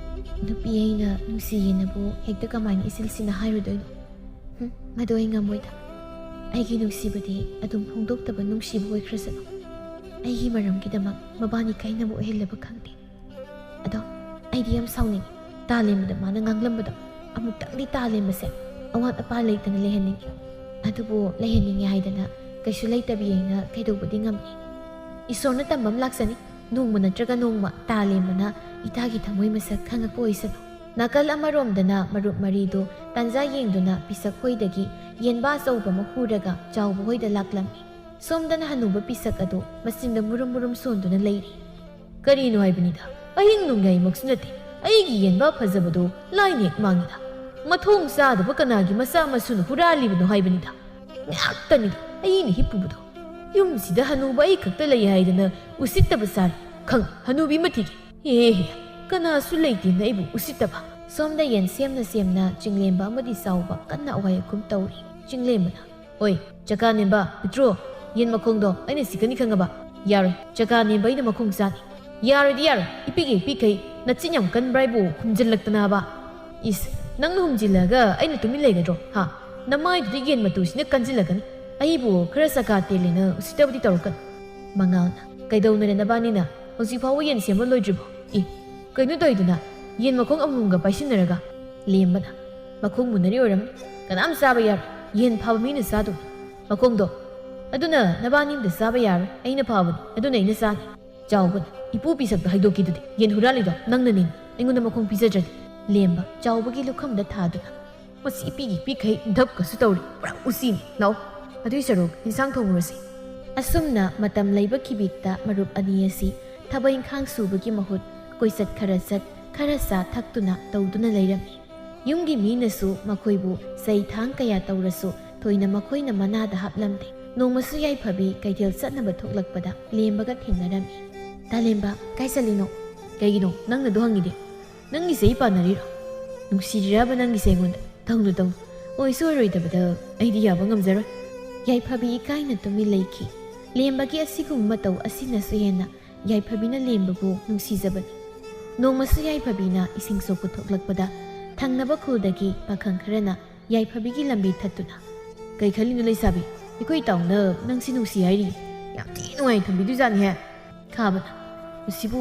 ꯅꯨꯄꯤ ꯑꯩꯅ ꯅꯨꯡꯁꯤꯌꯦꯅꯕꯨ ꯍꯦꯛꯇ ꯀꯃꯥꯏꯅ ꯏꯁꯤꯜꯁꯤꯅ ꯍꯥꯏꯔꯨꯗꯣꯏꯅꯣ? ꯍꯨꯝ, ꯃꯗꯨ ꯑꯩ ꯉꯝꯃꯣꯏꯗ꯫ ꯑꯩꯒꯤ ꯅꯨꯡꯁꯤꯕꯗꯤ ꯑꯗꯨꯝ ꯐꯣꯡꯗꯣꯛꯇꯕ ꯅꯨꯡꯁꯤꯕ ꯑꯣꯏꯈ꯭ꯔꯁꯅꯨ꯫ ꯑꯩꯒꯤ ꯃꯔꯝꯒꯤꯗꯃꯛ ꯃꯕꯥꯅꯤ ꯀꯥꯏꯅꯕ ꯑꯣꯏꯍꯜꯂꯕ ꯈꯪꯗꯦ꯫ ꯑꯗꯣ ꯑꯩꯗꯤ ꯌꯥꯝ ꯁꯥꯎꯅꯤꯡꯉꯤ꯫ ꯇꯥꯂꯦꯟꯕꯗ ꯃꯥꯅ ꯉꯥꯡꯂꯝꯕꯗꯣ ꯑꯃꯨꯛꯇꯪꯗꯤ ꯇꯥꯂꯦꯟꯕꯁꯦ ꯑꯋꯥꯠ ꯑꯄꯥ ꯂꯩꯇꯅ ꯂꯩꯍꯟꯅꯤꯡꯉꯤ꯫ ꯑꯗꯨꯕꯨ ꯂꯩꯍꯟꯅꯤꯡꯉꯦ ꯍꯥꯏꯗꯅ ꯀꯩꯁꯨ ꯂꯩꯇꯕꯤ ꯑꯩꯅ ꯀꯩꯗꯧꯕꯗꯤ ꯉꯝꯅꯤ? ꯏꯁꯣꯔꯅ ꯇꯝꯕ ꯑꯃ ꯂꯥꯛꯆꯅꯤ꯫ ꯅꯣꯡꯃ ꯅꯠꯇ꯭ꯔꯒ ꯅꯣꯡꯃ ꯇꯥꯂꯦꯟꯕꯅ ꯏꯇꯥꯒꯤ ꯊꯃꯣꯏ ꯃꯁꯛ ꯈꯪꯉꯛꯄ ꯑꯣꯏꯁꯅꯨ꯫ ꯅꯥꯀꯜ ꯑꯃꯔꯣꯝꯗꯅ ꯃꯔꯨꯞ ꯃꯔꯤꯗꯨ ꯇꯥꯟꯖꯥ ꯌꯦꯡꯗꯨꯅ ꯄꯤꯁꯛ ꯍꯣꯏꯗꯒꯤ ꯌꯦꯟꯕꯥ ꯑꯆꯧꯕ ꯑꯃ ꯍꯨꯔꯒ ꯆꯥꯎꯕ ꯍꯣꯏꯗ ꯂꯥꯛꯂꯝꯃꯤ꯫ ꯁꯣꯝꯗꯅ ꯍꯅꯨꯕ ꯄꯤꯁꯛ ꯑꯗꯨ ꯃꯆꯤꯟꯗ ꯃꯨꯔꯨꯝ ꯃꯨꯔꯨꯝ ꯁꯣꯟꯗꯨꯅ ꯂꯩꯔꯤ꯫ "ꯀꯔꯤꯅꯣ ꯍꯥꯏꯕꯅꯤꯗ, ꯑꯍꯤꯡ ꯅꯣꯡꯌꯥꯏꯃꯛꯁꯨ ꯅꯠꯇꯦ, ꯑꯩꯒꯤ ꯌꯦꯟꯕꯥ ꯐꯖꯕꯗꯨ ꯂꯥꯏꯅ ꯍꯦꯛ ꯃꯥꯡꯉꯤꯗ꯫ ꯃꯊꯣꯡ ꯆꯥꯗꯕ ꯀꯅꯥꯒꯤ ꯃꯆꯥ ꯃꯁꯨꯅ ꯍꯨꯔꯥꯜꯂꯤꯕꯅꯣ ꯍꯥꯏꯕꯅꯤꯗ꯫ ꯉꯥꯏꯍꯥꯛꯇꯅꯤꯗ ꯑꯩꯅ ꯍꯤꯞꯄꯨꯕꯗꯣ꯫ ꯌꯨꯝꯁꯤꯗ ꯍꯅꯨꯕ ꯑꯩ ꯈꯛꯇ ꯂꯩ ꯍꯥꯏꯗꯅ ꯎꯁꯤꯠꯇꯕ ꯁꯥꯔꯤ꯫ ꯈꯪ, ꯍꯅꯨꯕꯤ ꯃꯊꯤꯒꯤ꯫ ꯍꯦ ꯍꯦ, ꯀꯅꯥꯁꯨ ꯂꯩꯇꯦꯅ ꯑꯩꯕꯨ ꯎꯁꯤꯠꯇꯕ"꯫ ꯁꯣꯝꯗ ꯌꯦꯟ ꯁꯦꯝꯅ ꯁꯦꯝꯅ ꯆꯤꯡꯂꯦꯝꯕ ꯑꯃꯗꯤ ꯆꯥꯎꯕ ꯀꯟꯅ ꯑꯋꯥꯏ ꯑꯈꯨꯝ ꯇꯧꯔꯤ꯫ ꯆꯤꯡꯂꯦꯝꯕꯅ, "ꯑꯣꯏ, ꯆꯀꯥ ꯅꯦꯝꯕ, ꯄꯤꯇ꯭ꯔꯣ, ꯌꯦꯟ ꯃꯈꯣꯡꯗꯣ ꯑꯩꯅ ꯁꯤꯛꯀꯅꯤ ꯈꯪꯉꯕ? ꯌꯥꯔꯣꯏ, ꯆꯀꯥ ꯅꯦꯝꯕ ꯑꯩꯅ ꯃꯈꯣꯡ ꯆꯥꯅꯤ꯫ ꯌꯥꯔꯣꯏꯗꯤ ꯌꯥꯔꯣꯏ, ꯏꯄꯤꯛ ꯍꯦꯛ ꯄꯤꯛꯈꯩ ꯅꯆꯤꯟ ꯌꯥꯝ ꯀꯟꯕ꯭ꯔꯥ ꯍꯥꯏꯕꯨ ꯍꯨꯝꯖꯤꯜꯂꯛꯇꯅꯕ꯫ ꯏꯁ, ꯅꯪꯅ ꯍꯨꯝꯖꯤꯜꯂꯒ ꯑꯩꯅ ꯇꯨꯃꯤꯟ ꯂꯩꯒꯗ꯭ꯔꯣ? ꯍꯥ? ꯅꯃꯥꯏꯗꯨꯗ ꯌꯦꯟ ꯃꯇꯨꯁꯤꯅ ꯀꯟꯁꯤꯜꯂꯛꯀꯅꯤ꯫ ꯑꯩꯕꯨ ꯈꯔ ꯆꯀꯥ ꯇꯦꯜꯂꯦꯅ ꯎꯁꯤꯠꯇꯕꯗꯤ ꯇꯧꯔꯛꯀꯅꯨ"꯫ ꯃꯉꯥꯜꯅ, "ꯀꯩꯗꯧꯅꯔꯦ ꯅꯕꯥꯅꯤꯅ? ꯍꯧꯖꯤꯛ ꯐꯥꯎꯕ ꯌꯦꯟ ꯁꯦꯝꯕ ꯂꯣꯏꯗ꯭ꯔꯤꯕꯣ? ꯏ, ꯀꯩꯅꯣ ꯇꯧꯔꯤꯗꯨꯅ? ꯌꯦꯟ ꯃꯈꯣꯡ ꯑꯃꯃꯝꯒ ꯄꯥꯏꯁꯤꯟꯅꯔꯒ"꯫ ꯂꯦꯝꯕꯅ, "ꯃꯈꯣꯡ ꯃꯨꯟꯅꯔꯤ ꯑꯣꯏꯔꯝꯅꯤ꯫ ꯀꯅꯥꯝ ꯆꯥꯕ ꯌꯥꯔꯣꯏ꯫ ꯌꯦꯟ ꯐꯥꯕ ꯃꯤꯅ ꯆꯥꯗꯧꯅꯤ ꯃꯈꯣꯡꯗꯣ꯫ ꯑꯗꯨꯅ ꯅꯕꯥꯅꯤ ꯑꯝꯇ ꯆꯥꯕ ꯌꯥꯔꯣꯏ꯫ ꯑꯩꯅ ꯐꯥꯕꯅꯤ꯫ ꯑꯗꯨꯅ ꯑꯩꯅ ꯆꯥꯅꯤ"꯫ ꯆꯥꯎꯕꯅ, "ꯏꯄꯨ ꯄꯤꯁꯛꯇ ꯍꯥꯏꯗꯣꯛꯈꯤꯗꯨꯗꯤ, ꯌꯦꯟ ꯍꯨꯔꯥꯜꯂꯤꯗꯣ ꯅꯪꯅꯅꯤ꯫ ꯑꯩꯉꯣꯟꯗ ꯃꯈꯣꯡ ꯄꯤꯖꯗ꯭ꯔꯗꯤ"꯫ ꯂꯦꯝꯕ, ꯆꯥꯎꯕꯒꯤ ꯂꯨꯈꯝꯗ ꯊꯥꯗꯨꯅ, "ꯃꯁꯤ ꯏꯄꯤꯒꯤ ꯄꯤꯈꯩ ꯙꯞꯀꯁꯨ ꯇꯧꯔꯤ꯫ ꯄꯨꯔꯥ ꯎꯆꯤꯅꯤ꯫ ꯂꯥꯛꯑꯣ, ꯑꯗꯨꯏ ꯁꯔꯨꯛ ꯏꯟꯁꯥꯡ ꯊꯣꯡꯉꯨꯔꯁꯤ"꯫ ꯑꯁꯨꯝꯅ ꯃꯇꯝ ꯂꯩꯕ ꯈꯤꯕꯤꯛꯇ ꯃꯔꯨꯞ ꯑꯅꯤ ꯑꯁꯤ ꯊꯕꯛ ꯏꯪꯈꯥꯡ ꯁꯨꯕꯒꯤ ꯃꯍꯨꯠ ꯀꯣꯏꯆꯠ ꯈꯔ ꯆꯠ, ꯈꯔ ꯆꯥ ꯊꯛꯇꯨꯅ ꯇꯧꯗꯨꯅ ꯂꯩꯔꯝꯃꯤ꯫ ꯌꯨꯝꯒꯤ ꯃꯤꯅꯁꯨ ꯃꯈꯣꯏꯕꯨ ꯆꯩ ꯊꯥꯡ ꯀꯌꯥ ꯇꯧꯔꯁꯨ ꯊꯣꯏꯅ ꯃꯈꯣꯏꯅ ꯃꯅꯥꯗ ꯍꯥꯞꯂꯝꯗꯦ꯫ ꯅꯣꯡꯃꯁꯨ ꯌꯥꯏꯐꯕꯤ ꯀꯩꯊꯦꯜ ꯆꯠꯅꯕ ꯊꯣꯛꯂꯛꯄꯗ ꯂꯦꯝꯕꯒ ꯊꯦꯡꯅꯔꯝꯃꯤ꯫ "ꯇꯥꯂꯦꯝꯕ, ꯀꯥꯏ ꯆꯠꯂꯤꯅꯣ?" "ꯀꯩꯒꯤꯅꯣ? ꯅꯪꯅ ꯑꯗꯨ ꯍꯪꯉꯤꯗꯤ? ꯅꯪꯒꯤꯁꯦ ꯑꯩ ꯄꯥꯟꯅꯔꯤꯔꯣ? ꯅꯨꯡꯁꯤꯔꯤꯔꯕ ꯅꯪꯒꯤꯁꯦ ꯑꯩꯉꯣꯟꯗ? ꯇꯧꯅꯨ, ꯇꯧꯅꯨ꯫ ꯑꯣꯏꯁꯨ ꯑꯣꯏꯔꯣꯏꯗꯕꯗ ꯑꯩꯗꯤ ꯌꯥꯕ ꯉꯝꯖꯔꯣꯏ꯫" ꯌꯥꯏꯐꯕꯤ ꯏꯀꯥꯏꯅ ꯇꯨꯃꯤꯟ ꯂꯩꯈꯤ꯫ ꯂꯦꯝꯕꯒꯤ ꯑꯁꯤꯒꯨꯝꯕ ꯃꯇꯧ ꯑꯁꯤꯅꯁꯨ ꯍꯦꯟꯅ ꯌꯥꯏꯐꯕꯤꯅ ꯂꯦꯝꯕꯕꯨ ꯅꯨꯡꯁꯤꯖꯕꯅꯤ꯫ ꯅꯣꯡꯃꯁꯨ ꯌꯥꯏꯐꯕꯤꯅ ꯏꯁꯤꯡ ꯁꯣꯛꯄ ꯊꯣꯛꯂꯛꯄꯗ ꯊꯪꯅꯕ ꯈꯨꯜꯗꯒꯤ ꯄꯥꯈꯪ ꯈꯔꯅ ꯌꯥꯏꯐꯕꯤꯒꯤ ꯂꯝꯕꯤ ꯊꯠꯇꯨꯅ, "ꯀꯩ ꯈꯜꯂꯤꯅꯣ ꯂꯩꯁꯥꯕꯤ? ꯑꯩꯈꯣꯏ ꯏꯇꯥꯎꯅ ꯅꯪꯁꯤ ꯅꯨꯡꯁꯤ ꯍꯥꯏꯔꯤ꯫ ꯌꯥꯝ ꯊꯤ ꯅꯨꯡꯉꯥꯏꯅ ꯊꯝꯕꯤꯗꯣꯏꯖꯥꯠꯅꯤꯍꯦ꯫" ꯈꯥꯕꯅ, "ꯃꯁꯤꯕꯨ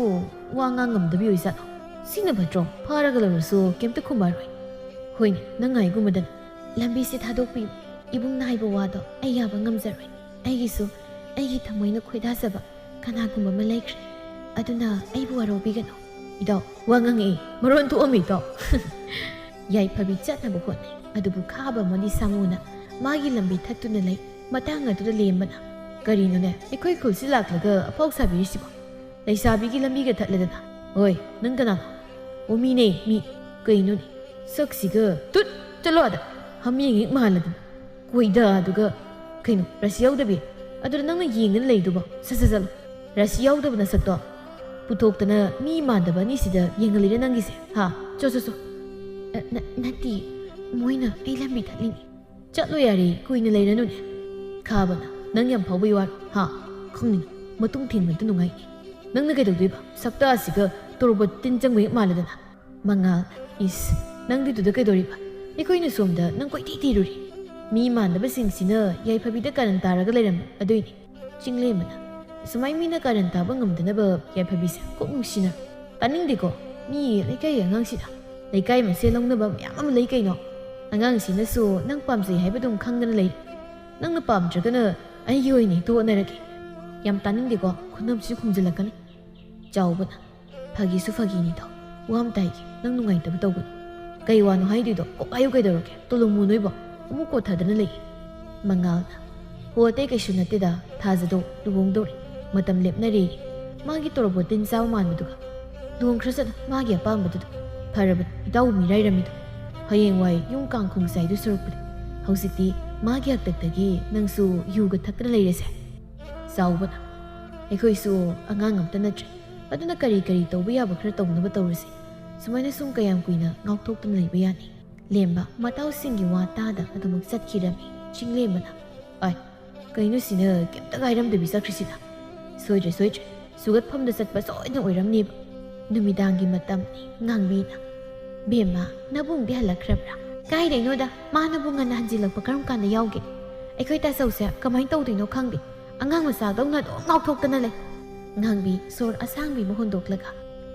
ꯋꯥ ꯉꯥꯡ ꯉꯝꯗꯕꯤ ꯑꯣꯏꯖꯥꯠꯂꯣ? ꯁꯤꯅ ꯐꯠꯇ꯭ꯔꯣ? ꯐꯥꯔꯒ ꯂꯧꯔꯁꯨ ꯀꯩꯝꯇ ꯈꯨꯝꯃꯔꯣꯏ꯫" "ꯍꯣꯏꯅꯦ, ꯅꯪ ꯍꯥꯏꯒꯨꯝꯕꯗꯅ꯫ ꯂꯝꯕꯤꯁꯦ ꯊꯥꯗꯣꯛꯄꯤꯌꯨ꯫ ꯏꯕꯨꯡꯅ ꯍꯥꯏꯕ ꯋꯥꯗꯣ ꯑꯩ ꯌꯥꯕ ꯉꯝꯖꯔꯣꯏ꯫ ꯑꯩꯒꯤꯁꯨ ꯑꯩꯒꯤ ꯊꯃꯣꯏꯅ ꯈꯣꯏꯗꯥꯖꯕ ꯀꯅꯥꯒꯨꯝꯕ ꯑꯃ ꯂꯩꯈ꯭ꯔꯦ꯫ ꯑꯗꯨꯅ ꯑꯩꯕꯨ ꯋꯥꯔꯧꯕꯤꯒꯅꯨ꯫" "ꯏꯇꯥꯎ, ꯋꯥ ꯉꯥꯡꯉꯛꯑꯦ꯫ ꯃꯔꯣꯟ ꯊꯣꯛꯑꯝꯃꯤ, ꯏꯇꯥꯎ꯫" ꯌꯥꯏꯐꯕꯤ ꯆꯠꯅꯕ ꯍꯣꯠꯅꯩ꯫ ꯑꯗꯨꯕꯨ ꯈꯥꯕ ꯑꯃꯗꯤ ꯁꯥꯃꯨꯅ ꯃꯥꯒꯤ ꯂꯝꯕꯤ ꯊꯠꯇꯨꯅ ꯂꯩ꯫ ꯃꯇꯥꯡ ꯑꯗꯨꯗ ꯂꯦꯝꯕꯅ, "ꯀꯔꯤꯅꯣꯅꯦ? ꯑꯩꯈꯣꯏ ꯈꯨꯜꯁꯤ ꯂꯥꯛꯂꯒ ꯑꯐꯥꯎ ꯁꯥꯕꯤꯔꯤꯁꯤꯕꯣ? ꯂꯩꯁꯥꯕꯤꯒꯤ ꯂꯝꯕꯤꯒ ꯊꯠꯂꯗꯅ꯫" "ꯍꯣꯏ, ꯅꯪ ꯀꯅꯥꯅꯣ?" "ꯑꯣ, ꯃꯤꯅꯦ, ꯃꯤ꯫" "ꯀꯩꯅꯣꯅꯦ? ꯁꯛꯁꯤꯒ, ꯇꯨꯠ! ꯆꯠꯂꯣ ꯑꯥꯗ꯫ ꯍꯥꯃꯦꯡ ꯍꯦꯛ ꯃꯥꯜꯂꯗꯅ꯫ ꯀꯣꯏꯗ ꯑꯗꯨꯒ꯫ ꯀꯩꯅꯣ, ꯔꯥꯁꯤ ꯌꯥꯎꯗꯕꯤ? ꯑꯗꯨꯗ ꯅꯪꯅ ꯌꯦꯡꯗꯅ ꯂꯩꯗꯨꯕꯣ? ꯁꯠ ꯁꯠ ꯆꯠꯂꯣ꯫ ꯔꯥꯁꯤ ꯌꯥꯎꯗꯕ ꯅꯁꯛꯇꯣ ꯄꯨꯊꯣꯛꯇꯅ ꯃꯤ ꯃꯥꯟꯗꯕ ꯑꯅꯤꯁꯤꯗ ꯌꯦꯡꯍꯜꯂꯤꯔ ꯅꯪꯒꯤꯁꯦ? ꯍꯥ? ꯆꯣ, ꯆꯣ, ꯆꯣ꯫" "ꯑ, ꯅ-, ꯅꯠꯇꯦ, ꯃꯣꯏꯅ ꯑꯩ ꯂꯝꯕꯤ ꯊꯠꯂꯤꯅꯦ꯫" "ꯆꯠꯂꯣ ꯌꯥꯔꯦ, ꯀꯨꯏꯅ ꯂꯩꯔꯅꯨꯅꯦ꯫" ꯈꯥꯕꯅ, "ꯅꯪ ꯌꯥꯝ ꯐꯥꯎꯕꯩ ꯋꯥꯔꯣ, ꯍꯥ? ꯈꯪꯅꯤꯡ, ꯃꯇꯨꯡ ꯊꯦꯡꯅꯕꯗ ꯅꯨꯡꯉꯥꯏꯅꯤ꯫ ꯅꯪꯅ ꯀꯩꯗꯧꯗꯣꯏꯕ? ꯁꯛꯇꯥꯁꯤꯒ ꯇꯣꯔꯣꯕꯣꯠ ꯇꯤꯟ ꯆꯪꯕ ꯍꯦꯛ ꯃꯥꯜꯂꯗꯅ꯫" ꯃꯉꯥꯜ, "ꯏꯁ, ꯅꯪꯗꯤ ꯑꯗꯨꯗ ꯀꯩꯗꯧꯔꯤꯕ? ꯑꯩꯈꯣꯏꯅ ꯁꯣꯝꯗ ꯅꯪ ꯀꯣꯏꯊꯤ ꯊꯤꯔꯨꯔꯤ꯫ ꯃꯤ ꯃꯥꯟꯗꯕꯁꯤꯡꯁꯤꯅ ꯌꯥꯏꯐꯕꯤꯗ ꯀꯥꯔꯟ ꯇꯥꯔꯒ ꯂꯩꯔꯝꯃꯤ, ꯑꯗꯨꯏꯅꯤ꯫" ꯆꯤꯡꯂꯦꯝꯕꯅ, "ꯁꯨꯃꯥꯏ ꯃꯤꯅ ꯀꯥꯔꯟ ꯇꯥꯕ ꯉꯝꯗꯅꯕ ꯌꯥꯏꯐꯕꯤꯁꯦ ꯀꯣꯛ ꯅꯨꯡꯁꯤꯅꯔꯣ꯫" "ꯇꯥꯅꯤꯡꯗꯦꯀꯣ, ꯃꯤ ꯂꯩꯀꯥꯏꯒꯤ ꯑꯉꯥꯡꯁꯤꯅ꯫ ꯂꯩꯀꯥꯏ ꯃꯁꯦꯜ ꯂꯧꯅꯕ ꯃꯌꯥꯝ ꯑꯃ ꯂꯩ ꯀꯩꯅꯣ꯫ ꯑꯉꯥꯡꯁꯤꯅꯁꯨ ꯅꯪ ꯄꯥꯝꯖꯩ ꯍꯥꯏꯕꯗꯨꯝ ꯈꯪꯗꯅ ꯂꯩꯔꯦ꯫ ꯅꯪꯅ ꯄꯥꯝꯗ꯭ꯔꯒꯅ ꯑꯩꯒꯤ ꯑꯣꯏꯅ ꯍꯦꯛꯇ ꯍꯣꯠꯅꯔꯒꯦ꯫" "ꯌꯥꯝ ꯇꯥꯅꯤꯡꯗꯦꯀꯣ, ꯈꯨꯅꯝꯁꯤꯁꯨ ꯈꯨꯝꯖꯤꯜꯂꯛꯀꯅꯤ꯫" ꯆꯥꯎꯕꯅ, "ꯐꯥꯒꯤꯁꯨ ꯐꯥꯒꯤꯅꯤꯗꯣ, ꯋꯥ ꯑꯝꯇ ꯍꯥꯏꯒꯦ, ꯅꯪ ꯅꯨꯡꯉꯥꯏꯇꯕ ꯇꯧꯒꯅꯨ꯫ ꯀꯩ ꯋꯥꯅꯣ ꯍꯥꯏꯗꯣꯏꯗꯣ? ꯀꯣꯛ ꯍꯥꯏꯌꯨ ꯀꯩꯗꯧꯔꯒꯦ? ꯇꯣꯂꯣꯝꯃꯨ ꯅꯣꯏꯕꯣ, ꯑꯃꯨꯛ ꯀꯣꯠꯊꯗꯅ ꯂꯩ꯫" ꯃꯉꯥꯜꯅ, "ꯍꯣ, ꯑꯇꯩ ꯀꯩꯁꯨ ꯅꯠꯇꯦꯗ, ꯊꯥꯖꯗꯣ ꯂꯨꯍꯣꯡꯗꯧꯔꯦ, ꯃꯇꯝ ꯂꯦꯞꯅꯔꯦ꯫ ꯃꯥꯒꯤ ꯇꯣꯔꯣꯕꯣꯠ ꯇꯤꯟ ꯆꯥꯕ ꯃꯥꯟꯕꯗꯨꯒ꯫ ꯂꯨꯍꯣꯡꯈ꯭ꯔꯁꯅꯨ, ꯃꯥꯒꯤ ꯑꯄꯥꯝꯕꯗꯨꯗ꯫ ꯐꯔꯕꯅꯤ, ꯏꯇꯥꯎꯕꯨ ꯃꯤꯔꯥꯏꯔꯝꯃꯤꯗꯣ꯫ ꯍꯌꯦꯡꯋꯥꯏ ꯌꯨꯝ ꯀꯥꯡ ꯈꯣꯡ ꯆꯥꯏꯗꯨ ꯁꯔꯨꯛꯄꯨꯗꯤ ꯍꯧꯖꯤꯛꯇꯤ ꯃꯥꯒꯤ ꯍꯥꯛꯇꯛꯇꯒꯤ ꯅꯪꯁꯨ ꯌꯨꯒ ꯊꯛꯇꯅ ꯂꯩꯔꯁꯦ꯫ ꯆꯥꯎꯕꯅ, ꯑꯩꯈꯣꯏꯁꯨ ꯑꯉꯥꯡ ꯑꯝꯇ ꯅꯠꯇ꯭ꯔꯦ, ꯑꯗꯨꯅ ꯀꯔꯤ ꯀꯔꯤ ꯇꯧꯕ ꯌꯥꯕ ꯈꯔ ꯇꯧꯅꯕ ꯇꯧꯔꯁꯤ꯫ ꯁꯨꯃꯥꯏꯅ ꯁꯨꯝ ꯀꯌꯥꯝ ꯀꯨꯏꯅ ꯉꯥꯎꯊꯣꯛꯇꯨꯅ ꯂꯩꯕ ꯌꯥꯅꯤ? ꯂꯦꯝꯕ ꯃꯇꯥꯎꯁꯤꯡꯒꯤ ꯋꯥ ꯇꯥꯗ ꯑꯗꯨꯃꯛ ꯆꯠꯈꯤꯔꯝꯃꯤ꯫ ꯆꯤꯡꯂꯦꯝꯕꯅ, ꯑꯥꯏ, ꯀꯩꯅꯣ ꯁꯤꯅ ꯀꯩꯝꯇ ꯍꯥꯏꯔꯝꯗꯕꯤ ꯆꯠꯈ꯭ꯔꯤꯁꯤꯅ? ꯁꯣꯏꯗ꯭ꯔꯦ, ꯁꯣꯏꯗ꯭ꯔꯦ, ꯁꯨꯒꯠꯐꯝꯗ ꯆꯠꯄ ꯁꯣꯏꯗꯅ ꯑꯣꯏꯔꯝꯅꯦꯕ꯫ ꯅꯨꯃꯤꯗꯥꯡꯒꯤ ꯃꯇꯝꯅꯤ꯫ ꯉꯥꯡꯕꯤꯅ, ꯕꯦꯝꯃ, ꯅꯕꯨꯡꯗꯤ ꯍꯜꯂꯛꯈ꯭ꯔꯕ꯭ꯔꯥ? ꯀꯥꯏꯗꯩꯅꯣꯗ, ꯃꯥꯅꯕꯨ ꯉꯟꯅ ꯍꯟꯖꯤꯜꯂꯛꯄ ꯀꯔꯝ ꯀꯥꯟꯗ ꯌꯥꯎꯒꯦ? ꯑꯩꯈꯣꯏ ꯇꯥꯆꯧꯁꯦ ꯀꯃꯥꯏꯅ ꯇꯧꯗꯣꯏꯅꯣ ꯈꯪꯗꯦ, ꯑꯉꯥꯡ ꯃꯆꯥꯗꯧꯅ ꯑꯗꯨꯝ ꯉꯥꯎꯊꯣꯛꯇꯅ ꯂꯩ꯫ ꯉꯥꯡꯕꯤ ꯁꯣꯔ ꯑꯁꯥꯡꯕꯤ ꯑꯃ ꯍꯣꯟꯗꯣꯛꯂꯒ,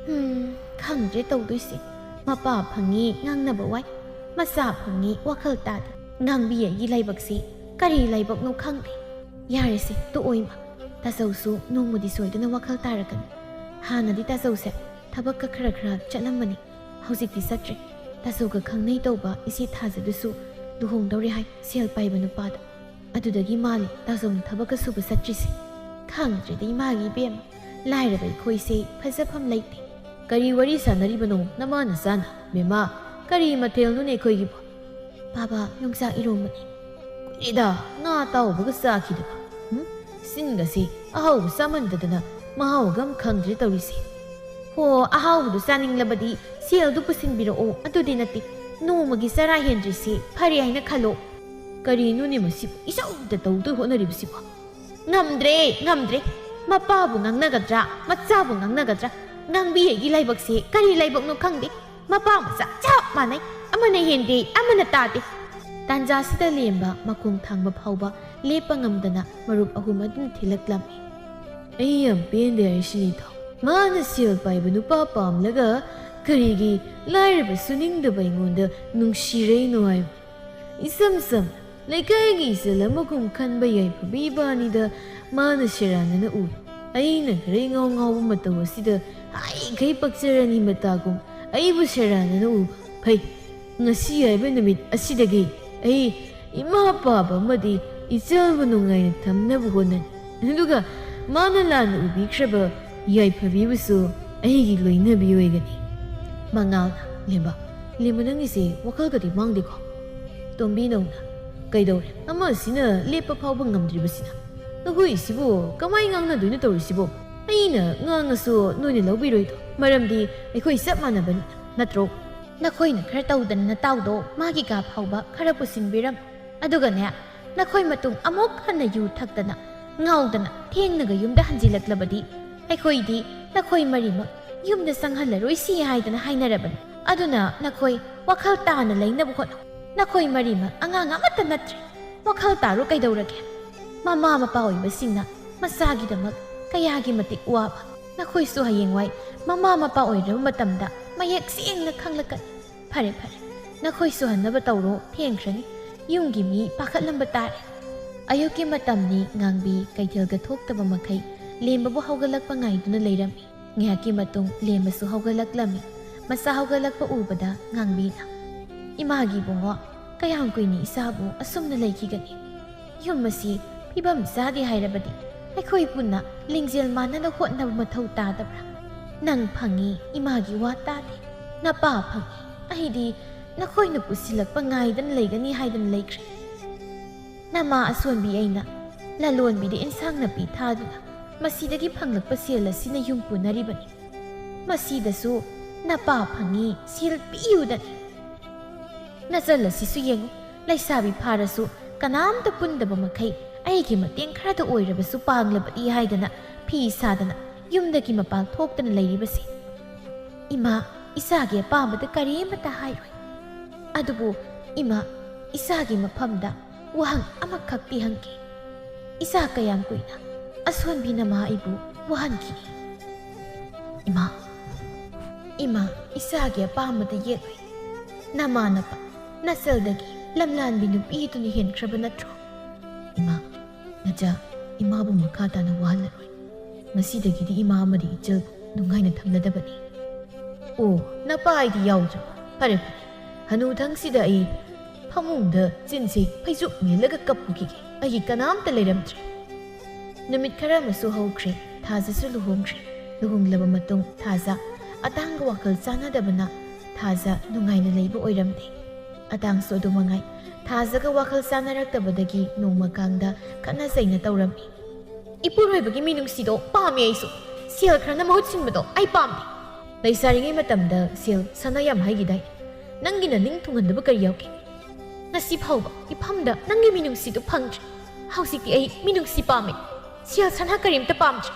ꯍꯝ, ꯈꯪꯗ꯭ꯔꯦ ꯇꯧꯗꯣꯏꯁꯦ꯫ ꯃꯄꯥ ꯐꯪꯉꯤ ꯉꯥꯡꯅꯕ ꯋꯥꯏ, ꯃꯆꯥ ꯐꯪꯉꯤ ꯋꯥꯈꯜ ꯇꯥꯗꯦ꯫ ꯉꯥꯡꯕꯤ ꯑꯩꯒꯤ ꯂꯥꯏꯕꯛꯁꯤ ꯀꯔꯤ ꯂꯥꯏꯕꯛꯅꯣ ꯈꯪꯗꯦ꯫ ꯌꯥꯔꯦꯁꯦ, ꯇꯣꯛꯑꯣ ꯏꯃꯥ꯫ ꯇꯥꯆꯧꯁꯨ ꯅꯣꯡꯃꯗꯤ ꯁꯣꯏꯗꯅ ꯋꯥꯈꯜ ꯇꯥꯔꯛꯀꯅꯤ꯫ ꯍꯥꯟꯅꯗꯤ ꯇꯥꯆꯧꯁꯦ ꯊꯕꯛꯀ ꯈꯔ ꯈꯔ ꯆꯠꯂꯝꯕꯅꯤ, ꯍꯧꯖꯤꯛꯇꯤ ꯆꯠꯇ꯭ꯔꯦ꯫ ꯇꯥꯆꯧꯒ ꯈꯪꯅꯩ ꯇꯧꯕ ꯏꯆꯦ ꯊꯥꯖꯗꯨꯁꯨ ꯂꯨꯍꯣꯡꯗꯧꯔꯦ ꯍꯥꯏ ꯁꯦꯜ ꯄꯥꯏꯕ ꯅꯨꯄꯥꯗ꯫ ꯑꯗꯨꯗꯒꯤ ꯃꯥꯜꯂꯦ ꯇꯥꯆꯧꯅ ꯊꯕꯛꯀ ꯁꯨꯕ ꯆꯠꯇ꯭ꯔꯤꯁꯦ꯫ ꯈꯪꯗ꯭ꯔꯦꯗ ꯏꯃꯥꯒꯤ ꯏꯕꯦꯝꯃ, ꯂꯥꯏꯔꯕ ꯑꯩꯈꯣꯏꯁꯦ ꯐꯖꯐꯝ ꯂꯩꯇꯦ꯫ ꯀꯔꯤ ꯋꯥꯔꯤ ꯁꯥꯟꯅꯔꯤꯕꯅꯣ ꯅꯃꯥ ꯅꯆꯥꯅ? ꯕꯦꯝꯃ, ꯀꯔꯤ ꯃꯊꯦꯜꯅꯣꯅꯦ ꯑꯩꯈꯣꯏꯒꯤꯕꯣ? ꯕꯥꯕꯥ, ꯌꯣꯡꯆꯥꯛ ꯏꯔꯣꯝꯕꯅꯤ꯫ ꯀꯨꯏꯔꯦꯗ ꯉꯥ ꯑꯇꯥꯎꯕꯒ ꯆꯥꯈꯤꯗꯕ꯫ ꯍꯨꯝ? ꯆꯤꯟꯒꯁꯦ ꯑꯍꯥꯎꯕ ꯆꯥꯃꯟꯗꯗꯅ ꯃꯍꯥꯎꯒ ꯑꯃ ꯈꯪꯗ꯭ꯔꯦ ꯇꯧꯔꯤꯁꯦ꯫ ꯍꯣ, ꯑꯍꯥꯎꯕꯗꯨ ꯆꯥꯅꯤꯡꯂꯕꯗꯤ ꯁꯦꯜꯗꯨ ꯄꯨꯁꯤꯟꯕꯤꯔꯛꯑꯣ꯫ ꯑꯗꯨꯗꯤ ꯅꯠꯇꯦ, ꯅꯣꯡꯃꯒꯤ ꯆꯔꯥ ꯍꯦꯟꯗ꯭ꯔꯤꯁꯤ ꯐꯔꯦ ꯍꯥꯏꯅ ꯈꯜꯂꯣ꯫ ꯀꯔꯤꯅꯣꯅꯦ ꯃꯁꯤꯕꯨ ꯏꯆꯧꯗ ꯇꯧꯗꯣꯏ ꯍꯣꯠꯅꯔꯤꯕꯁꯤꯕꯣ? ꯉꯝꯗ꯭ꯔꯦ, ꯉꯝꯗ꯭ꯔꯦ꯫ ꯃꯄꯥꯕꯨ ꯉꯥꯡꯅꯒꯗ꯭ꯔꯥ, ꯃꯆꯥꯕꯨ ꯉꯥꯡꯅꯒꯗ꯭ꯔꯥ? ꯉꯥꯡꯕꯤ ꯑꯩꯒꯤ ꯂꯥꯏꯕꯛꯁꯦ ꯀꯔꯤ ꯂꯥꯏꯕꯛꯅꯣ ꯈꯪꯗꯦ꯫ ꯃꯄꯥ ꯃꯆꯥ ꯆꯞ ꯃꯥꯟꯅꯩ꯫ ꯑꯃꯅ ꯍꯦꯟꯗꯦ, ꯑꯃꯅ ꯇꯥꯗꯦ꯫ ꯇꯥꯟꯖꯥꯁꯤꯗ ꯂꯦꯝꯕ ꯃꯈꯣꯡ ꯊꯥꯡꯕ ꯐꯥꯎꯕ ꯂꯦꯞꯄ ꯉꯝꯗꯅ ꯃꯔꯨꯞ ꯑꯍꯨꯝ ꯑꯗꯨꯅ ꯊꯤꯜꯂꯛꯂꯝꯃꯤ꯫ ꯑꯩ ꯌꯥꯝ ꯄꯦꯟꯗꯦ ꯍꯥꯏꯁꯤꯅꯤꯗꯣ꯫ ꯃꯥꯅ ꯁꯦꯜ ꯄꯥꯏꯕ ꯅꯨꯄꯥ ꯄꯥꯝꯂꯒ ꯀꯔꯤꯒꯤ ꯂꯥꯏꯔꯕ ꯁꯨꯅꯤꯡꯗꯕ ꯑꯩꯉꯣꯟꯗ ꯅꯨꯡꯁꯤꯔꯩꯅꯣ ꯍꯥꯏꯕ? ꯏꯁꯝ ꯁꯝꯅ ꯂꯩꯀꯥꯏꯒꯤ ꯏꯆꯜ ꯑꯃꯒꯨꯝ ꯈꯟꯕ ꯌꯥꯏꯐꯕꯤ ꯏꯕꯥꯅꯤꯗ ꯃꯥꯅ ꯁꯦꯔꯥꯟꯅꯅ ꯎꯕ꯫ ꯑꯩꯅ ꯈꯔ ꯏꯉꯥꯎ ꯉꯥꯎꯕ ꯃꯇꯧ ꯑꯁꯤꯗ ꯍꯥꯏꯈꯩ ꯄꯛꯆꯔꯅꯤ ꯃꯇꯥꯒꯨꯝ ꯑꯩꯕꯨ ꯁꯦꯔꯥꯟꯅꯅ ꯎꯕ꯫ ꯐꯩ, ꯉꯁꯤ ꯍꯥꯏꯕ ꯅꯨꯃꯤꯠ ꯑꯁꯤꯗꯒꯤ ꯑꯩ ꯏꯃꯥ ꯄꯥꯕ ꯑꯃꯗꯤ ꯏꯆꯜꯕꯨ ꯅꯨꯡꯉꯥꯏꯅ ꯊꯝꯅꯕ ꯍꯣꯠꯅꯅꯤ꯫ ꯑꯗꯨꯒ ꯃꯥꯅ ꯂꯥꯟꯅ ꯎꯕꯤꯈ꯭ꯔꯕ ꯌꯥꯏꯐꯕꯤꯕꯨꯁꯨ ꯑꯩꯒꯤ ꯂꯣꯏꯅꯕꯤ ꯑꯣꯏꯒꯅꯤ꯫ ꯃꯉꯥꯜꯅ, "ꯂꯦꯝꯕ, ꯂꯦꯝꯕ, ꯅꯪꯒꯤꯁꯦ ꯋꯥꯈꯜꯒꯗꯤ ꯃꯥꯡꯗꯦꯀꯣ?" ꯇꯣꯝꯕꯤꯅꯧꯅ, "ꯀꯩꯗꯧꯔꯦ? ꯑꯃꯁꯤꯅ ꯂꯦꯞꯄ ꯐꯥꯎꯕ ꯉꯝꯗ꯭ꯔꯤꯕꯁꯤꯅ? ꯅꯈꯣꯏꯁꯤꯕꯨ ꯀꯃꯥꯏ ꯉꯥꯡꯅꯗꯣꯏꯅꯣ ꯇꯧꯔꯤꯁꯤꯕꯣ? ꯑꯩꯅ ꯉꯥꯡꯉꯁꯨ ꯅꯣꯏꯅ ꯂꯧꯕꯤꯔꯣꯏꯗꯣ, ꯃꯔꯝꯗꯤ ꯑꯩꯈꯣꯏ ꯆꯞ ꯃꯥꯟꯅꯕꯅꯤꯅ, ꯅꯠꯇ꯭ꯔꯣ?" "ꯅꯈꯣꯏꯅ ꯈꯔ ꯇꯧꯗꯅ ꯅꯇꯥꯎꯗꯣ ꯃꯥꯒꯤ ꯀꯥ ꯐꯥꯎꯕ ꯈꯔ ꯄꯨꯁꯤꯟꯕꯤꯔꯝꯃꯨ꯫ ꯑꯗꯨꯒꯅꯦ, ꯅꯈꯣꯏ ꯃꯇꯨꯡ ꯑꯃꯨꯛ ꯍꯟꯅ ꯌꯨ ꯊꯛꯇꯅ, ꯉꯥꯎꯗꯅ, ꯊꯦꯡꯅꯒ ꯌꯨꯝꯗ ꯍꯟꯖꯤꯜꯂꯛꯂꯕꯗꯤ, ꯑꯩꯈꯣꯏꯗꯤ ꯅꯈꯣꯏ ꯃꯔꯤꯃꯛ ꯌꯨꯝꯗ ꯆꯪꯍꯜꯂꯔꯣꯏꯁꯤ ꯍꯥꯏꯗꯅ ꯍꯥꯏꯅꯔꯕꯅꯤ꯫ ꯑꯗꯨꯅ ꯅꯈꯣꯏ ꯋꯥꯈꯜ ꯇꯥꯅ ꯂꯩꯅꯕ ꯍꯣꯠꯅꯧ꯫ ꯅꯈꯣꯏ ꯃꯔꯤꯃꯛ ꯑꯉꯥꯡ ꯑꯃꯠꯇ ꯅꯠꯇ꯭ꯔꯦ꯫ ꯋꯥꯈꯜ ꯇꯥꯔꯣ ꯀꯩꯗꯧꯔꯒꯦ? ꯃꯃꯥ ꯃꯄꯥ ꯑꯣꯏꯕꯁꯤꯡꯅ ꯃꯆꯥꯒꯤꯗꯃꯛ ꯀꯌꯥꯒꯤ ꯃꯇꯤꯛ ꯋꯥꯕ꯫ ꯅꯈꯣꯏꯁꯨ ꯍꯌꯦꯡꯋꯥꯏ ꯃꯃꯥ ꯃꯄꯥ ꯑꯣꯏꯔꯕ ꯃꯇꯝꯗ ꯃꯌꯦꯛ ꯁꯦꯡꯅ ꯈꯪꯂꯛꯀꯅꯤ꯫ ꯐꯔꯦ, ꯐꯔꯦ, ꯅꯈꯣꯏꯁꯨ ꯍꯟꯅꯕ ꯇꯧꯔꯣ, ꯊꯦꯡꯈ꯭ꯔꯅꯤ꯫ ꯌꯨꯝꯒꯤ ꯃꯤ ꯄꯥꯈꯠꯂꯝꯕ ꯇꯥꯔꯦ꯫" ꯑꯌꯨꯛꯀꯤ ꯃꯇꯝꯅꯤ꯫ ꯉꯥꯡꯕꯤ ꯀꯩꯊꯦꯜꯒ ꯊꯣꯛꯇꯕ ꯃꯈꯩ ꯂꯦꯝꯕꯕꯨ ꯍꯧꯒꯠꯂꯛꯄ ꯉꯥꯏꯗꯨꯅ ꯂꯩꯔꯝꯃꯤ꯫ ꯉꯥꯏꯍꯥꯛꯀꯤ ꯃꯇꯨꯡ ꯂꯦꯝꯕꯁꯨ ꯍꯧꯒꯠꯂꯛꯂꯝꯃꯤ꯫ ꯃꯆꯥ ꯍꯧꯒꯠꯂꯛꯄ ꯎꯕꯗ ꯉꯥꯡꯕꯤꯅ, "ꯏꯃꯥꯒꯤ ꯏꯕꯨꯡꯉꯣ, ꯀꯌꯥꯝ ꯀꯨꯏꯅ ꯏꯆꯥꯕꯨ ꯑꯁꯨꯝꯅ ꯂꯩꯈꯤꯒꯅꯤ? ꯌꯨꯝ ꯑꯁꯤ ꯐꯤꯕꯝ ꯆꯥꯗꯦ ꯍꯥꯏꯔꯕꯗꯤ ꯑꯩꯈꯣꯏ ꯄꯨꯟꯅ ꯂꯤꯡꯖꯦꯜ ꯃꯥꯟꯅꯅ ꯍꯣꯠꯅꯕ ꯃꯊꯧ ꯇꯥꯗꯕ꯭ꯔꯥ? ꯅꯪ ꯐꯪꯉꯤ, ꯏꯃꯥꯒꯤ ꯋꯥ ꯇꯥꯗꯦ꯫ ꯅꯄꯥ ꯐꯪꯉꯤ, ꯑꯩꯗꯤ ꯅꯈꯣꯏꯅ ꯄꯨꯁꯤꯜꯂꯛꯄ ꯉꯥꯏꯗꯅ ꯂꯩꯒꯅꯤ ꯍꯥꯏꯗꯅ ꯂꯩꯈ꯭ꯔꯦ꯫ ꯅꯃꯥ ꯑꯁꯣꯟꯕꯤ ꯑꯩꯅ ꯂꯂꯣꯟꯕꯤꯗ ꯏꯟꯁꯥꯡ ꯅꯥꯄꯤ ꯊꯥꯗꯨꯅ ꯃꯁꯤꯗꯒꯤ ꯐꯪꯂꯛꯄ ꯁꯦꯜ ꯑꯁꯤꯅ ꯌꯨꯝ ꯄꯨꯅꯔꯤꯕꯅꯤ꯫ ꯃꯁꯤꯗꯁꯨ ꯅꯄꯥ ꯐꯪꯉꯤ, ꯁꯦꯜ ꯄꯤꯌꯨꯗꯅꯤ꯫ ꯅꯆꯜ ꯑꯁꯤꯁꯨ ꯌꯦꯡꯉꯨ, ꯂꯩꯁꯥꯕꯤ ꯐꯥꯔꯁꯨ ꯀꯅꯥꯝꯇ ꯄꯨꯟꯗꯕ ꯃꯈꯩ ꯑꯩꯒꯤ ꯃꯇꯦꯡ ꯈꯔꯗ ꯑꯣꯏꯔꯕꯁꯨ ꯄꯥꯡꯂꯕꯗꯤ ꯍꯥꯏꯗꯅ ꯐꯤ ꯁꯥꯗꯅ ꯌꯨꯝꯗꯒꯤ ꯃꯄꯥꯟ ꯊꯣꯛꯇꯅ ꯂꯩꯔꯤꯕꯁꯤ꯫ ꯏꯃꯥ, ꯏꯆꯥꯒꯤ ꯑꯄꯥꯝꯕꯗ ꯀꯔꯤꯃꯇ ꯍꯥꯏꯔꯣꯏ꯫ ꯑꯗꯨꯕꯨ ꯏꯃꯥ, ꯏꯆꯥꯒꯤ ꯃꯐꯝꯗ ꯋꯥꯍꯪ ꯑꯃꯈꯛꯇꯤ ꯍꯪꯒꯦ꯫ ꯏꯆꯥ ꯀꯌꯥꯝ ꯀꯨꯏꯅ ꯑꯁꯣꯟꯕꯤ ꯅꯃꯥ ꯑꯩꯕꯨ ꯋꯥꯍꯟꯈꯤꯅꯤ? ꯏꯃꯥ, ꯏꯃꯥ, ꯏꯆꯥꯒꯤ ꯑꯄꯥꯝꯕꯗ ꯌꯦꯠꯂꯣꯏ꯫ ꯅꯃꯥ ꯅꯄꯥ, ꯅꯆꯜꯗꯒꯤ ꯂꯝꯂꯥꯟꯕꯤ ꯅꯨꯄꯤꯗꯨꯅ ꯍꯦꯟꯈ꯭ꯔꯕ ꯅꯠꯇ꯭ꯔꯣ? ꯏꯃꯥ, ꯅꯆꯥ, ꯏꯃꯥꯕꯨ ꯃꯈꯥ ꯇꯥꯅ ꯋꯥꯍꯜꯂꯔꯣꯏ꯫ ꯉꯁꯤꯗꯒꯤꯗꯤ ꯏꯃꯥ ꯑꯃꯗꯤ ꯏꯆꯜ ꯅꯨꯡꯉꯥꯏꯅ ꯊꯝꯂꯗꯕꯅꯤ꯫ ꯑꯣ, ꯅꯄꯥ ꯑꯩꯗꯤ ꯌꯥꯎꯗ꯭ꯔꯕ? ꯐꯔꯦ, ꯐꯔꯦ꯫ ꯍꯅꯨꯊꯪꯁꯤꯗ ꯑꯩ ꯐꯃꯨꯡꯗ ꯆꯤꯟꯁꯦ ꯐꯩꯖꯨꯞ ꯃꯦꯜꯂꯒ ꯀꯞꯄꯨꯈꯤꯒꯦ꯫ ꯑꯩꯒꯤ ꯀꯅꯥꯝꯇ ꯂꯩꯔꯝꯗ꯭ꯔꯦ꯫ ꯅꯨꯃꯤꯠ ꯈꯔ ꯑꯃꯁꯨ ꯍꯧꯈ꯭ꯔꯦ, ꯊꯥꯖꯁꯨ ꯂꯨꯍꯣꯡꯈ꯭ꯔꯦ꯫ ꯂꯨꯍꯣꯡꯂꯕ ꯃꯇꯨꯡ ꯊꯥꯖ ꯑꯇꯥꯡꯒ ꯋꯥꯈꯜ ꯆꯥꯟꯅꯗꯕꯅ ꯊꯥꯖ ꯅꯨꯡꯉꯥꯏꯅ ꯂꯩꯕ ꯑꯣꯏꯔꯝꯗꯦ꯫ ꯑꯇꯥꯡꯁꯨ ꯑꯗꯨ ꯃꯉꯥꯏ꯫ ꯊꯥꯖꯒ ꯋꯥꯈꯜ ꯆꯥꯟꯅꯔꯛꯇꯕꯗꯒꯤ ꯅꯣꯡꯃ ꯀꯥꯡꯗ ꯈꯠꯅ ꯆꯩꯅ ꯇꯧꯔꯝꯃꯤ꯫ "ꯏꯄꯨꯔꯣꯏꯕꯒꯤ ꯃꯤꯅꯨꯡꯁꯤꯗꯣ ꯄꯥꯝꯃꯦ ꯑꯩꯁꯨ꯫ ꯁꯦꯜ ꯈꯔꯅ ꯃꯍꯨꯠ ꯁꯤꯟꯕꯗꯣ ꯑꯩ ꯄꯥꯝꯗꯦ꯫ ꯂꯩꯁꯥꯔꯤꯉꯩ ꯃꯇꯝꯗ ꯁꯦꯜ ꯁꯅꯥ ꯌꯥꯝ ꯍꯥꯏꯈꯤꯗꯥꯏ? ꯅꯪꯒꯤ ꯅꯅꯤꯡ ꯊꯨꯡꯍꯟꯗꯕ ꯀꯔꯤ ꯌꯥꯎꯒꯦ? ꯉꯁꯤ ꯐꯥꯎꯕ ꯏꯐꯝꯗ ꯅꯪꯒꯤ ꯃꯤꯅꯨꯡꯁꯤꯗꯨ ꯐꯪꯗ꯭ꯔꯤ꯫ ꯍꯧꯖꯤꯛꯇꯤ ꯑꯩ ꯃꯤꯅꯨꯡꯁꯤ ꯄꯥꯝꯃꯦ꯫ ꯁꯦꯜ ꯁꯅꯥ ꯀꯔꯤꯝꯇ ꯄꯥꯝꯗ꯭ꯔꯦ꯫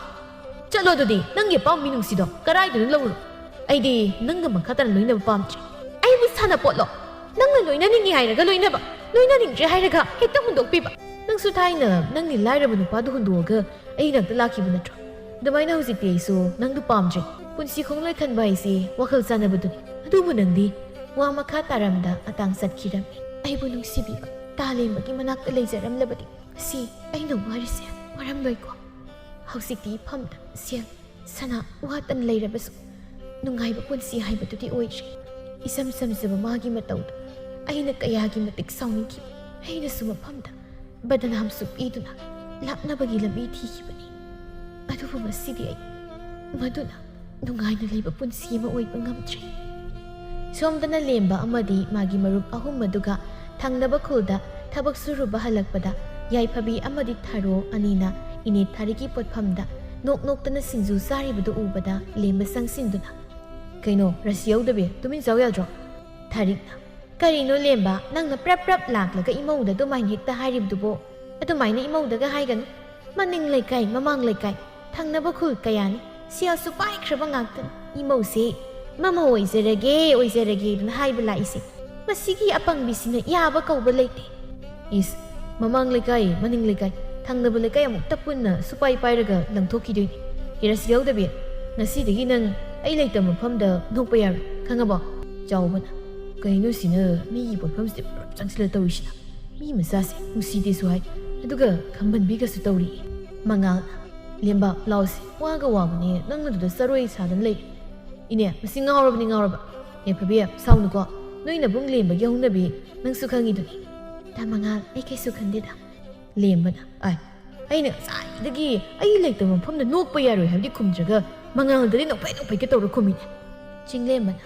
ꯆꯠꯂꯣ ꯑꯗꯨꯗꯤ, ꯅꯪꯒꯤ ꯑꯄꯥꯝꯕ ꯃꯤꯅꯨꯡꯁꯤꯗꯣ ꯀꯔꯥꯏꯗꯅꯣ ꯂꯧꯔꯨ꯫ ꯑꯩꯗꯤ ꯅꯪꯒ ꯃꯈꯥ ꯇꯥꯅ ꯂꯣꯏꯅꯕ ꯄꯥꯝꯗ꯭ꯔꯦ꯫ ꯑꯩꯕꯨ ꯁꯥꯟꯅꯄꯣꯠꯂꯣ? ꯅꯪꯅ ꯂꯣꯏꯅꯅꯤꯡꯉꯤ ꯍꯥꯏꯔꯒ ꯂꯣꯏꯅꯕ, ꯂꯣꯏꯅꯅꯤꯡꯗ꯭ꯔꯦ ꯍꯥꯏꯔꯒ ꯍꯦꯛꯇ ꯍꯨꯟꯗꯣꯛꯄꯤꯕ꯫ ꯅꯪꯁꯨ ꯊꯥꯏꯅ ꯅꯪꯒꯤ ꯂꯥꯏꯔꯕ ꯅꯨꯄꯥꯗꯨ ꯍꯨꯟꯗꯣꯛꯑꯒ ꯑꯩ ꯅꯥꯛꯇ ꯂꯥꯛꯈꯤꯕ ꯅꯠꯇ꯭ꯔꯣ? ꯑꯗꯨꯃꯥꯏꯅ ꯍꯧꯖꯤꯛꯇꯤ ꯑꯩꯁꯨ ꯅꯪꯗꯨ ꯄꯥꯝꯗ꯭ꯔꯦ꯫ ꯄꯨꯟꯁꯤ ꯈꯣꯡꯂꯣꯏ ꯈꯟꯕ ꯍꯥꯏꯁꯤ ꯋꯥꯈꯜ ꯆꯥꯟꯅꯕꯗꯨꯅꯤ꯫ ꯑꯗꯨꯕꯨ ꯅꯪꯗꯤ ꯋꯥ ꯃꯈꯥ ꯇꯥꯔꯝꯗ ꯑꯇꯥꯡ ꯆꯠꯈꯤꯔꯝꯃꯤ꯫ ꯑꯩꯕꯨ ꯅꯨꯡꯁꯤꯕꯤꯕ ꯇꯥꯂꯦꯝꯕꯒꯤ ꯃꯅꯥꯛꯇ ꯂꯩꯖꯔꯝꯂꯕꯗꯤ ꯉꯁꯤ ꯑꯩꯅ ꯋꯥꯔꯤꯁꯦ ꯋꯥꯔꯝꯂꯣꯏꯀꯣ꯫ ꯍꯧꯖꯤꯛꯇꯤ ꯏꯐꯝꯗ ꯁꯦꯜ ꯁꯅꯥ ꯋꯥꯠꯇꯅ ꯂꯩꯔꯕꯁꯨ ꯅꯨꯡꯉꯥꯏꯕ ꯄꯨꯟꯁꯤ ꯍꯥꯏꯕꯗꯨꯗꯤ ꯑꯣꯏꯗ꯭ꯔꯦ꯫ ꯏꯁꯝ ꯁꯝꯖꯕ ꯃꯥꯒꯤ ꯃꯇꯧꯗ ꯑꯩꯅ ꯀꯌꯥꯒꯤ ꯃꯇꯤꯛ ꯁꯥꯎꯅꯤꯡꯈꯤꯕ꯫ ꯑꯩꯅꯁꯨ ꯃꯐꯝꯗ ꯕꯗꯅꯥꯝꯁꯨ ꯄꯤꯗꯨꯅ ꯂꯥꯛꯅꯕꯒꯤ ꯂꯝꯕꯤ ꯊꯤꯈꯤꯕꯅꯤ꯫ ꯑꯗꯨꯕꯨ ꯉꯁꯤꯗꯤ ꯑꯩ ꯃꯗꯨꯅ ꯅꯨꯡꯉꯥꯏꯅ ꯂꯩꯕ ꯄꯨꯟꯁꯤ ꯑꯃ ꯑꯣꯏꯕ ꯉꯝꯗ꯭ꯔꯦ꯫ ꯁꯣꯝꯗꯅ ꯂꯦꯝꯕ ꯑꯃꯗꯤ ꯃꯥꯒꯤ ꯃꯔꯨꯞ ꯑꯍꯨꯝ ꯑꯗꯨꯒ ꯊꯪꯅꯕ ꯈꯨꯜꯗ ꯊꯕꯛ ꯁꯨꯔꯨꯕ ꯍꯜꯂꯛꯄꯗ ꯌꯥꯏꯐꯕꯤ ꯑꯃꯗꯤ ꯊꯥꯔꯣ ꯑꯅꯤꯅ ꯏꯅꯦ ꯊꯥꯔꯤꯛꯀꯤ ꯄꯣꯠꯐꯝꯗ ꯅꯣꯛ ꯅꯣꯛꯇꯅ ꯁꯤꯡꯖꯨ ꯆꯥꯔꯤꯕꯗꯨ ꯎꯕꯗ ꯂꯦꯝꯕ ꯆꯪꯁꯤꯟꯗꯨꯅ, "ꯀꯩꯅꯣ, ꯔꯁꯤ ꯌꯧꯗꯕꯤ, ꯇꯨꯃꯤꯟ ꯆꯥꯎ ꯌꯥꯗ꯭ꯔꯣ?" ꯊꯥꯔꯤꯛꯅ, "ꯀꯔꯤꯅꯣ ꯂꯦꯝꯕ, ꯅꯪꯅ ꯄ꯭ꯔꯞ ꯄ꯭ꯔꯞ ꯂꯥꯛꯂꯒ ꯏꯃꯧꯗ ꯑꯗꯨꯃꯥꯏꯅ ꯍꯦꯛꯇ ꯍꯥꯏꯔꯤꯕꯗꯨꯕꯣ? ꯑꯗꯨꯃꯥꯏꯅ ꯏꯃꯧꯗꯒ ꯍꯥꯏꯒꯅꯨ꯫ ꯃꯅꯤꯡ ꯂꯩꯀꯥꯏ, ꯃꯃꯥꯡ ꯂꯩꯀꯥꯏ, ꯊꯪꯅꯕ ꯈꯨꯜ ꯀꯌꯥꯅꯤ, ꯁꯦꯜꯁꯨ ꯄꯥꯏꯈ꯭ꯔꯕ ꯉꯥꯛꯇꯅꯤ꯫ ꯏꯃꯧꯁꯦ ꯃꯃꯧ ꯑꯣꯏꯖꯔꯒꯦ, ꯑꯣꯏꯖꯔꯒꯦ ꯑꯗꯨꯅ ꯍꯥꯏꯕ ꯂꯥꯛꯏꯁꯦ꯫ ꯃꯁꯤꯒꯤ ꯑꯄꯪꯕꯤꯁꯤꯅ ꯌꯥꯕ ꯀꯧꯕ ꯂꯩꯇꯦ꯫" "ꯏꯁ, ꯃꯃꯥꯡ ꯂꯩꯀꯥꯏ, ꯃꯅꯤꯡ ꯂꯩꯀꯥꯏ, ꯊꯪꯅꯕ ꯂꯩꯀꯥꯏ ꯑꯃꯨꯛꯇ ꯄꯨꯟꯅ ꯁꯨꯄꯥꯏ ꯄꯥꯏꯔꯒ ꯂꯪꯊꯣꯛꯈꯤꯗꯣꯏꯅꯤ꯫ ꯏꯔꯁꯤ ꯌꯥꯎꯗꯕꯤ, ꯉꯁꯤꯗꯒꯤ ꯅꯪ ꯑꯩ ꯂꯩꯇꯕ ꯃꯐꯝꯗ ꯅꯣꯛꯄ ꯌꯥꯔꯣꯏ, ꯈꯪꯉꯕꯣ?" ꯆꯥꯎꯕꯅ, "ꯀꯩꯅꯣ ꯁꯤꯅ ꯃꯤꯒꯤ ꯄꯣꯠꯐꯝꯁꯤꯗ ꯄꯨꯂꯞ ꯆꯪꯁꯤꯜꯂ ꯇꯧꯔꯤꯁꯤꯅ? ꯃꯤ ꯃꯆꯥꯁꯦ ꯅꯨꯡꯁꯤꯗꯦꯁꯨ ꯍꯥꯏ, ꯑꯗꯨꯒ ꯈꯝꯕꯟꯕꯤꯒꯁꯨ ꯇꯧꯔꯤ꯫" ꯃꯉꯥꯜꯅ, "ꯂꯦꯝꯕ, ꯂꯥꯎꯁꯦ, ꯋꯥꯒ ꯋꯥꯕꯅꯦ, ꯅꯪꯅ ꯑꯗꯨꯗ ꯆꯔꯣꯏ ꯁꯥꯗꯅ ꯂꯩ꯫" "ꯏꯅꯦ, ꯃꯁꯤ ꯉꯥꯎꯔꯕꯅꯤ, ꯉꯥꯎꯔꯕ꯫ ꯌꯥꯏꯐꯕꯤ, ꯁꯥꯎꯅꯨꯀꯣ, ꯅꯣꯏ ꯅꯕꯨꯡ ꯂꯦꯝꯕꯒꯤ ꯍꯧꯅꯕꯤ ꯅꯪꯁꯨ ꯈꯪꯉꯤꯗꯨꯅꯤ꯫" "ꯗꯥ ꯃꯉꯥꯜ, ꯑꯩ ꯀꯩꯁꯨ ꯈꯟꯗꯦꯗ꯫" ꯂꯦꯝꯕꯅ, "ꯑꯥꯏ, ꯑꯩꯅ ꯉꯁꯥꯏꯗꯒꯤ ꯑꯩ ꯂꯩꯇꯕ ꯃꯐꯝꯗ ꯅꯣꯛꯄ ꯌꯥꯔꯣꯏ ꯍꯥꯏꯕꯗꯤ ꯈꯨꯝꯗ꯭ꯔꯒ ꯃꯉꯥꯜꯗꯗꯤ ꯅꯣꯛꯐꯦꯠ ꯅꯣꯛꯐꯦꯠꯀ ꯇꯧꯔ ꯈꯨꯝꯃꯤꯅꯦ꯫ ꯆꯤꯡꯂꯦꯝꯕꯅ,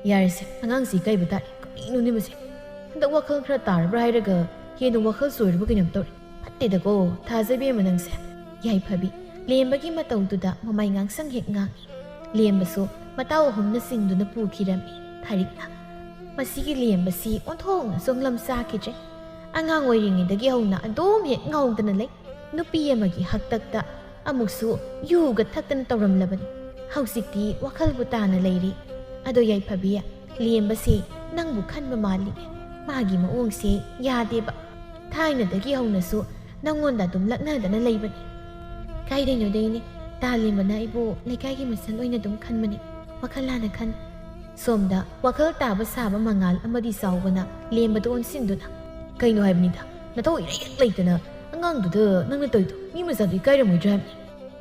"ꯌꯥꯔꯦꯁꯦ, ꯑꯉꯥꯡꯁꯤ ꯏꯀꯥꯏꯕ ꯇꯥꯔꯦ꯫ ꯀꯔꯤꯅꯣꯅꯦ ꯃꯁꯤ? ꯍꯟꯗꯛ ꯋꯥꯈꯜ ꯈꯔ ꯇꯥꯔꯕ꯭ꯔꯥ ꯍꯥꯏꯔꯒ ꯍꯦꯟꯅ ꯋꯥꯈꯜ ꯆꯣꯏꯔꯕ ꯀꯩꯅꯣꯝ ꯇꯧꯔꯦ꯫ ꯐꯠꯇꯦꯗꯀꯣ, ꯊꯥꯖꯕꯦꯝꯃ ꯅꯪꯁꯦ"꯫ ꯌꯥꯏꯐꯕꯤ ꯂꯦꯝꯕꯒꯤ ꯃꯇꯧꯗꯨꯗ ꯃꯃꯥꯏ ꯉꯥꯡꯁꯪ ꯍꯦꯛ ꯉꯥꯡꯏ꯫ ꯂꯦꯝꯕꯁꯨ ꯃꯇꯥꯎ ꯑꯍꯨꯝꯅ ꯆꯤꯡꯗꯨꯅ ꯄꯨꯈꯤꯔꯝꯃꯤ ꯊꯥꯔꯤꯛꯅ꯫ ꯃꯁꯤꯒꯤ ꯂꯦꯝꯕꯁꯤ ꯑꯣꯟꯊꯣꯛꯅ ꯆꯣꯡꯂꯝ ꯆꯥꯈꯤꯗ꯭ꯔꯦ꯫ ꯑꯉꯥꯡ ꯑꯣꯏꯔꯤꯉꯩꯗꯒꯤ ꯍꯧꯅ ꯑꯗꯨꯝ ꯍꯦꯛ ꯉꯥꯎꯗꯅ ꯂꯩ꯫ ꯅꯨꯄꯤ ꯑꯃꯒꯤ ꯍꯥꯛꯇꯛꯇ ꯑꯃꯨꯛꯁꯨ ꯌꯨꯒ ꯊꯛꯇꯅ ꯇꯧꯔꯝꯂꯕꯅꯤ꯫ ꯍꯧꯖꯤꯛꯇꯤ ꯋꯥꯈꯜꯕꯨ ꯇꯥꯅ ꯂꯩꯔꯤ꯫ ꯑꯗꯣ ꯌꯥꯏꯐꯕꯤ, ꯂꯦꯝꯕꯁꯦ ꯅꯪꯕꯨ ꯈꯟꯕ ꯃꯥꯜꯂꯤ꯫ ꯃꯥꯒꯤ ꯃꯑꯣꯡꯁꯦ ꯌꯥꯗꯦꯕ꯫ ꯊꯥꯏꯅꯗꯒꯤ ꯍꯧꯅꯁꯨ ꯅꯪꯉꯣꯟꯗ ꯑꯗꯨꯝ ꯂꯛꯅꯗꯅ ꯂꯩꯕꯅꯤ꯫ ꯀꯥꯏꯗꯩꯅꯣꯗꯩꯅꯦ, ꯇꯥ ꯂꯦꯝꯕꯅ ꯑꯩꯕꯨ ꯂꯩꯀꯥꯏꯒꯤ ꯃꯁꯟ ꯑꯣꯏꯅ ꯑꯗꯨꯝ ꯈꯟꯕꯅꯤ꯫ ꯋꯥꯈꯜ ꯂꯥꯟꯅ ꯈꯟ꯫ ꯁꯣꯝꯗ ꯋꯥꯈꯜ ꯇꯥꯕ ꯁꯥꯕ ꯃꯉꯥꯜ ꯑꯃꯗꯤ ꯆꯥꯎꯕꯅ ꯂꯦꯝꯕꯗ ꯑꯣꯟꯁꯤꯟꯗꯨꯅ, "ꯀꯩꯅꯣ ꯍꯥꯏꯕꯅꯤꯗ, ꯅꯊꯧ ꯏꯔꯩ ꯍꯦꯛ ꯂꯩꯇꯅ ꯑꯉꯥꯡꯗꯨꯗ ꯅꯪꯅ ꯇꯧꯔꯤꯗꯣ ꯃꯤ ꯃꯆꯥꯗꯣ ꯏꯀꯥꯏꯔꯝꯃꯣꯏꯗ꯭ꯔꯥ ꯍꯥꯏꯕꯅꯤ?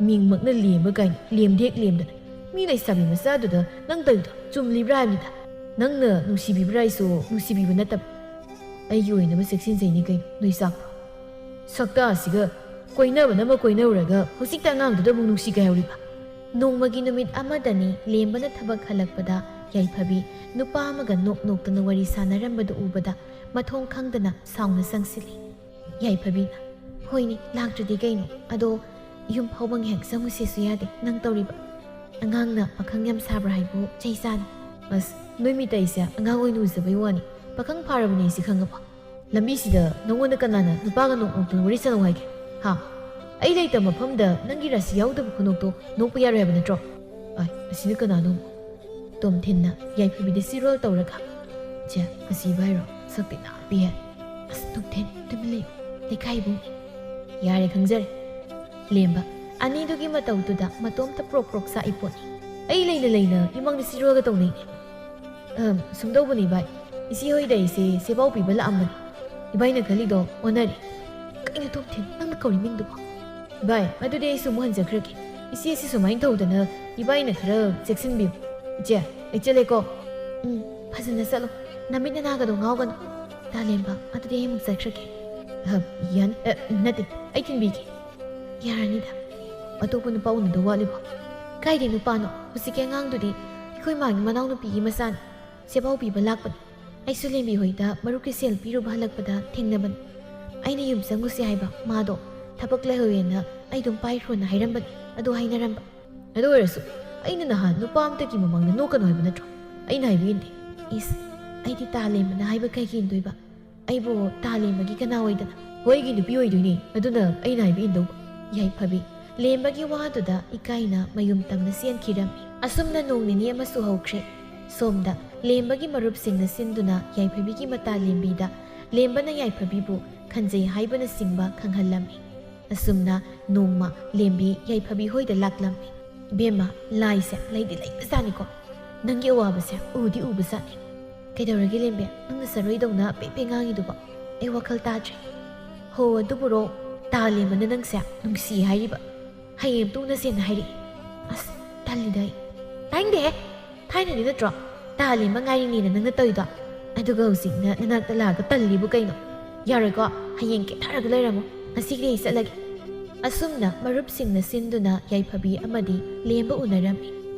ꯃꯤꯡꯃꯛꯅ ꯂꯦꯝꯕ ꯀꯥꯏꯅ ꯂꯦꯝꯗꯦ ꯍꯦꯛ ꯂꯦꯝꯗꯅ ꯃꯤ ꯂꯩꯁꯥꯕꯤ ꯃꯆꯥꯗꯨꯗ ꯅꯪ ꯇꯧꯔꯤꯗꯣ ꯆꯨꯝꯂꯤꯕ꯭ꯔꯥ ꯍꯥꯏꯕꯅꯤꯗ꯫ ꯅꯪꯅ ꯅꯨꯡꯁꯤꯕꯤꯕ꯭ꯔꯥ ꯍꯥꯏꯁꯨ ꯅꯨꯡꯁꯤꯕꯤꯕ ꯅꯠꯇꯕ꯫ ꯑꯩꯒꯤ ꯑꯣꯏꯅꯕ ꯆꯦꯛꯁꯤꯟꯖꯩꯅꯤ ꯀꯩꯅꯣ, ꯅꯣꯏ ꯆꯥꯛꯄ꯭ꯔꯣ?" ꯁꯛꯇꯥꯁꯤꯒ ꯀꯣꯏꯅꯕꯅ ꯑꯃ ꯀꯣꯏꯅꯔꯨꯔꯒ ꯍꯧꯖꯤꯛꯇ ꯑꯉꯥꯡꯗꯨꯗ ꯑꯃꯨꯛ ꯅꯨꯡꯁꯤ ꯀꯥꯏꯍꯧꯔꯤꯕ꯫ ꯅꯣꯡꯃꯒꯤ ꯅꯨꯃꯤꯠ ꯑꯃꯗꯅꯤ ꯂꯦꯝꯕꯅ ꯊꯕꯛ ꯍꯜꯂꯛꯄꯗ ꯌꯥꯏꯐꯕꯤ ꯅꯨꯄꯥ ꯑꯃꯒ ꯅꯣꯛ ꯅꯣꯛꯇꯅ ꯋꯥꯔꯤ ꯁꯥꯟꯅꯔꯝꯕꯗꯨ ꯎꯕꯗ ꯃꯊꯣꯡ ꯈꯪꯗꯅ ꯁꯥꯎꯅ ꯆꯪꯁꯤꯜꯂꯤ꯫ ꯌꯥꯏꯐꯕꯤꯅ, "ꯍꯣꯏꯅꯦ, ꯂꯥꯛꯇ꯭ꯔꯗꯤ ꯀꯩꯅꯣ? ꯑꯗꯣ ꯌꯨꯝ ꯐꯥꯎꯕ ꯉꯥꯏꯍꯥꯛ ꯆꯪꯉꯨꯁꯦꯁꯨ ꯌꯥꯗꯦ ꯅꯪ ꯇꯧꯔꯤꯕ꯫ ꯑꯉꯥꯡꯅ ꯄꯥꯈꯪ ꯌꯥꯝ ꯁꯥꯕ꯭ꯔꯥ ꯍꯥꯏꯕꯨ ꯆꯩ ꯆꯥꯅꯤ꯫ ꯑꯁ, ꯅꯣꯏ ꯃꯤꯇꯩꯁꯦ ꯑꯉꯥꯡ ꯑꯣꯏꯅ ꯎꯖꯕꯩ ꯋꯥꯅꯤ, ꯄꯥꯈꯪ ꯐꯥꯔꯕꯅꯦ ꯑꯩꯁꯦ ꯈꯪꯉꯕ? ꯂꯝꯕꯤꯁꯤꯗ ꯅꯉꯣꯟꯗ ꯀꯅꯥꯅ ꯅꯨꯄꯥꯒ ꯅꯣꯛ ꯅꯣꯛꯇꯅ ꯋꯥꯔꯤ ꯁꯥꯟꯅꯧ ꯍꯥꯏꯒꯦ? ꯍꯥ? ꯑꯩ ꯂꯩꯇꯕ ꯃꯐꯝꯗ ꯅꯪꯒꯤ ꯔꯥꯁꯤ ꯌꯥꯎꯗꯕ ꯈꯨꯅꯣꯛꯇꯣ ꯅꯣꯛꯄ ꯌꯥꯔꯣꯏ ꯍꯥꯏꯕ ꯅꯠꯇ꯭ꯔꯣ?" ꯑꯥꯏ, ꯑꯁꯤꯅ ꯀꯅꯥꯅꯣ? ꯇꯣꯝꯊꯤꯟꯅ ꯌꯥꯏꯐꯕꯤꯗ ꯆꯤꯔꯣꯜ ꯇꯧꯔꯒ, "ꯆꯦ, ꯑꯁꯤꯕ ꯍꯥꯏꯔꯣ? ꯁꯛꯇꯤ ꯅꯥꯞꯄꯤꯍꯦ꯫ ꯑꯁ, ꯇꯣꯝꯊꯤꯟ, ꯇꯨꯃꯤꯟ ꯂꯩꯌꯨ꯫ ꯂꯩꯀꯥꯏ ꯏꯕꯨꯡꯅꯦ꯫" "ꯌꯥꯔꯦ, ꯈꯪꯖꯔꯦ꯫" ꯂꯦꯝꯕ ꯑꯅꯤꯗꯨꯒꯤ ꯃꯇꯧꯗꯨꯗ ꯃꯇꯣꯝꯇ ꯄ꯭ꯔꯣꯛ ꯄ꯭ꯔꯣꯛ ꯆꯥꯛꯏ ꯄꯣꯠꯅꯤ꯫ ꯑꯩ ꯂꯩꯅ ꯂꯩꯅ ꯏꯃꯥꯡꯗ ꯆꯤꯔꯣꯜꯒ ꯇꯧꯅꯩꯅꯦ꯫ ꯑꯍꯝ, ꯁꯨꯝꯗꯧꯕꯅꯤ ꯚꯥꯏ, ꯏꯆꯦ ꯍꯣꯏꯗ ꯑꯩꯁꯦ ꯁꯦꯕꯥꯎ ꯄꯤꯕ ꯂꯥꯛꯑꯝꯕꯅꯤ꯫ ꯏꯕꯥꯏꯅ ꯈꯜꯂꯤꯗꯣ ꯑꯣꯟꯅꯔꯦ꯫ ꯀꯩꯅꯣ ꯇꯣꯝꯊꯤꯟ, ꯅꯪꯅ ꯀꯧꯔꯤ ꯃꯤꯡꯗꯨꯕꯣ? ꯚꯥꯏ, ꯑꯗꯨꯗꯤ ꯑꯩꯁꯨ ꯑꯃꯨꯛ ꯍꯟꯖꯈ꯭ꯔꯒꯦ꯫ ꯏꯆꯦꯁꯤ ꯁꯨꯃꯥꯏꯅ ꯇꯧꯗꯅ ꯏꯕꯥꯏꯅ ꯈꯔ ꯆꯦꯛꯁꯤꯟꯕꯤꯌꯨ꯫ ꯏꯆꯦ, ꯑꯩ ꯆꯠꯂꯦꯀꯣ꯫ ꯎꯝ, ꯐꯖꯅ ꯆꯠꯂꯣ꯫ ꯅꯃꯤꯠ ꯅꯅꯥꯒꯗꯣ ꯉꯥꯎꯒꯅꯨ꯫ ꯇꯥꯂꯦꯝꯕ, ꯑꯗꯨꯗꯤ ꯑꯩ ꯑꯃꯨꯛ ꯆꯠꯈ꯭ꯔꯒꯦ꯫ ꯑ, ꯌꯥꯅꯤ꯫ ꯑ, ꯅꯠꯇꯦ, ꯑꯩ ꯊꯤꯟꯕꯤꯒꯦ꯫ ꯌꯥꯔꯅꯤꯗ꯫ ꯑꯇꯣꯞꯄ ꯅꯨꯄꯥ ꯎꯅꯗꯧ ꯋꯥꯠꯂꯤꯕꯣ? "ꯀꯥꯏꯗꯩ ꯅꯨꯄꯥꯅꯣ? ꯍꯧꯖꯤꯛꯀꯤ ꯑꯉꯥꯡꯗꯨꯗꯤ ꯑꯩꯈꯣꯏ ꯃꯥꯒꯤ ꯃꯅꯥꯎꯅꯨꯄꯤꯒꯤ ꯃꯆꯥꯅꯤ꯫ ꯆꯦꯕꯥꯎ ꯄꯤꯕ ꯂꯥꯛꯄꯅꯤ꯫ ꯑꯩꯁꯨ ꯂꯦꯝꯕꯤ ꯍꯣꯏꯗ ꯃꯔꯨꯞꯀꯤ ꯁꯦꯜ ꯄꯤꯔꯨꯕ ꯍꯜꯂꯛꯄꯗ ꯊꯦꯡꯅꯕꯅꯤ꯫ ꯑꯩꯅ ꯌꯨꯝ ꯆꯪꯉꯨꯁꯤ ꯍꯥꯏꯕ, ꯃꯥꯗꯣ ꯊꯕꯛ ꯂꯩꯍꯧꯋꯦꯅ ꯑꯩ ꯑꯗꯨꯝ ꯄꯥꯏꯈ꯭ꯔꯣꯅ ꯍꯥꯏꯔꯝꯕꯅꯤ꯫ ꯑꯗꯨ ꯍꯥꯏꯅꯔꯝꯕ꯫ ꯑꯗꯨ ꯑꯣꯏꯔꯁꯨ ꯑꯩꯅ ꯅꯍꯥꯟ ꯅꯨꯄꯥ ꯑꯝꯇꯒꯤ ꯃꯃꯥꯡꯗ ꯅꯣꯛꯀꯅꯨ ꯍꯥꯏꯕ ꯅꯠꯇ꯭ꯔꯣ? ꯑꯩꯅ ꯍꯥꯏꯕ ꯏꯟꯗꯦ꯫ ꯏꯁ, ꯑꯩꯗꯤ ꯇꯥ ꯂꯦꯝꯕꯅ ꯍꯥꯏꯕ ꯀꯩꯒꯤ ꯏꯟꯗꯣꯏꯕ? ꯑꯩꯕꯨ ꯇꯥ ꯂꯦꯝꯕꯒꯤ ꯀꯅꯥ ꯑꯣꯏꯗꯅ? ꯍꯣꯏꯒꯤ ꯅꯨꯄꯤ ꯑꯣꯏꯗꯣꯏꯅꯤ, ꯑꯗꯨꯅ ꯑꯩꯅ ꯍꯥꯏꯕ ꯏꯟꯗꯧꯕ꯫ ꯌꯥꯏꯐꯕꯤ, ꯂꯦꯝꯕꯒꯤ ꯋꯥꯗꯨꯗ ꯏꯀꯥꯏꯅ ꯃꯌꯨꯝ ꯇꯝꯅ ꯆꯦꯟꯈꯤꯔꯝꯃꯤ꯫ ꯑꯁꯨꯝꯅ ꯅꯣꯡ ꯅꯤꯅꯤ ꯑꯃꯁꯨ ꯍꯧꯈ꯭ꯔꯦ꯫ ꯁꯣꯝꯗ ꯂꯦꯝꯕꯒꯤ ꯃꯔꯨꯞꯁꯤꯡꯅ ꯁꯤꯟꯗꯨꯅ ꯌꯥꯏꯐꯕꯤꯒꯤ ꯃꯇꯥ ꯂꯦꯝꯕꯤꯗ ꯂꯦꯝꯕꯅ ꯌꯥꯏꯐꯕꯤꯕꯨ ꯈꯟꯖꯩ ꯍꯥꯏꯕꯅꯆꯤꯡꯕ ꯈꯪꯍꯜꯂꯝꯃꯤ꯫ ꯑꯁꯨꯝꯅ ꯅꯣꯡꯃ ꯂꯦꯝꯕꯤ ꯌꯥꯏꯐꯕꯤ ꯍꯣꯏꯗ ꯂꯥꯛꯂꯝꯃꯤ꯫ "ꯏꯕꯦꯝꯃ, ꯂꯥꯏꯁꯦ ꯂꯩꯗꯤ ꯂꯩꯕꯖꯥꯠꯅꯤꯀꯣ꯫ ꯅꯪꯒꯤ ꯑꯋꯥꯕꯁꯦ ꯎꯗꯤ ꯎꯕꯖꯥꯠꯅꯤ꯫ ꯀꯩꯗꯧꯔꯒꯦ ꯂꯦꯝꯕꯤ? ꯅꯪꯅ ꯁꯔꯣꯏꯗꯧꯅ ꯄꯦ ꯄꯦ ꯉꯥꯡꯉꯤꯗꯨꯕꯣ? ꯑꯩ ꯋꯥꯈꯜ ꯇꯥꯗ꯭ꯔꯦ꯫ ꯍꯣ, ꯑꯗꯨꯕꯨꯔꯣ, ꯇꯥ ꯂꯦꯝꯕꯅ ꯅꯪꯁꯦ ꯅꯨꯡꯁꯤ ꯍꯥꯏꯔꯤꯕ꯫ ꯍꯌꯦꯡ ꯇꯣꯛꯅꯁꯦꯅ ꯍꯥꯏꯔꯛꯏ꯫ ꯑꯁ, ꯇꯜꯂꯤꯗ ꯑꯩ꯫ ꯇꯥꯅꯤꯡꯗꯦꯍꯦ꯫ ꯊꯥꯏꯅꯗꯤ ꯅꯠꯇ꯭ꯔꯣ ꯇꯥ ꯂꯦꯝꯕ ꯉꯥꯏꯔꯤꯅꯦꯅ ꯅꯪꯅ ꯇꯧꯔꯤꯗꯣ? ꯑꯗꯨꯒ ꯍꯧꯖꯤꯛꯅ ꯅꯅꯥꯛꯇ ꯂꯥꯛꯑꯒ ꯇꯜꯂꯤꯕꯨ ꯀꯩꯅꯣ? ꯌꯥꯔꯣꯏꯀꯣ, ꯍꯌꯦꯡ ꯀꯦꯊꯔꯒ ꯂꯩꯔꯝꯃꯣ꯫ ꯉꯁꯤꯒꯤꯗꯤ ꯑꯩ ꯆꯠꯂꯒꯦ꯫" ꯑꯁꯨꯝꯅ ꯃꯔꯨꯞꯁꯤꯡꯅ ꯁꯤꯟꯗꯨꯅ ꯌꯥꯏꯐꯕꯤ ꯑꯃꯗꯤ ꯂꯦꯝꯕ ꯎꯅꯔꯝꯃꯤ꯫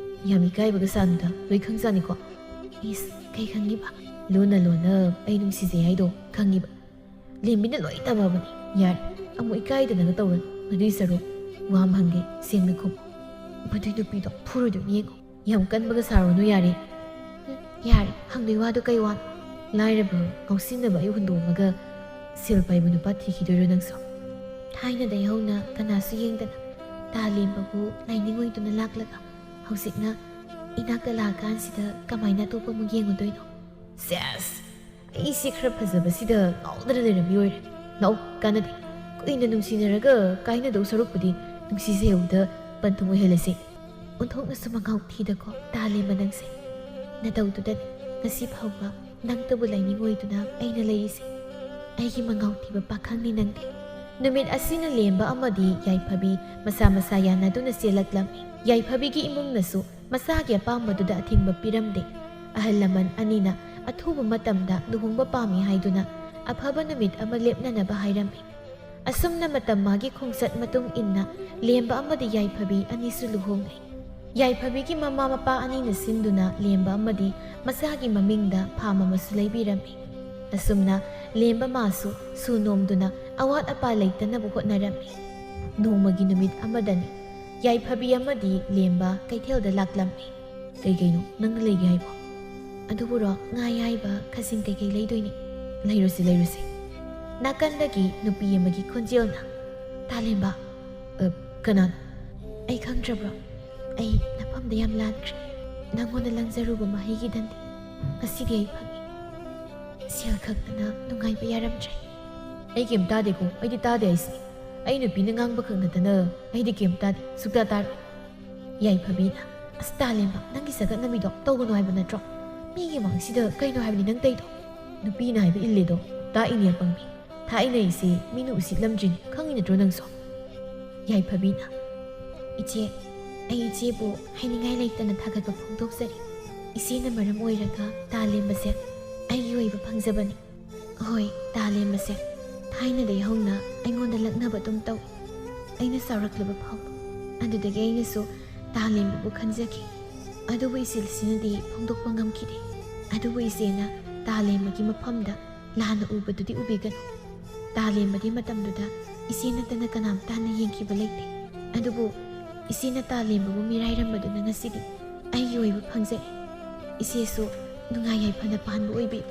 "ꯌꯥꯝ ꯏꯀꯥꯏꯕꯒ ꯁꯥꯅꯨꯗ, ꯂꯣꯏ ꯈꯪꯖꯥꯅꯤꯀꯣ?" "ꯏꯁ, ꯀꯩ ꯈꯪꯉꯤꯕ? ꯂꯣꯟꯅ ꯂꯣꯟꯅ ꯑꯩ ꯅꯨꯡꯁꯤꯖꯩ ꯍꯥꯏꯗꯣ ꯈꯪꯉꯤꯕ꯫ ꯂꯦꯝꯕꯤꯅ ꯂꯣꯏ ꯇꯝꯃꯕꯅꯤ꯫ ꯌꯥꯔꯦ, ꯑꯃꯨꯛ ꯏꯀꯥꯏꯗꯅꯒ ꯇꯧꯔꯅꯨ꯫ ꯑꯗꯨꯏ ꯁꯔꯨꯛ ꯋꯥ ꯑꯃ ꯍꯪꯒꯦ, ꯁꯦꯡꯅ ꯈꯨꯝꯃꯨ꯫ ꯃꯗꯨꯏ ꯅꯨꯄꯤꯗꯣ ꯐꯨꯔꯨꯗꯣꯏꯅꯤ ꯌꯦꯡꯉꯣ꯫ ꯌꯥꯝ ꯀꯟꯕꯒ ꯁꯥꯔꯨꯅꯨ ꯌꯥꯔꯦ꯫" "ꯎꯝ, ꯌꯥꯔꯦ, ꯍꯪꯗꯣꯏ ꯋꯥꯗꯣ ꯀꯩ ꯋꯥꯅꯣ? ꯂꯥꯏꯔꯕ ꯉꯥꯎꯁꯤꯟꯅꯕ ꯑꯩ ꯍꯨꯟꯗꯣꯛꯑꯝꯃꯒ ꯁꯦꯜ ꯄꯥꯏꯕ ꯅꯨꯄꯥ ꯊꯤꯈꯤꯗꯣꯏꯔꯣ ꯅꯪꯁꯨ? ꯊꯥꯏꯅꯗꯩ ꯍꯧꯅ ꯀꯅꯥꯁꯨ ꯌꯦꯡꯗꯅ ꯇꯥ ꯂꯦꯝꯕꯕꯨ ꯂꯥꯏꯅꯤꯡ ꯑꯣꯏꯗꯨꯅ ꯂꯥꯛꯂꯒ ꯍꯧꯖꯤꯛꯅ ꯏꯅꯥꯛꯇ ꯂꯥꯛꯑꯀꯥꯟꯁꯤꯗ ꯀꯃꯥꯏꯅ ꯑꯇꯣꯞꯄ ꯑꯃꯨꯛ ꯌꯦꯡꯉꯨꯗꯣꯏꯅꯣ?" "ꯁꯦꯁ! ꯑꯩꯁꯦ ꯈꯔ ꯐꯖꯕꯁꯤꯗ ꯉꯥꯎꯗꯅ ꯂꯩꯔꯝꯃꯤ ꯑꯣꯏꯔꯦ꯫ ꯂꯥꯛꯎ, ꯀꯥꯟꯅꯗꯦ꯫ ꯀꯨꯏꯅ ꯅꯨꯡꯁꯤꯅꯔꯒ ꯀꯥꯏꯅꯗꯧ ꯁꯔꯨꯛꯄꯨꯗꯤ ꯅꯨꯡꯁꯤꯖꯩꯍꯧꯕꯗ ꯄꯟꯊꯨꯡ ꯑꯣꯏꯍꯜꯂꯁꯦ꯫" ꯑꯣꯟꯊꯣꯛꯅꯁꯨ ꯃꯉꯥꯎ ꯊꯤꯗꯀꯣ ꯇꯥ ꯂꯦꯝꯕ ꯅꯪꯁꯦ꯫ ꯅꯇꯧꯗꯨꯗꯅꯤ ꯉꯁꯤ ꯐꯥꯎꯕ ꯅꯪꯇꯕꯨ ꯂꯥꯏꯅꯤꯡ ꯑꯣꯏꯗꯨꯅ ꯑꯩꯅ ꯂꯩꯔꯤꯁꯦ꯫ ꯑꯩꯒꯤ ꯃꯉꯥꯎ ꯊꯤꯕ ꯄꯥꯈꯪꯅꯤ ꯅꯪꯗꯤ꯫ ꯅꯨꯃꯤꯠ ꯑꯁꯤꯅ ꯂꯦꯝꯕ ꯑꯃꯗꯤ ꯌꯥꯏꯐꯕꯤ ꯃꯁꯥ ꯃꯁꯥ ꯌꯥꯅꯗꯨꯅ ꯆꯦꯜꯂꯛꯂꯝꯃꯤ꯫ ꯌꯥꯏꯐꯕꯤꯒꯤ ꯏꯃꯨꯡꯅꯁꯨ ꯃꯁꯥꯒꯤ ꯑꯄꯥꯝꯕꯗꯨꯗ ꯑꯊꯤꯡꯕ ꯄꯤꯔꯝꯗꯦ꯫ ꯑꯍꯜ ꯂꯃꯟ ꯑꯅꯤꯅ ꯑꯊꯨꯕ ꯃꯇꯝꯗ ꯂꯨꯍꯣꯡꯕ ꯄꯥꯝꯃꯤ ꯍꯥꯏꯗꯨꯅ ꯑꯐꯕ ꯅꯨꯃꯤꯠ ꯑꯃ ꯂꯦꯞꯅꯅꯕ ꯍꯥꯏꯔꯝꯃꯤ꯫ ꯑꯁꯨꯝꯅ ꯃꯇꯝ ꯃꯥꯒꯤ ꯈꯣꯡꯆꯠ ꯃꯇꯨꯡ ꯏꯟꯅ ꯂꯦꯝꯕ ꯑꯃꯗꯤ ꯌꯥꯏꯐꯕꯤ ꯑꯅꯤꯁꯨ ꯂꯨꯍꯣꯡꯂꯦ꯫ ꯌꯥꯏꯐꯕꯤꯒꯤ ꯃꯃꯥ ꯃꯄꯥ ꯑꯅꯤꯅ ꯁꯤꯟꯗꯨꯅ ꯂꯦꯝꯕ ꯑꯃꯗꯤ ꯃꯆꯥꯒꯤ ꯃꯃꯤꯡꯗ ꯐꯥꯝ ꯑꯃꯁꯨ ꯂꯩꯕꯤꯔꯝꯃꯤ꯫ ꯑꯁꯨꯝꯅ ꯂꯦꯝꯕ ꯃꯥꯁꯨ ꯁꯨ ꯅꯣꯝꯗꯨꯅ ꯑꯋꯥꯠ ꯑꯄꯥ ꯂꯩꯇꯅꯕ ꯍꯣꯠꯅꯔꯝꯃꯤ꯫ ꯅꯣꯡꯃꯒꯤ ꯅꯨꯃꯤꯠ ꯑꯃꯗꯅꯤ ꯌꯥꯏꯐꯕꯤ ꯑꯃꯗꯤ ꯂꯦꯝꯕ ꯀꯩꯊꯦꯜꯗ ꯂꯥꯛꯂꯝꯃꯤ꯫ "ꯀꯩ ꯀꯩꯅꯣ ꯅꯪꯅ ꯂꯩꯒꯦ ꯍꯥꯏꯕꯣ?" "ꯑꯗꯨꯕꯨꯔꯣ, ꯉꯥ ꯑꯌꯥꯏꯕ, ꯈꯥꯖꯤꯡ ꯀꯩꯀꯩ ꯂꯩꯗꯣꯏꯅꯤ꯫" "ꯂꯩꯔꯨꯁꯤ, ꯂꯩꯔꯨꯁꯤ꯫" ꯅꯥꯀꯟꯗꯒꯤ ꯅꯨꯄꯤ ꯑꯃꯒꯤ ꯈꯣꯟꯖꯦꯜꯅ, "ꯇꯥꯂꯦꯝꯕ!" "ꯑ, ꯀꯅꯥꯅꯣ?" "ꯑꯩ ꯈꯪꯗ꯭ꯔꯕ꯭ꯔꯣ? ꯑꯩ ꯅꯐꯝꯗ ꯌꯥꯝ ꯂꯥꯟꯈ꯭ꯔꯦ꯫ ꯅꯪꯉꯣꯟꯗ ꯂꯪꯖꯔꯨꯕ ꯃꯍꯩꯒꯤ ꯗꯟꯗꯤ ꯉꯁꯤꯗꯤ ꯑꯩ ꯐꯪꯉꯤ꯫ ꯁꯦꯜ ꯈꯛꯇꯅ ꯅꯨꯡꯉꯥꯏꯕ ꯌꯥꯔꯝꯗ꯭ꯔꯦ꯫" "ꯑꯩ ꯀꯩꯝ ꯇꯥꯗꯦꯀꯣ, ꯑꯩꯗꯤ ꯇꯥꯗꯦ ꯍꯥꯏꯁꯤꯅꯤ꯫ ꯑꯩ ꯅꯨꯄꯤꯅ ꯉꯥꯡꯕ ꯈꯛ ꯅꯠꯇꯅ ꯑꯩꯗꯤ ꯀꯩꯝ ꯇꯥꯗꯦ, ꯁꯨꯛꯇꯥ ꯇꯥꯔꯣꯏ꯫" ꯌꯥꯏꯐꯕꯤꯅ, "ꯑꯁ, ꯇꯥꯂꯦꯝꯕ, ꯅꯪꯒꯤ ꯆꯒꯠꯅꯕꯤꯗꯣ ꯇꯧꯒꯅꯨ ꯍꯥꯏꯕ ꯅꯠꯇ꯭ꯔꯣ? ꯃꯤꯒꯤ ꯃꯥꯡꯁꯤꯗ ꯀꯩꯅꯣ ꯍꯥꯏꯕꯅꯤ ꯅꯪ ꯇꯧꯔꯤꯗꯣ?" "ꯅꯨꯄꯤꯅ ꯍꯥꯏꯕ ꯏꯜꯂꯦꯗꯣ, ꯇꯥꯛꯏꯅꯦ ꯑꯄꯪꯕꯤ꯫ ꯊꯥꯏꯅ ꯑꯩꯁꯦ ꯃꯤꯅ ꯎꯁꯤꯠꯂꯝꯗ꯭ꯔꯤꯅꯤ, ꯈꯪꯉꯤ ꯅꯠꯇ꯭ꯔꯣ ꯅꯪꯁꯨ?" ꯌꯥꯏꯐꯕꯤꯅ, "ꯏꯆꯦ, ꯑꯩ ꯏꯆꯦꯕꯨ ꯍꯥꯏꯅꯤꯡꯉꯥꯏ ꯂꯩꯇꯅ ꯊꯥꯒꯠꯄ ꯐꯣꯡꯗꯣꯛꯆꯔꯤ꯫ ꯏꯆꯦꯅ ꯃꯔꯝ ꯑꯣꯏꯔꯒ ꯇꯥꯂꯦꯝꯕꯁꯦ ꯑꯩꯒꯤ ꯑꯣꯏꯕ ꯐꯪꯖꯕꯅꯤ꯫ ꯍꯣꯏ, ꯇꯥꯂꯦꯝꯕꯁꯦ ꯊꯥꯏꯅꯗꯒꯤ ꯍꯧꯅ ꯑꯩꯉꯣꯟꯗ ꯂꯛꯅꯕ ꯑꯗꯨꯝ ꯇꯧꯏ꯫ ꯑꯩꯅ ꯆꯥꯎꯔꯛꯂꯕ ꯐꯥꯎꯕ ꯑꯗꯨꯗꯒꯤ ꯑꯩꯅꯁꯨ ꯇꯥꯂꯦꯝꯕꯕꯨ ꯈꯟꯖꯈꯤ꯫ ꯑꯗꯨꯕꯨ ꯏꯆꯦ ꯂꯤꯁꯤꯅꯗꯤ ꯐꯣꯡꯗꯣꯛꯄ ꯉꯝꯈꯤꯗꯦ꯫ ꯑꯗꯨꯕꯨ ꯏꯆꯦꯅ ꯇꯥꯂꯦꯝꯕꯒꯤ ꯃꯐꯝꯗ ꯂꯥꯟꯅ ꯎꯕꯗꯨꯗꯤ ꯎꯕꯤꯒꯅꯨ꯫ ꯇꯥꯂꯦꯝꯕꯗꯤ ꯃꯇꯝꯗꯨꯗ ꯏꯆꯦ ꯅꯠꯇꯅ ꯀꯅꯥꯝꯇ ꯍꯥꯟꯅ ꯌꯦꯡꯈꯤꯕ ꯂꯩꯇꯦ꯫ ꯑꯗꯨꯕꯨ ꯏꯆꯦꯅ ꯇꯥꯂꯦꯝꯕꯕꯨ ꯃꯤꯔꯥꯏꯔꯝꯕꯗꯨꯅ ꯉꯁꯤꯗꯤ ꯑꯩꯒꯤ ꯑꯣꯏꯕ ꯐꯪꯖꯔꯦ꯫ ꯏꯆꯦꯁꯨ ꯅꯨꯡꯉꯥꯏ ꯌꯥꯏꯐꯅ ꯄꯥꯟꯕ ꯑꯣꯏꯕꯤꯌꯨ꯫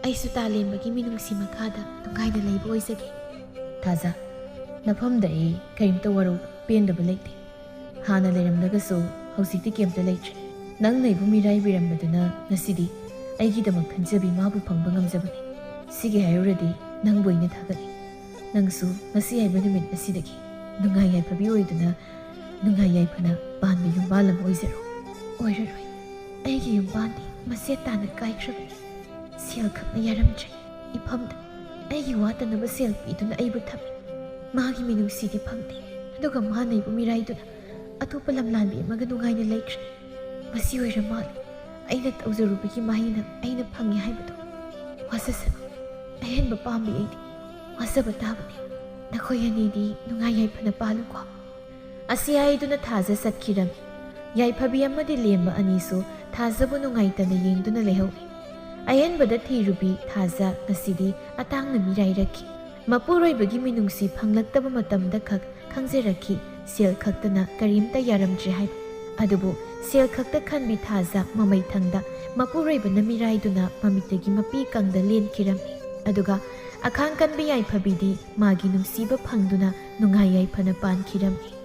ꯑꯩꯁꯨ ꯇꯥꯂꯦꯝꯕꯒꯤ ꯃꯤꯅꯨꯡꯁꯤ ꯃꯈꯥꯗ ꯅꯨꯡꯉꯥꯏꯅ ꯂꯩꯕ ꯑꯣꯏꯖꯒꯦ꯫" "ꯊꯥꯖ, ꯅꯐꯝꯗ ꯑꯩ ꯀꯔꯤꯝꯇ ꯋꯥꯔꯧ ꯄꯦꯟꯗꯕ ꯂꯩꯇꯦ꯫ ꯍꯥꯟꯅ ꯂꯩꯔꯝꯂꯒꯁꯨ ꯍꯧꯖꯤꯛꯇꯤ ꯀꯩꯝꯇ ꯂꯩꯇ꯭ꯔꯦ꯫ ꯅꯪꯅ ꯑꯩꯕꯨ ꯃꯤꯔꯥꯏꯕꯤꯔꯝꯕꯗꯨꯅ ꯉꯁꯤꯗꯤ ꯑꯩꯒꯤꯗꯃꯛ ꯈꯟꯖꯕꯤ ꯃꯥꯕꯨ ꯐꯪꯕ ꯉꯝꯖꯕꯅꯤ꯫ ꯁꯤꯒꯤ ꯍꯥꯏꯔꯨꯔꯗꯤ ꯅꯪꯕꯨ ꯑꯩꯅ ꯊꯥꯒꯠꯂꯤ꯫ ꯅꯪꯁꯨ ꯉꯁꯤ ꯍꯥꯏꯕ ꯅꯨꯃꯤꯠ ꯑꯁꯤꯗꯒꯤ ꯅꯨꯡꯉꯥꯏ ꯌꯥꯏꯐꯕꯤ ꯑꯣꯏꯗꯨꯅ ꯅꯨꯡꯉꯥꯏ ꯌꯥꯏꯐꯅ ꯄꯥꯟꯕ ꯌꯨꯝꯕꯥꯜ ꯑꯃ ꯑꯣꯏꯖꯔꯣ꯫" "ꯑꯣꯏꯔꯔꯣꯏ꯫ ꯑꯩꯒꯤ ꯌꯨꯝꯕꯥꯜꯗꯤ ꯃꯆꯦꯠ ꯇꯥꯅ ꯀꯥꯏꯈ꯭ꯔꯕꯅꯤ꯫ ꯁꯦꯜ ꯈꯛꯅ ꯌꯥꯔꯝꯗ꯭ꯔꯦ꯫ ꯏꯐꯝꯗ ꯑꯩꯒꯤ ꯋꯥꯠꯇꯅꯕ ꯁꯦꯜ ꯄꯤꯗꯨꯅ ꯑꯩꯕꯨ ꯊꯝꯃꯤ꯫ ꯃꯥꯒꯤ ꯃꯤꯅꯨꯡꯁꯤꯗꯤ ꯐꯪꯗꯦ꯫ ꯑꯗꯨꯒ ꯃꯥꯅ ꯑꯩꯕꯨ ꯃꯤꯔꯥꯏꯗꯨꯅ ꯑꯇꯣꯞꯄ ꯂꯝꯂꯥꯟꯕꯤ ꯑꯃꯒ ꯅꯨꯡꯉꯥꯏꯅ ꯂꯩꯈ꯭ꯔꯦ꯫ ꯃꯁꯤ ꯑꯣꯏꯔ ꯃꯥꯜꯂꯦ ꯑꯩꯅ ꯇꯧꯖꯔꯨꯕꯒꯤ ꯃꯍꯩꯅ ꯑꯩꯅ ꯐꯪꯉꯦ ꯍꯥꯏꯕꯗꯣ꯫ ꯋꯥꯖꯁꯅꯨ꯫ ꯑꯍꯦꯟꯕ ꯄꯥꯝꯕꯤ ꯑꯩꯗꯤ ꯋꯥꯖꯕ ꯇꯥꯕꯅꯤ꯫ ꯅꯈꯣꯏ ꯑꯅꯤꯗꯤ ꯅꯨꯡꯉꯥꯏ ꯌꯥꯏꯐꯅ ꯄꯥꯜꯂꯨꯀꯣ꯫" ꯑꯁꯤ ꯍꯥꯏꯗꯨꯅ ꯊꯥꯖ ꯆꯠꯈꯤꯔꯝꯃꯤ꯫ ꯌꯥꯏꯐꯕꯤ ꯑꯃꯗꯤ ꯂꯦꯝꯕ ꯑꯅꯤꯁꯨ ꯊꯥꯖꯕꯨ ꯅꯨꯡꯉꯥꯏꯇꯅ ꯌꯦꯡꯗꯨꯅ ꯂꯩꯍꯧꯏ꯫ ꯑꯍꯦꯟꯕꯗ ꯊꯤꯔꯨꯕꯤ ꯊꯥꯖ ꯉꯁꯤꯗꯤ ꯑꯇꯥꯡꯅ ꯃꯤꯔꯥꯏꯔꯛꯈꯤ꯫ ꯃꯄꯨꯔꯣꯏꯕꯒꯤ ꯃꯤꯅꯨꯡꯁꯤ ꯐꯪꯂꯛꯇꯕ ꯃꯇꯝꯗ ꯈꯛ ꯈꯪꯖꯔꯛꯈꯤ, ꯁꯦꯜ ꯈꯛꯇꯅ ꯀꯔꯤꯝꯇ ꯌꯥꯔꯝꯗ꯭ꯔꯦ ꯍꯥꯏꯕ꯫ ꯑꯗꯨꯕꯨ ꯁꯦꯜ ꯈꯛꯇ ꯈꯟꯕꯤ ꯊꯥꯖ ꯃꯃꯩꯊꯪꯗ ꯃꯄꯨꯔꯣꯏꯕꯅ ꯃꯤꯔꯥꯏꯗꯨꯅ ꯃꯃꯤꯠꯇꯒꯤ ꯃꯄꯤ ꯀꯪꯗ ꯂꯦꯟꯈꯤꯔꯝꯃꯤ꯫ ꯑꯗꯨꯒ ꯑꯈꯥꯡ ꯀꯟꯕꯤ ꯌꯥꯏꯐꯕꯤꯗꯤ ꯃꯥꯒꯤ ꯅꯨꯡꯁꯤꯕ ꯐꯪꯗꯨꯅ ꯅꯨꯡꯉꯥꯏ ꯌꯥꯏꯐꯅ ꯄꯥꯟꯈꯤꯔꯝꯃꯤ꯫